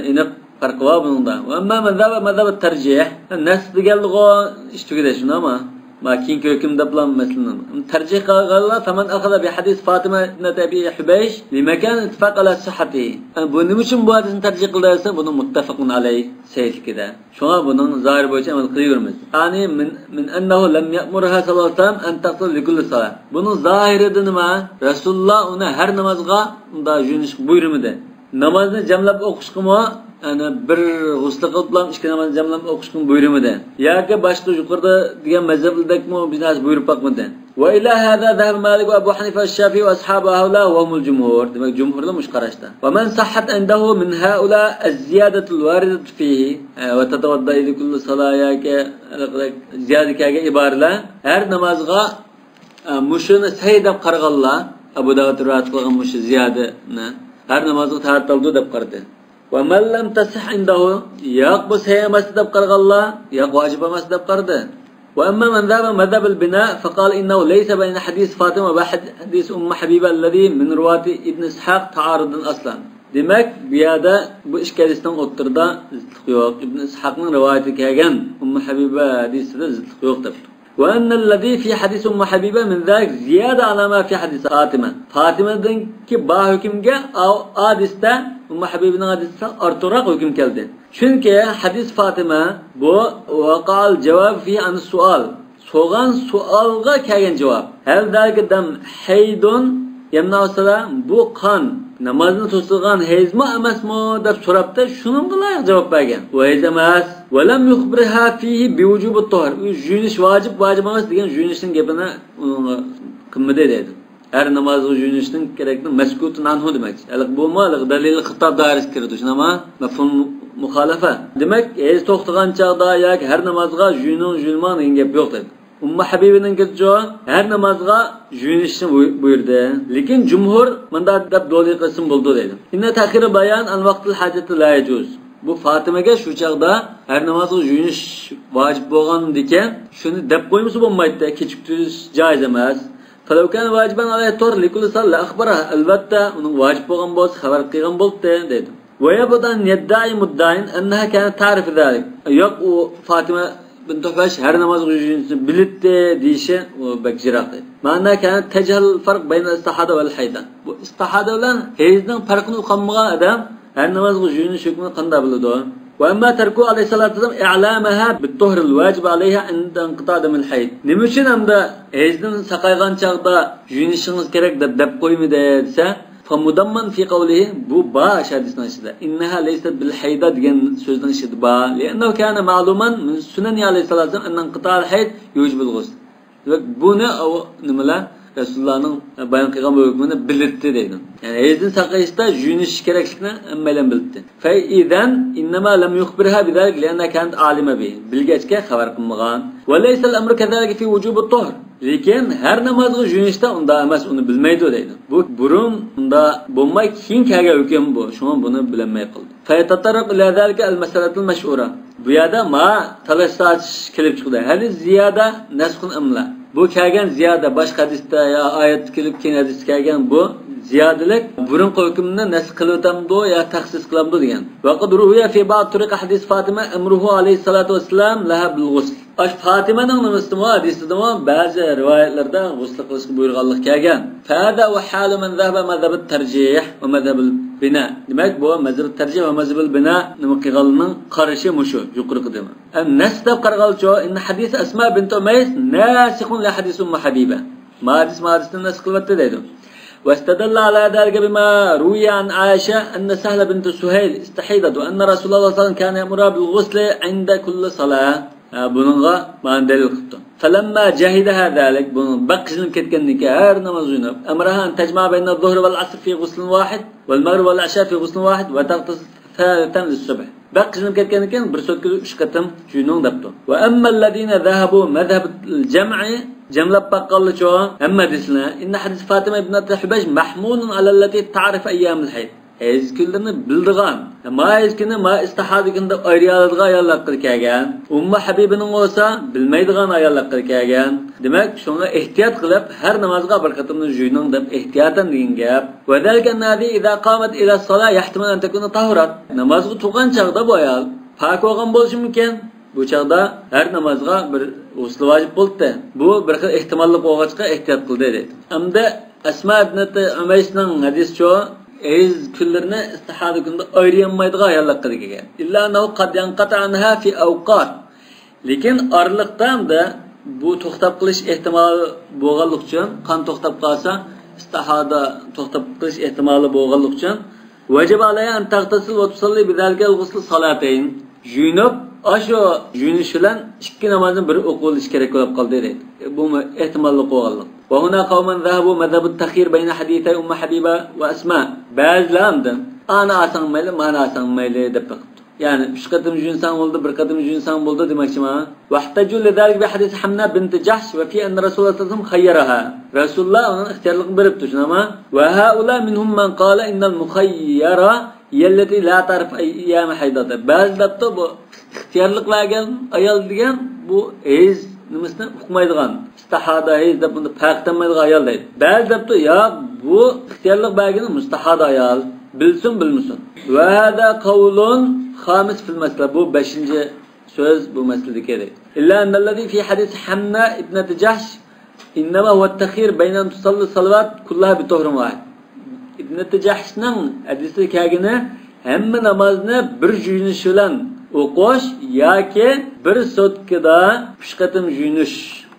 ئېنىق پەرقى بار بۇنىڭدا. ۋە ئەمما مەزھەب، مەزھەب تەرجىھ. نەس دېگەنلىكى ئىش تۈگىدى، شۇنداقمۇ؟ ما كېيىنكى ھۆكۈم دەپلا مەسىلىنى. تەرجىھ قىلغانلار فەمەن ئەخەزە بىھەدىس فاتىمە ئىبنەتى ئەبى ھۇبەيش لىمەكان ئىتتىفاق ئەلا سىھھەتىھى. بۇ نېمە ئۈچۈن بۇ ھەدىسنى تەرجىھ قىلدى دېسە، بۇنىڭ مۇتتەفەقۇن ئەلەيھ سەھىھلىكىدە. شۇڭا بۇنىڭ زاھىرى بويىچە ئەمەل قىلىۋېرىمىز. يەنى مىن، مىن ئەننەھۇ لەم يەئمۇرھا سەللەللاھۇ ئەلەيھى ۋەسەللەم ئەن تەغتەسىلە لىكۇللى سالاھ. بۇنىڭ زاھىرىدا نېمە؟ رەسۇلۇللاھ ئۇنى ھەر نامازغا ئۇنداق يۇيۇنۇشقا بۇيرۇمىدى. نامازنى جەملەپ ئوقۇشقىمۇ، يەنى بىر غۇسلى قىلىپلا ئىككى نامازنى جەملەپ ئوقۇشقىمۇ بۇيرۇمىدى. ياكى باشقا يۇقىرىدا دېگەن مەزھەپلەردەكمۇ بىر نەرسە بۇيرۇپ باقمىدى. وإلى هذا ذهب مالك وأبو حنيفة والشافعي وأصحاب هؤلاء وهم الجمهور. دېمەك، جۇمھۇرلار مۇشۇ قاراشتا. ومن صحت عنده من هؤلاء الزيادة الواردة فيه، ئە، وتتوضأ لكل صلاة ياكى زىيادە كەلگەن ئىبارىلەر ھەر نامازغا، ئە، مۇشۇنى سەھىھ دەپ قارىغانلار، ئەبۇ داۋۇد رىۋايەت قىلغان مۇشۇ زىيادىنى ھەر نامازغا تەھارەت ئالىدۇ دەپ قارىدى. ومن لم تصح عنده، ياق بۇ سەھىھ ئەمەس دەپ قارىغانلار، ياق ۋاجىپ ئەمەس دەپ قارىدى. وأما من ذهب مذهب البناء فقال إنه ليس بين حديث فاطمة وحديث أم حبيبة الذي من رواية ابن إسحاق تعارض أصلا. دېمەك، بۇ يەردە بۇ ئىككى ھەدىسنىڭ ئوتتۇرىدا زىتلىق يوق. ئىبن ئىسھاقنىڭ رىۋايىتىگە كەلگەن ئۇممۇ ھەبىبە ھەدىسىدە زىتلىق يوق دەپتۇ. وأن الذي في حديث أم حبيبة من ذلك زيادة على ما في حديث فاطمة. فاتىمىدىكى بار ھۆكۈمگە ئا-، ھەدىستە ئۇممۇ ھەبىبىنىڭ ھەدىسى ئارتۇقراق ھۆكۈم كەلدى. چۈنكى ھەدىس فاتىمە بۇ ۋەقەئەل جاۋاب فى ئەن سۇئال. سورىغان سوئالغا كەلگەن جاۋاب. ھەل زالىكە دەم ھەيدۇن يەمنەئۇ سالا، بۇ قان نامازنى توسىدىغان ھەيزمۇ ئەمەسمۇ دەپ سوراپتۇ، شۇنىڭغا لايىق جاۋاب بەرگەن. ئۇ ھەيز ئەمەس. ۋەلەم يۇخبىرھا فىھى بىۋۇجۇبىت تۇھر. ئۇ يۇيۇنۇش ۋاجىپ، ۋاجىپ ئەمەس دېگەن يۇيۇنۇشنىڭ گېپىنى ئۇنىڭغا قىلمىدى دەيدۇ. ھەر نامازغا يۇيۇنۇشنىڭ كېرەكلىكى مەسكۇتۇن ئەنھۇ دېمەكچى. ھېلىقى بۇمۇ ھېلىقى دەلىل خىتاب دائىرىسىگە كىرىدۇ، شۇنداقمۇ؟ مەفھۇم مۇخالىفە. دېمەك، ھەيز توختىغان چاغدا ياكى ھەر نامازغا يۇيۇنۇڭ، يۇيۇنماڭ دېگەن گەپ يوق دەيدۇ. ئۇممۇ ھەبىبىنىڭكىچۇ، ھەر نامازغا يۇيۇنۇشنى بۇي-، بۇيرۇدى. لېكىن جۇمھۇر مۇنداق دەپ دولى قىلسىمۇ بولىدۇ دەيدۇ. إن تأخير البيان عن وقت الحاجة لا يجوز. بۇ فاتىمىگە شۇ چاغدا ھەر نامازغا يۇيۇنۇش ۋاجىپ بولغاندىكىن، شۇنى دەپ قويمىسا بولمايتتى، كېچىكتۈرۈش جائىز ئەمەس. فلو كان واجبا عليها الطهر لكل صلاة لأخبرها، ئەلۋەتتە، ئۇنىڭ ۋاجىپ بولغان بولسا، خەۋەر قىلغان بولاتتى، دەيدۇ. ويبعد أن يدعي مدع أنها كانت تعرف ذلك. ياق، ئۇ فاتىمە بىنت ھۇبەيش ھەر نامازغا يۇيۇنۇشنى بىلەتتى دېيىشى، ئۇ بەك يىراق، دەيدۇ. مع أنها كانت تجهل الفرق بين الاستحاضة والحيضة. بۇ ئىستىھادە بىلەن ھەيزنىڭ پەرقىنى ئۇقالمىغان ئادەم ھەر نامازغا يۇيۇنۇش ھۆكمىنى قانداق بىلىدۇ؟ وأما تركه عليه الصلاة والسلام إعلامها بالطهر الواجب عليها عند انقطاع دم الحيض. نېمە ئۈچۈن ئەمدى ھەيزدىن ساقايغان چاغدا يۇيۇنۇشىڭىز كېرەك دەپ، دەپ قويمىدى دېسە، فمضمن في قوله، بۇ بار شۇ ھەدىسنىڭ ئىچىدە. إنها ليست بالحيضة دېگەن سۆزنىڭ ئىچىدە بار. لأنه كان معلوما من سننه عليه الصلاة والسلام أن انقطاع الحيض يوجب الغسل. دېمەك، بۇنى ئۇ نېمىلەر، رەسۇلۇللانىڭ بايان قىلغان بۇ ھۆكمىنى بىلەتتى دەيدۇ. يەنى ھەيزدىن ساقىيىشتا يۇيۇنۇش كېرەكلىكنى ھەممەيلەن بىلەتتى. فإذا إنما لم يخبرها بذلك لأنها كانت عالمة به. بىلگەچكە خەۋەر قىلمىغان. وليس الأمر كذلك في وجوب الطهر. لېكىن ھەر نامازغا يۇيۇنۇشتا ئۇنداق ئەمەس، ئۇنى بىلمەيدۇ دەيدۇ. بۇ بۇرۇن ئۇنداق بولماي، كېيىن كەلگەن ھۆكۈم بۇ. شۇڭا بۇنى بىلەلمەي قالدى. فيتطرق إلى ذلك المسألة المشهورة. بۇ يەردە ما تالاش تارتىش كېلىپ چىقىدۇ. هل الزيادة نسخ أم لا؟ بۇ كەلگەن زىيادە باشقا ھەدىستە يا ئايەتتە كېلىپ، كېيىن ھەدىستە كەلگەن بۇ زىيادىلىك بۇرۇنقى ھۆكۈمنى نەسخ قىلىۋېتەمدۇ يا تەخسىس قىلامدۇ دېگەن. وقد روي في بعض طرق حديث فاطمة أمره عليه الصلاة والسلام لها بالغسل. ئاش فاتىمەنىڭ نېمىسىدىمۇ، ھەدىسىدىمۇ بەزى رىۋايەتلەردە غۇسل قىلىشقا بۇيرۇغانلىق كەلگەن. فهذا هو حال من ذهب مذهب الترجيح ومذهب البناء. دېمەك، بۇ مەزھەب تەرجىھ ۋە مەزھەب بىنا نېمە قىلغانلىرىنىڭ قارىشى مۇشۇ يۇقىرىقى دېمە. ئەم نەس دەپ قارىغانلىچۇ، إن حديث أسماء بنت أميس ناسخ لحديث أم حبيبة. ما ھەدىس ما ھەدىستىن نەس قىلىۋەتتى دەيدۇ. واستدل على ذلك بما روي عن عائشة أن سهلة بنت سهيل استحيضت وأن رسول الله صلى الله عليه وسلم كان يأمرها بالغسل عند كل صلاة. ھە، بۇنىڭغا مانا دەلىل قىپتۇ. فلما جهدها ذلك، بۇنىڭ بەك قىينىلىپ كەتكەندىن كېيىن، ھەر ناماز ئۆينەپ، أمرها أن تجمع بين الظهر والعصر في غسل واحد والمغرب والعشاء في غسل واحد وتغتسل ثالثا للصبح. بەك قىينىلىپ كەتكەندىن كېيىن، بىر سوتكىدا ئۈچ قېتىم يۇيۇنۇڭ دەپتۇ. وأما الذين ذهبوا مذهب الجمع، جەملەپ باققانلىچۇ، ھەممە ھەدىسلەرنى، إن حديث فاطمة ابنة حبيش محمول على التي تعرف أيام الحيض. ھەيز كۈنلىرىنى بىلىدىغان، ما ھەيز كۈنى، ما ئىستىھادە كۈنى دەپ ئايرىيالىدىغان ئاياللار ھەققىدە كەلگەن. ئۇممۇ ھەبىبىنىڭ بولسا بىلمەيدىغان ئاياللار ھەققىدە كەلگەن. دېمەك، شۇڭا ئېھتىيات قىلىپ، ھەر نامازغا بىر قېتىمدىن يۇيۇنۇڭ دەپ ئېھتىياتەن دېگەن گەپ. وذلك أن هذه إذا قامت إلى الصلاة يحتمل أن تكون طهرت. نامازغا تۇرغان چاغدا بۇ ئايال پاك بولغان بولۇشى مۇمكىن. بۇ چاغدا ھەر نامازغا بىر غۇسل ۋاجىپ بولدى. بۇ بىر خىل ئېھتىماللىق بولغاچقا ئېھتىيات قىلدى دەيدۇ. ئەمدى ئەسما ئىبنىتى ئۇمەيسنىڭ ھەدىسىچۇ، ھەيز كۈنلىرىنى ئىستىھادە كۈنىدە ئايرىيالمايدىغان ئاياللار ھەققىدە كەلگەن. إلا أنه قد ينقطع عنها في أوقات. لېكىن ئارىلىقتا ئەمدى بۇ توختاپ قېلىش ئېھتىمالى بولغانلىقى ئۈچۈن، قان توختاپ قالسا، ئىستىھادە توختاپ قېلىش ئېھتىمالى بولغانلىقى ئۈچۈن، وجب عليها أن تغتسل وتصلي بذلك الغسل صلاتين. يۇيۇنۇپ، ئاشۇ يۇيۇنۇش بىلەن ئىككى نامازنى بىر ئوقۇۋېلىش كېرەك بولۇپ قالدى دەيدۇ. بۇمۇ ئېھتىماللىق بولغانلىق. وهنا قوم ذهبوا مذهب التخيير بين حديثي أم حبيبة وأسماء. بەزىلەر ئاندىن، ئانى ئالساڭ مەيلى، مانى ئالساڭ مەيلى دەپ بېقىپتۇ. يەنى ئۈچ قېتىم يۇيۇنساڭ بولدى، بىر قېتىم يۇيۇنساڭ بولدى دېمەكچىما؟ واحتجوا لذلك بحديث حمناء بنت جحش وفيه أن رسول الله صلى الله عليه وسلم خيرها. رەسۇلۇللا ئۇنىڭ ئىختىيارلىقىنى بېرىپتۇ، شۇنداقما؟ وهؤلاء منهم من قال إن المخيرة هي التي لا تعرف أيام حيضتها. بەزى دەپتۇ، بۇ ئىختىيارلىق بەرگەن ئايال دېگەن بۇ ھەيز نېمىسىنى ئۇقمايدىغان، ئىستىھادا، ھەيز دەپ بۇنى پەرق قىلمايدىغان ئايال دەيدۇ. بەزى دەپتۇ، ياق، بۇ ئىختىيارلىق بەرگىنى مۇستاھادا ئايال، بىلسۇن بىلمىسۇن. وهذا قول خامس في المسألة. بۇ بەشىنچى سۆز بۇ مەسىلىدىكى. إلا أن الذي في حديث حمناء ابنة جحش إنما هو التخيير بين أن تصلي الصلوات كلها بطهر واحد. ئىبنىتى جەھشنىڭ ھەدىسىدە كەلگىنى ھەممە نامازنى بىر يۇيۇنۇش بىلەن ئوقۇش ياكى بىر سوتكىدا ئۈچ قېتىم يۇيۇنۇش.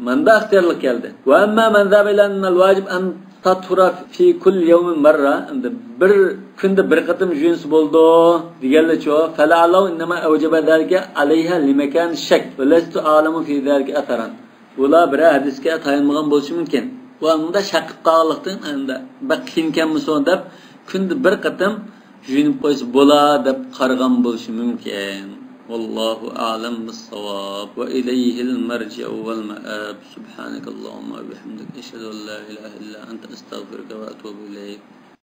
ماندا ئىختىيارلىق كەلدى. وأما من ذهب إلى أن الواجب أن تطهر في كل يوم مرة، ئەمدى بىر كۈندە بىر قېتىم يۇيۇنسا بولىدۇ دېگەنلىچۇ، فلعله إنما أوجب ذلك عليها لمكان الشك، ولست أعلم في ذلك أثرا. بۇلار بىرەر ھەدىسكە تايانمىغان بولۇشى مۇمكىن. بۇ ئاندا شەك قىلىپ قالغانلىقتىن، ئەمدى بەك قىيىنكەنمىسۇن دەپ، كۈندە بىر قېتىم يۇيۇنۇپ قويسا بولا دەپ قارىغان بولۇشى مۇمكىن. والله أعلم بالصواب وإليه المرجع والمآب. سبحانك اللهم وبحمدك، أشهد أن لا إله إلا أنت، أستغفرك وأتوب إليك.